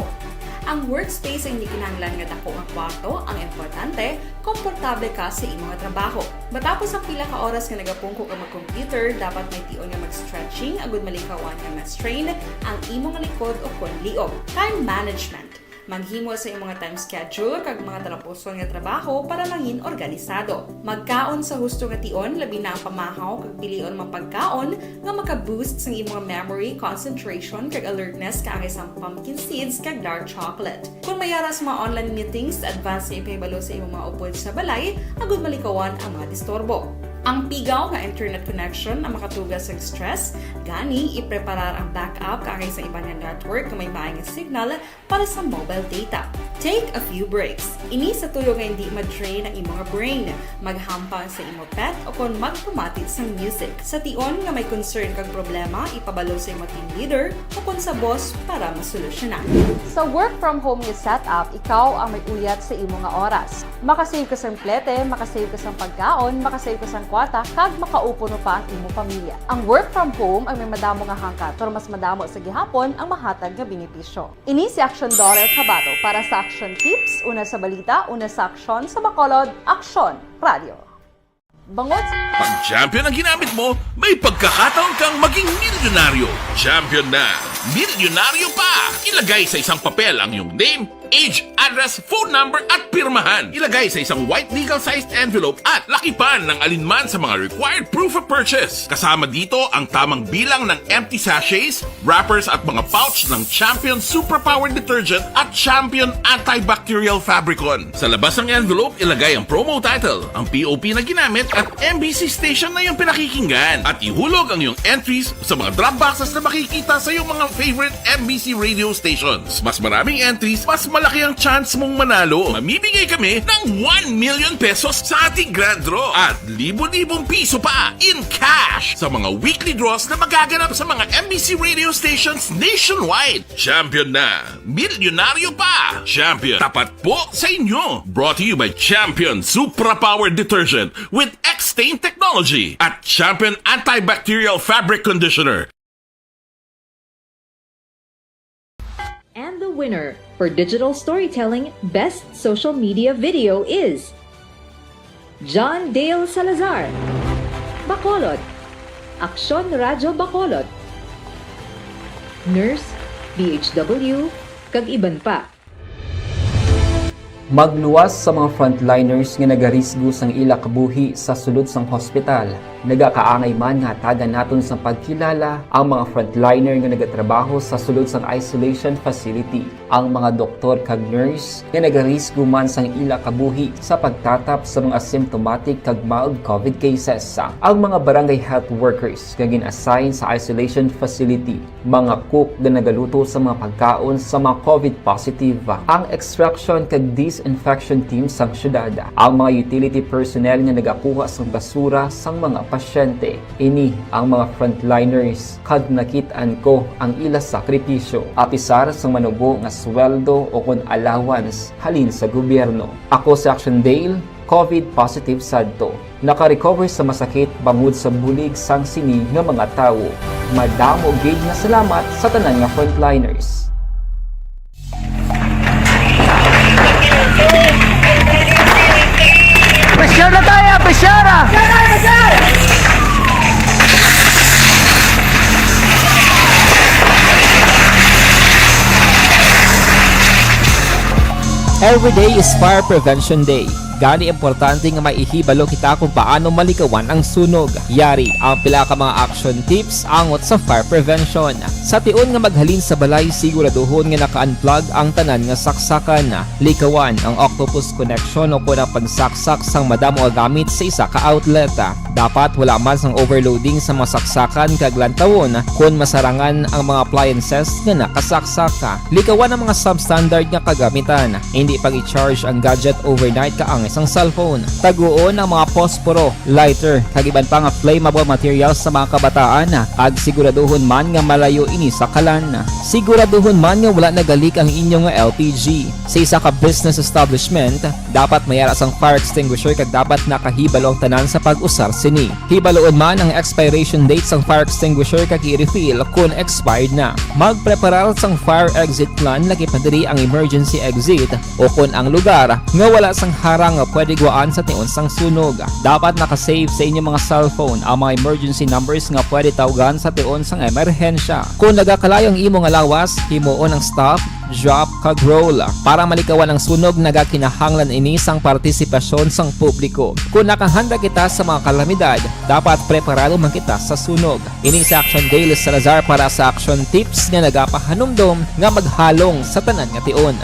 Ang workspace ay hindi kinahanglan nga dako nga kwarto, ang importante, komportable ka sa imo nga trabaho. Matapos ang pila ka oras nga nagapungko ka mag-computer, dapat may tion nga mag-stretching agud malikawan nga ma-strain ang imo nga likod o kon liog. Time management. Maghimo sa imo nga time schedule kag mga talapuson nga trabaho para mangin organisado. Magkaon sa husto nga tion, labi na ang pamahaw kag pilion mga pagkaon nga maka-boost sang imo nga memory, concentration, kag alertness kaangay sang pumpkin seeds kag dark chocolate. Kon may ara sa mga online meetings, advance nga ipahibalo sa imo mga upod sa balay agud malikawan ang mga disturbo. Ang pigaw nga internet connection ang makatuga sang stress, gani ipreparar ang backup kaangay sa iban nga network nga may maay nga signal para sa mobile data. Take a few breaks. Ini sa tuyo nga hindi ma-drain ang imo nga brain. Maghampang sa imo pet o kon magpamati sang music. Sa tion nga may concern kag problema, ipabalo sa imo team leader o kon sa boss para masolusyonan. Sa work from home nga setup, ikaw ang may uyat sa imo nga oras. Makasave ka sang plete, makasave ka sang pagkaon, makasave ka sang kwarta, kag makaupo pa ang imo pamilya. Ang work from home ang may madamo nga hangkat, pero mas madamo sa gihapon ang mahatag nga benepisyo. Ini si Action Daughter Kabato para sa Action Tips, una sa balita, una sa aksyon, sa Bacolod, Aksyon Radio. Bangod sa Pag Champion ang ginamit mo, may pagkakataon kang maging milyonaryo. Champion na, milyonaryo pa! Ilagay sa isang papel ang iyong name, age, address, phone number, at pirmahan. Ilagay sa isang white legal-sized envelope at lakipan ng alinman sa mga required proof of purchase. Kasama dito ang tamang bilang ng empty sachets, wrappers, at mga pouch ng Champion Suprapower Detergent at Champion Antibacterial Fabricon. Sa labas ng envelope, ilagay ang promo title, ang P O P na ginamit, at M B C station na iyong pinakikinggan. At ihulog ang iyong entries sa mga drop boxes na makikita sa iyong mga favorite M B C radio stations. Mas maraming entries, mas malaki ang chance mong manalo. Mamimigay kami ng one million pesos sa ating grand draw at libo-libong piso pa in cash sa mga weekly draws na magaganap sa mga M B C radio stations nationwide. Champion na! Milyonaryo pa! Champion, tapat po sa inyo! Brought to you by Champion Supra Power Detergent with X-Stain Technology at Champion Antibacterial Fabric Conditioner. And the winner for digital storytelling best social media video is John Dale Salazar, Bacolod, Aksyon Radyo Bacolod, nurse, D H W, kag iban pa. Magluwas sa mga frontliners nga nagarisgo sang ila kabuhi sa sulod sang hospital. Nagakaangay man nga hatagan naton sang pagkilala ang mga frontliner nga nagatrabaho sa sulod sang isolation facility, ang mga doktor kag nurse nga nagarisgo man sang ila kabuhi sa pagtatap sa mga asymptomatic kag mild COVID cases, ang mga barangay health workers nga gin-assign sa isolation facility, mga cook nga nagaluto sa mga pagkaon sa mga COVID positive, ang extraction kag disinfection team sang syudad, ang mga utility personnel nga nagakuha sang basura sang mga pasyente. Ini ang mga frontliners, kag nakit-an ko ang ila sakripisyo, apisar sang manubo nga sweldo o kon allowance halin sa gobyerno. Ako si Action Dale, COVID positive sadto. Naka-recover sa masakit bangod sa bulig sang sini nga mga tawo. Madamo gid nga salamat sa tanan nga frontliners. Pressure na tayo! Pressure na! Every day is Fire Prevention Day. Gani, importante nga may ihibalo kita kung paano malikawan ang sunog. Yari ang pila ka mga action tips angot sa fire prevention. Sa tion nga maghalin sa balay, siguraduhon nga naka-unplug ang tanan nga saksakan. Likawan ang octopus connection o kon ang pagsaksak sang madamo nga gamit sa isa ka outlet. Dapat wala man sang overloading sa mga saksakan kag lantawon kon masarangan ang mga appliances nga nakasaksak. Likawan ang mga substandard nga kagamitan. Hindi pag-i-charge ang gadget overnight kaangay sang cellphone. Taguon ang mga posporo, lighter, kag iban pa nga flammable materials sa mga kabataan, kag siguraduhon man nga malayo ini sa kalan. Siguraduhon man nga wala nagalik ang inyo nga L P G. Sa isa ka business establishment, dapat may ara sang fire extinguisher kag dapat nakahibalo ang tanan sa pag-usar sini. Hibaloon man ang expiration date sang fire extinguisher kag i-refill kon expired na. Magpreparar sang fire exit plan, lakip na diri ang emergency exit o kon ang lugar nga wala sang harang nga pwede guwaan sa tion sang sunog. Dapat naka-save sa inyo mga cellphone ang mga emergency numbers nga pwede tawgan sa tion sang emerhensya. Kon nagakalayo ang imo nga lawas, himuon ang stop, drop, kag roll. Para malikawan ang sunog, nagakinahanglan ini sang partisipasyon sang publiko. Kon nakahanda kita sa mga kalamidad, dapat preparado man kita sa sunog. Ini si Action Dale Salazar para sa Action Tips nga nagapahanumdom nga maghalong sa tanan nga tion.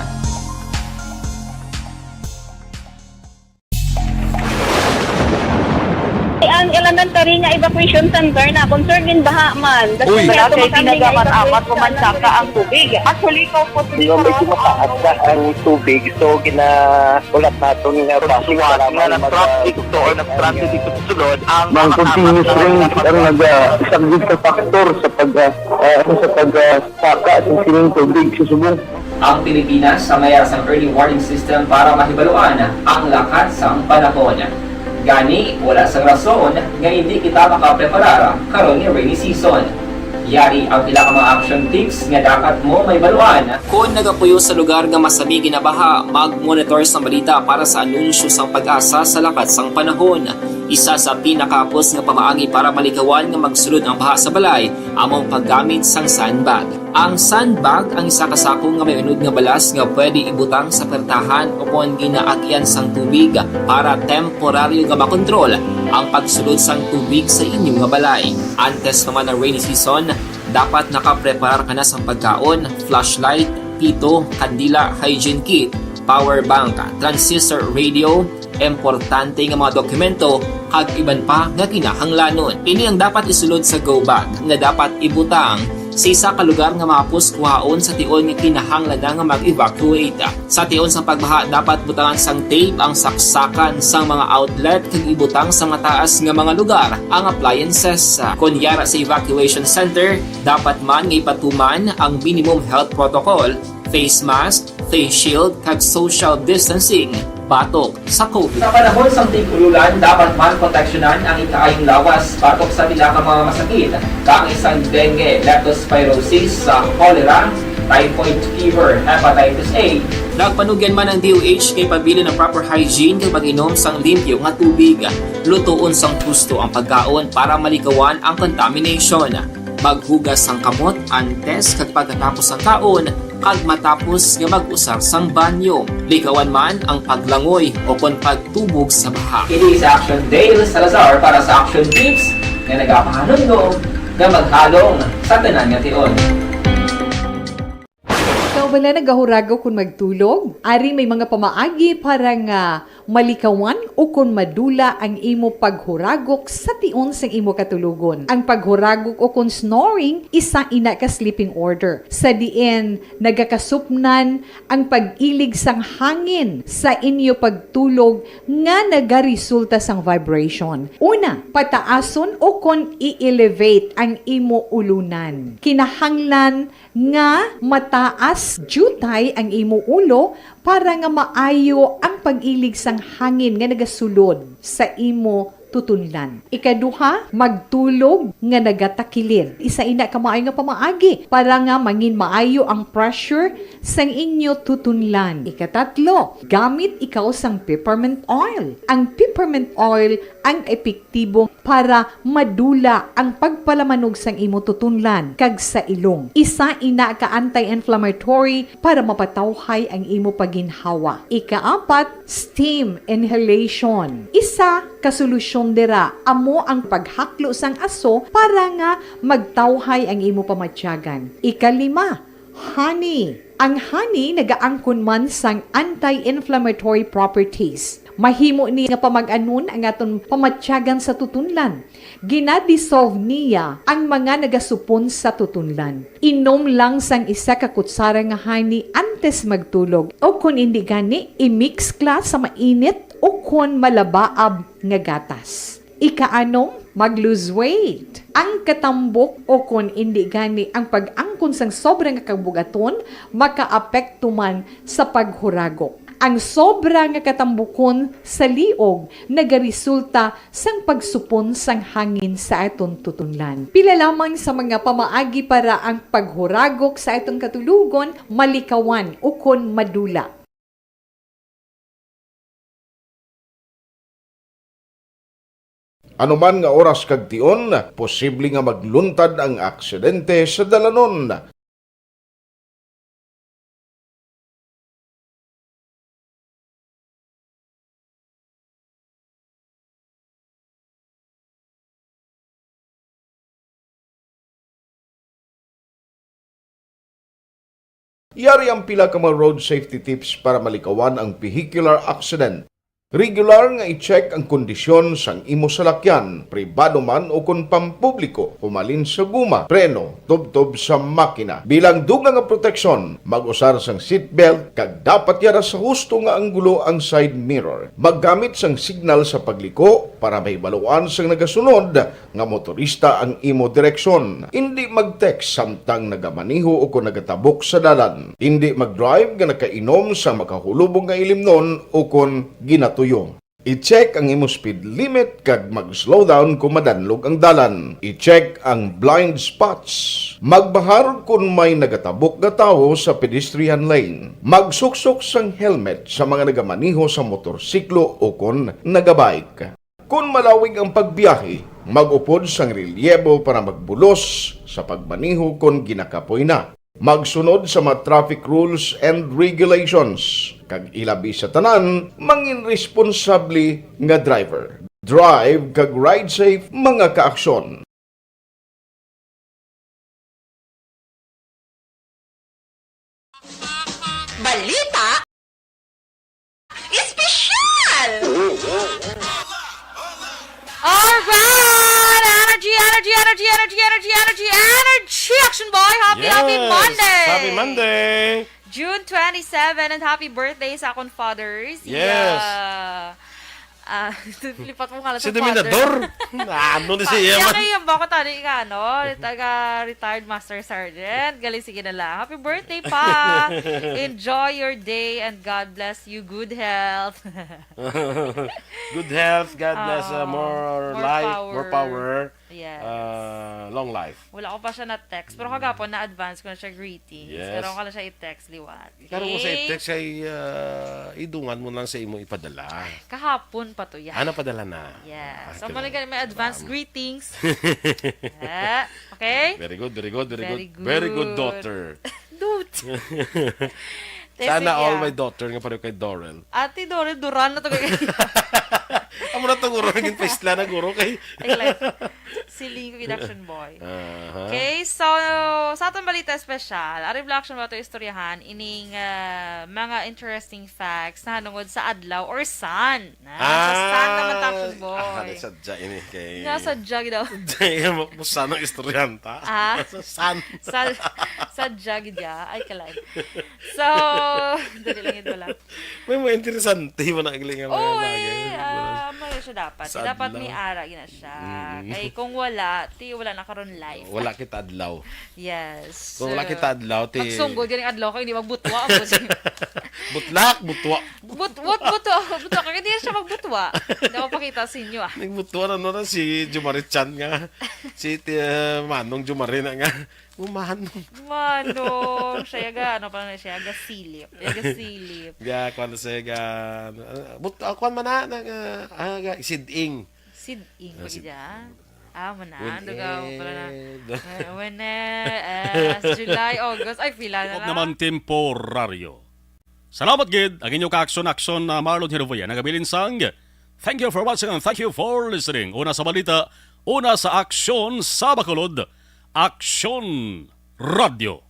Ang Elementary nga evacuation center na concerned in baha man. Uy. Wala kay tinaga man amat ko man saka ang tubig. Actually, ko po. Di ba, medyo mataas na ang tubig, so ginahulat naton nga traffic nga nag-traffic to or nag-transit dito sa sulod ang mga continuous rain ang nagasaglit sa factor sa pag, ah, ah, sa pag, ah, saka sa sining tubig sa subong. Ang Pilipinas sa mayar sang early warning system para mahibaluan ang lakat sang panahon. Gani, wala sang rason nga hindi kita makapreparar karon nga rainy season. Yari ang pila ka mga action tips nga dapat mo mahibaluan. Kon nagapuyo sa lugar nga masami ginabaha, mag-monitor sang balita para sa anunsyo sang PAGASA sa lakat sang panahon. Isa sa pinakahapos nga pamaagi para malikawan nga magsulod ang baha sa balay amo ang paggamit sang sandbag. Ang sandbag ang isa ka sako nga may unod nga balas nga pwede ibutang sa pertahan o kon ginaagyan sang tubig para temporaryo nga makontrol ang pagsulod sang tubig sa inyo nga balay. Antes pa man ang rainy season, dapat nakapreparar ka na sang pagkaon, flashlight, pito, kandila, hygiene kit, power bank, transistor radio, importante nga mga dokumento, kag iban pa nga kinahanglanon. Ini ang dapat isulod sa go bag nga dapat ibutang sa isa ka lugar nga mahapos kuhaon sa tion nga kinahanglan na nga mag-evacuate. Sa tion sang pagbaha, dapat butangan sang tape ang saksakan sang mga outlet kag ibutang sa mataas nga mga lugar ang appliances. Kon yara sa evacuation center, dapat man nga ipatuman ang minimum health protocol, face mask, face shield, kag social distancing batok sa COVID. Sa panahon sang tig-ululan, dapat man proteksyonan ang ikaayong lawas batok sa pila ka mga masakit, kaangay sang dengue, leptospirosis, sa cholera, typhoid fever, hepatitis A. Nagpanugyan man ang D O H nga ipabilin ang proper hygiene kag mag-inom sang limpyo nga tubig. Lutoon sang husto ang pagkaon para malikawan ang contamination. Maghugas sang kamot antes kag pagkatapos sang kaon, kag matapos nga mag-usar sang banyo. Likawan man ang paglangoy o kon pagtubog sa baha. Ini si Action Dale Salazar para sa Action Tips nga nagapahanumdom nga maghalong sa tanan nga tion. Ikaw bala nagahuragok kon magtulog? Ari may mga pamaagi para nga malikawan ukon madula ang imo paghuragok sa tion sang imo katulogon. Ang paghuragok ukon snoring, isa ina ka sleeping order, sa diin nagakasupnan ang pag-ilig sang hangin sa inyo pagtulog nga nagaresulta sang vibration. Una, pataason ukon i-elevate ang imo ulunan. Kinahanglan nga mataas Jutay ang imo ulo para nga maayo ang pag-ilig sang hangin nga nagasulod sa imo tutunlan. Ikaduha, magtulog nga nagatakilid. Isa ina ka maayo nga pamaagi para nga mangin maayo ang pressure sang inyo tutunlan. Ikatatlo, gamit ikaw sang peppermint oil. Ang peppermint oil ang epektibo para madula ang pagpalamanog sang imo tutunlan kag sa ilong. Isa ina ka anti-inflammatory para mapatawhay ang imo paginhawa. Ikaapat, steam inhalation. Isa ka solusyon dira amo ang paghaklo sang aso para nga magtawhay ang imo pamatyagan. Ikalima, honey. Ang honey nagaangkon man sang anti-inflammatory properties. Mahimo ni nga pamag-anon ang aton pamatyagan sa tutunlan. Gina-dissolve niya ang mga nagasupon sa tutunlan. Inom lang sang isa ka kutsara nga honey antes magtulog, o kon indi gani, i-mix ka sa mainit o kon malabaab nga gatas. Ikaanom, mag-lose weight. Ang katambok o kon indi gani ang pag-angkon sang sobra nga kabugaton makaapekto man sa paghuragok. Ang sobra nga katambukon sa liog nagaresulta sang pagsupon sang hangin sa aton tutunlan. Pila lamang sa mga pamaagi para ang paghuragok sa aton katulogon malikawan ukon madula. Ano man nga oras kag tion, posible nga magluntad ang aksidente sa dalanon. Yari ang pila ka mga road safety tips para malikawan ang vehicular accident. Regular nga i-check ang kondisyon sang imo salakyan, pribado man o kon pampubliko, humalin sa guma, preno, tubtob sa makina. Bilang dugang nga proteksyon, mag-usar sang seatbelt kag dapat yara sa husto nga anggulo ang side mirror. Maggamit sang signal sa pagliko para mahibaluan sang nagasunod nga motorista ang imo direksyon. Indi mag-text samtang nagamaneho o kon nagatabok sa dalan. Indi mag-drive nga nakainom sa makahulubong nga ilimnon o kon ginatuyo. I-check ang imo speed limit kag mag-slow down kon madanlog ang dalan. I-check ang blind spots. Magbahar kon may nagatabok nga tawo sa pedestrian lane. Magsuksok sang helmet sa mga nagamaneho sa motorsiklo o kon nagabike. Kon malawig ang pagbiyahe, mag-upod sang relyebo para magbulos sa pagmaneho kon ginakapoy na. Magsunod sa mga traffic rules and regulations, kag ilabi sa tanan, mangin responsable nga driver. Drive kag ride safe, mga kaaksyon. Balita Espesyal! Alright! Energy, energy, energy, energy, energy, energy, energy! Action Boy! Happy, happy Yes! Monday! Happy Monday! June twenty-seven, and happy birthday sa akon fathers. Yes. Yeah. Ah, lipat mo nga lang Si sa father. Dominador? Ano ni Pa-, siya iya man? Kay bako tani ka, ano, taga retired master sergeant. Galing, sige na lang. Happy birthday, Pa! Enjoy your day and God bless you. Good health. Good health, God bless, uh, Ah, more more life, more power. Power, Yes. uh, long life. Wala ko pa siya na-text, pero kagapon na-advance ko na siya greetings. Yes. Pero ako lang siya i-text liwat. Karon ko sa Okay? I-text kay, ah, idungan mo lang sa imo ipadala. Kahapon pa to yan. Ah, napadala na. Yes. Ah, So, kailangan. Mali ka, may advance Salamat. Greetings. Ah, okay? Very good, very good, very Very good. Very good good. Daughter. Dut. Sana all my daughter nga pareho kay Dorel. Ate Dorel, Duran na to kay Amo na to, guro, naging paisla na, guro, kay Ay, like, si Linggo Action Boy. Aha. Okay, so, sa atong balita espesyal, ari bala action ba ito istoryahan, ining, ah, mga interesting facts na hanungod sa adlaw or sun. Na, sa sun naman, Action Boy. Ah, di sadya ini kay Nga sadya, gid daw. Dahil mo, mo sana ang istoryanta. Ah? Sa sun. Sa, sadya, gid ya. Ay, kalay. So, dali lang yun pala. May mga interesante mo na, galing nga mga Oh, bagay. Eh, ah, may Siya dapat. Sa Dapat adlaw. May ara gina siya. Mm. Kay kung wala, ti wala na karon life. Wala kita adlaw. Yes. Kung wala kita adlaw, ti Magsunggol gani adlaw kay hindi magbutwa ako. Butlak, butwa. But what butwa? Butwa kay hindi siya magbutwa. Hindi ako pakita sa inyo ah. Nagbutwa na no na si Jumari Chan nga. Si ti- uh, Manong Jumari na nga. Umahan. Mano, siya ga, ano pa na siya, ga silip. Ga silip. Ga, kwan na siya, ga, uh, but, uh, kwan man na, na, uh, ah, ga, siding. Siding Ah, pa sid- gid ah. Ah, mana, When dugaw pala na. eh, Eh, When eh, eh, July, August, ay pila na Huwag na. Naman temporaryo. Salamat gid ang inyo ka-aksyon-aksyon na Marlon Hirubuya nagabilin sang thank you for watching and thank you for listening. Una sa balita, una sa aksyon sa Bacolod, Aksyon Radio.